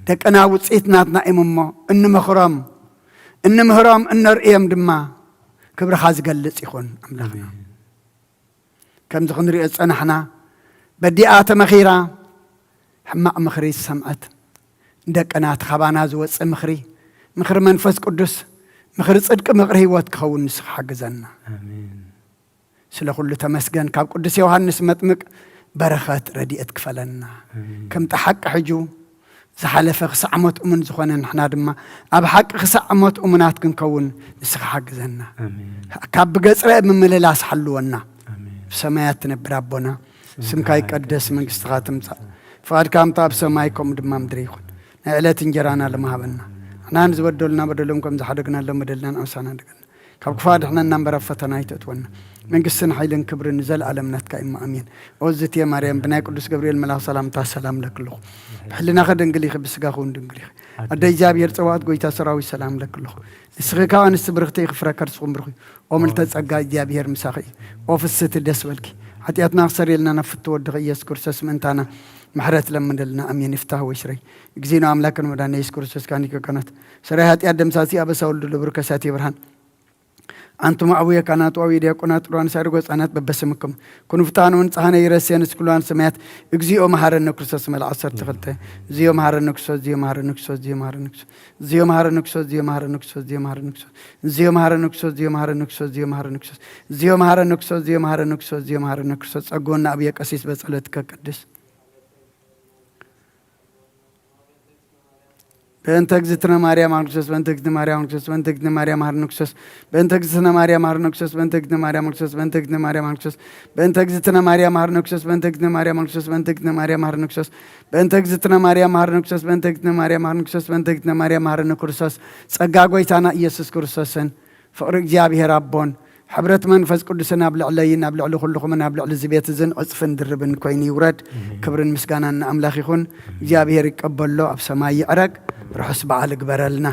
ደቅና ውፅኢት ናትና እዮም እሞ እንመኽሮም፣ እንምህሮም፣ እነርእዮም ድማ ክብርኻ ዝገልጽ ይኹን ኣምላኽና። ከምዚ ክንሪኦ ዝጸናሕና፣ በዲኣ ተመኺራ ሕማቕ ምኽሪ ዝሰምዐት፣ ንደቅና እቲ ካባና ዝወጽእ ምኽሪ፣ ምኽሪ መንፈስ ቅዱስ፣ ምኽሪ ጽድቂ፣ ምኽሪ ህይወት ክኸውን ንስኻ ሓግዘና። ስለ ኩሉ ተመስገን። ካብ ቅዱስ ዮሃንስ መጥምቅ በረኸት ረድኤት ክፈለና። ከምቲ ሓቂ ሕጁ ዝሓለፈ ክሳዕ ሞት እሙን ዝኾነ ንሕና ድማ ኣብ ሓቂ ክሳዕ ሞት እሙናት ክንከውን ንስኻ ሓግዘና። ካብ ብገጽ ርእ ምምልላስ ሓልወና። ብሰማያት ትነብር ኣቦና፣ ስምካ ይቀደስ፣ መንግስትኻ ትምጻእ፣ ፍቓድካ ከምታ ኣብ ሰማይ ከምኡ ድማ ምድሪ ይኹን። ናይ ዕለት እንጀራና ሎሚ ሃበና። ንሕና ንዝበደሉና በደሎም ከም ዝሓደግናሎም በደልና ንኣምሳና ደገና። ካብ ክፉ ኣድሕነና እምበር ኣብ ፈተና ኣይተእትወና። መንግስትን ሓይልን ክብርን ንዘለኣለም ናትካ እዩ እሞ ኣሜን። ኦ ዝትየ ማርያም፣ ብናይ ቅዱስ ገብርኤል መልኣኽ ሰላምታ ሰላም ለክልኹ። ብሕልናኺ ድንግል ኢኺ፣ ብስጋኺ እውን ድንግል ኢኺ። ኣደ እግዚኣብሔር ጸባኦት፣ ጎይታ ሰራዊት፣ ሰላም ለክልኹ። ንስኺ ካብ ኣንስቲ ብርኽቲ ኢኺ፣ ፍረ ከርስኹም ብሩኽ እዩ። ኦ ምልተ ጸጋ፣ እግዚኣብሔር ምሳኺ እዩ። ኦ ፍስህቲ፣ ደስ በልኪ። ሓጢኣትና ክሰርየልና ናብ ፍትው ወድኺ ኢየሱስ ክርስቶስ ምእንታና ምሕረት ለምንልና። ኣሜን። ይፍታህ ወይ ስረይ። እግዚእነ ኣምላክን መድኃኒነ ኢየሱስ ክርስቶስ ካኒከ ካህናት፣ ሰራይ ኃጢአት ደምሳሲ፣ አበሳ ወልድ ለብሩክ ከሳቴ ብርሃን። አንትሙ አቡየ ካህናት ወአቡየ ዲያቆናት፣ ጥሩያን ሳይርጎ ሕፃናት በበስምክም ኩኑ ፍትሐነ ወንጽሐነ ይረሴን እስኩላን ሰማያት። እግዚኦ መሐረነ ክርስቶስ። መልአ ዓሰርተ ክልተ። እግዚኦ መሐረነ ክርስቶስ፣ እግዚኦ መሐረነ ክርስቶስ፣ እግዚኦ መሐረነ ክርስቶስ፣ እግዚኦ መሐረነ ክርስቶስ፣ እግዚኦ መሐረነ ክርስቶስ፣ እግዚኦ መሐረነ ክርስቶስ፣ እግዚኦ መሐረነ ክርስቶስ፣ እግዚኦ መሐረነ ክርስቶስ፣ እግዚኦ መሐረነ ክርስቶስ፣ እግዚኦ መሐረነ ክርስቶስ፣ እግዚኦ መሐረነ ክርስቶስ። ጸግወና አቡየ ቀሲስ በጸሎትከ ቅድስ። በእንተ እግዝእትነ ማርያም አርክቶስ፣ በእንተ እግዝእትነ ማርያም አርክቶስ፣ በእንተ እግዝእትነ ማርያም አርክቶስ፣ በእንተ እግዝእትነ ማርያም አርክቶስ፣ በእንተ እግዝእትነ ማርያም አርክቶስ፣ በእንተ እግዝእትነ ማርያም አርክቶስ፣ በእንተ እግዝእትነ ማርያም አርክቶስ፣ በእንተ እግዝእትነ ማርያም አርክቶስ፣ በእንተ እግዝእትነ ማርያም አርክቶስ፣ በእንተ እግዝእትነ ማርያም አርክቶስ፣ በእንተ እግዝእትነ ማርያም አርክቶስ፣ በእንተ እግዝእትነ ማርያም አርነ ክርስቶስ። ጸጋ ጎይታና ኢየሱስ ክርስቶስን ፍቕሪ እግዚኣብሔር ኣቦን ሕብረት መንፈስ ቅዱስን ኣብ ልዕለይን ኣብ ልዕሊ ኩልኹምን ኣብ ልዕሊ እዚ ቤት እዝን ዕጽፍን ድርብን ኮይኑ ይውረድ። ክብርን ምስጋናን ንኣምላኽ ይኹን። እግዚኣብሔር ይቀበሎ፣ ኣብ ሰማይ ይዕረግ። ርሑስ በዓል እግበረልና።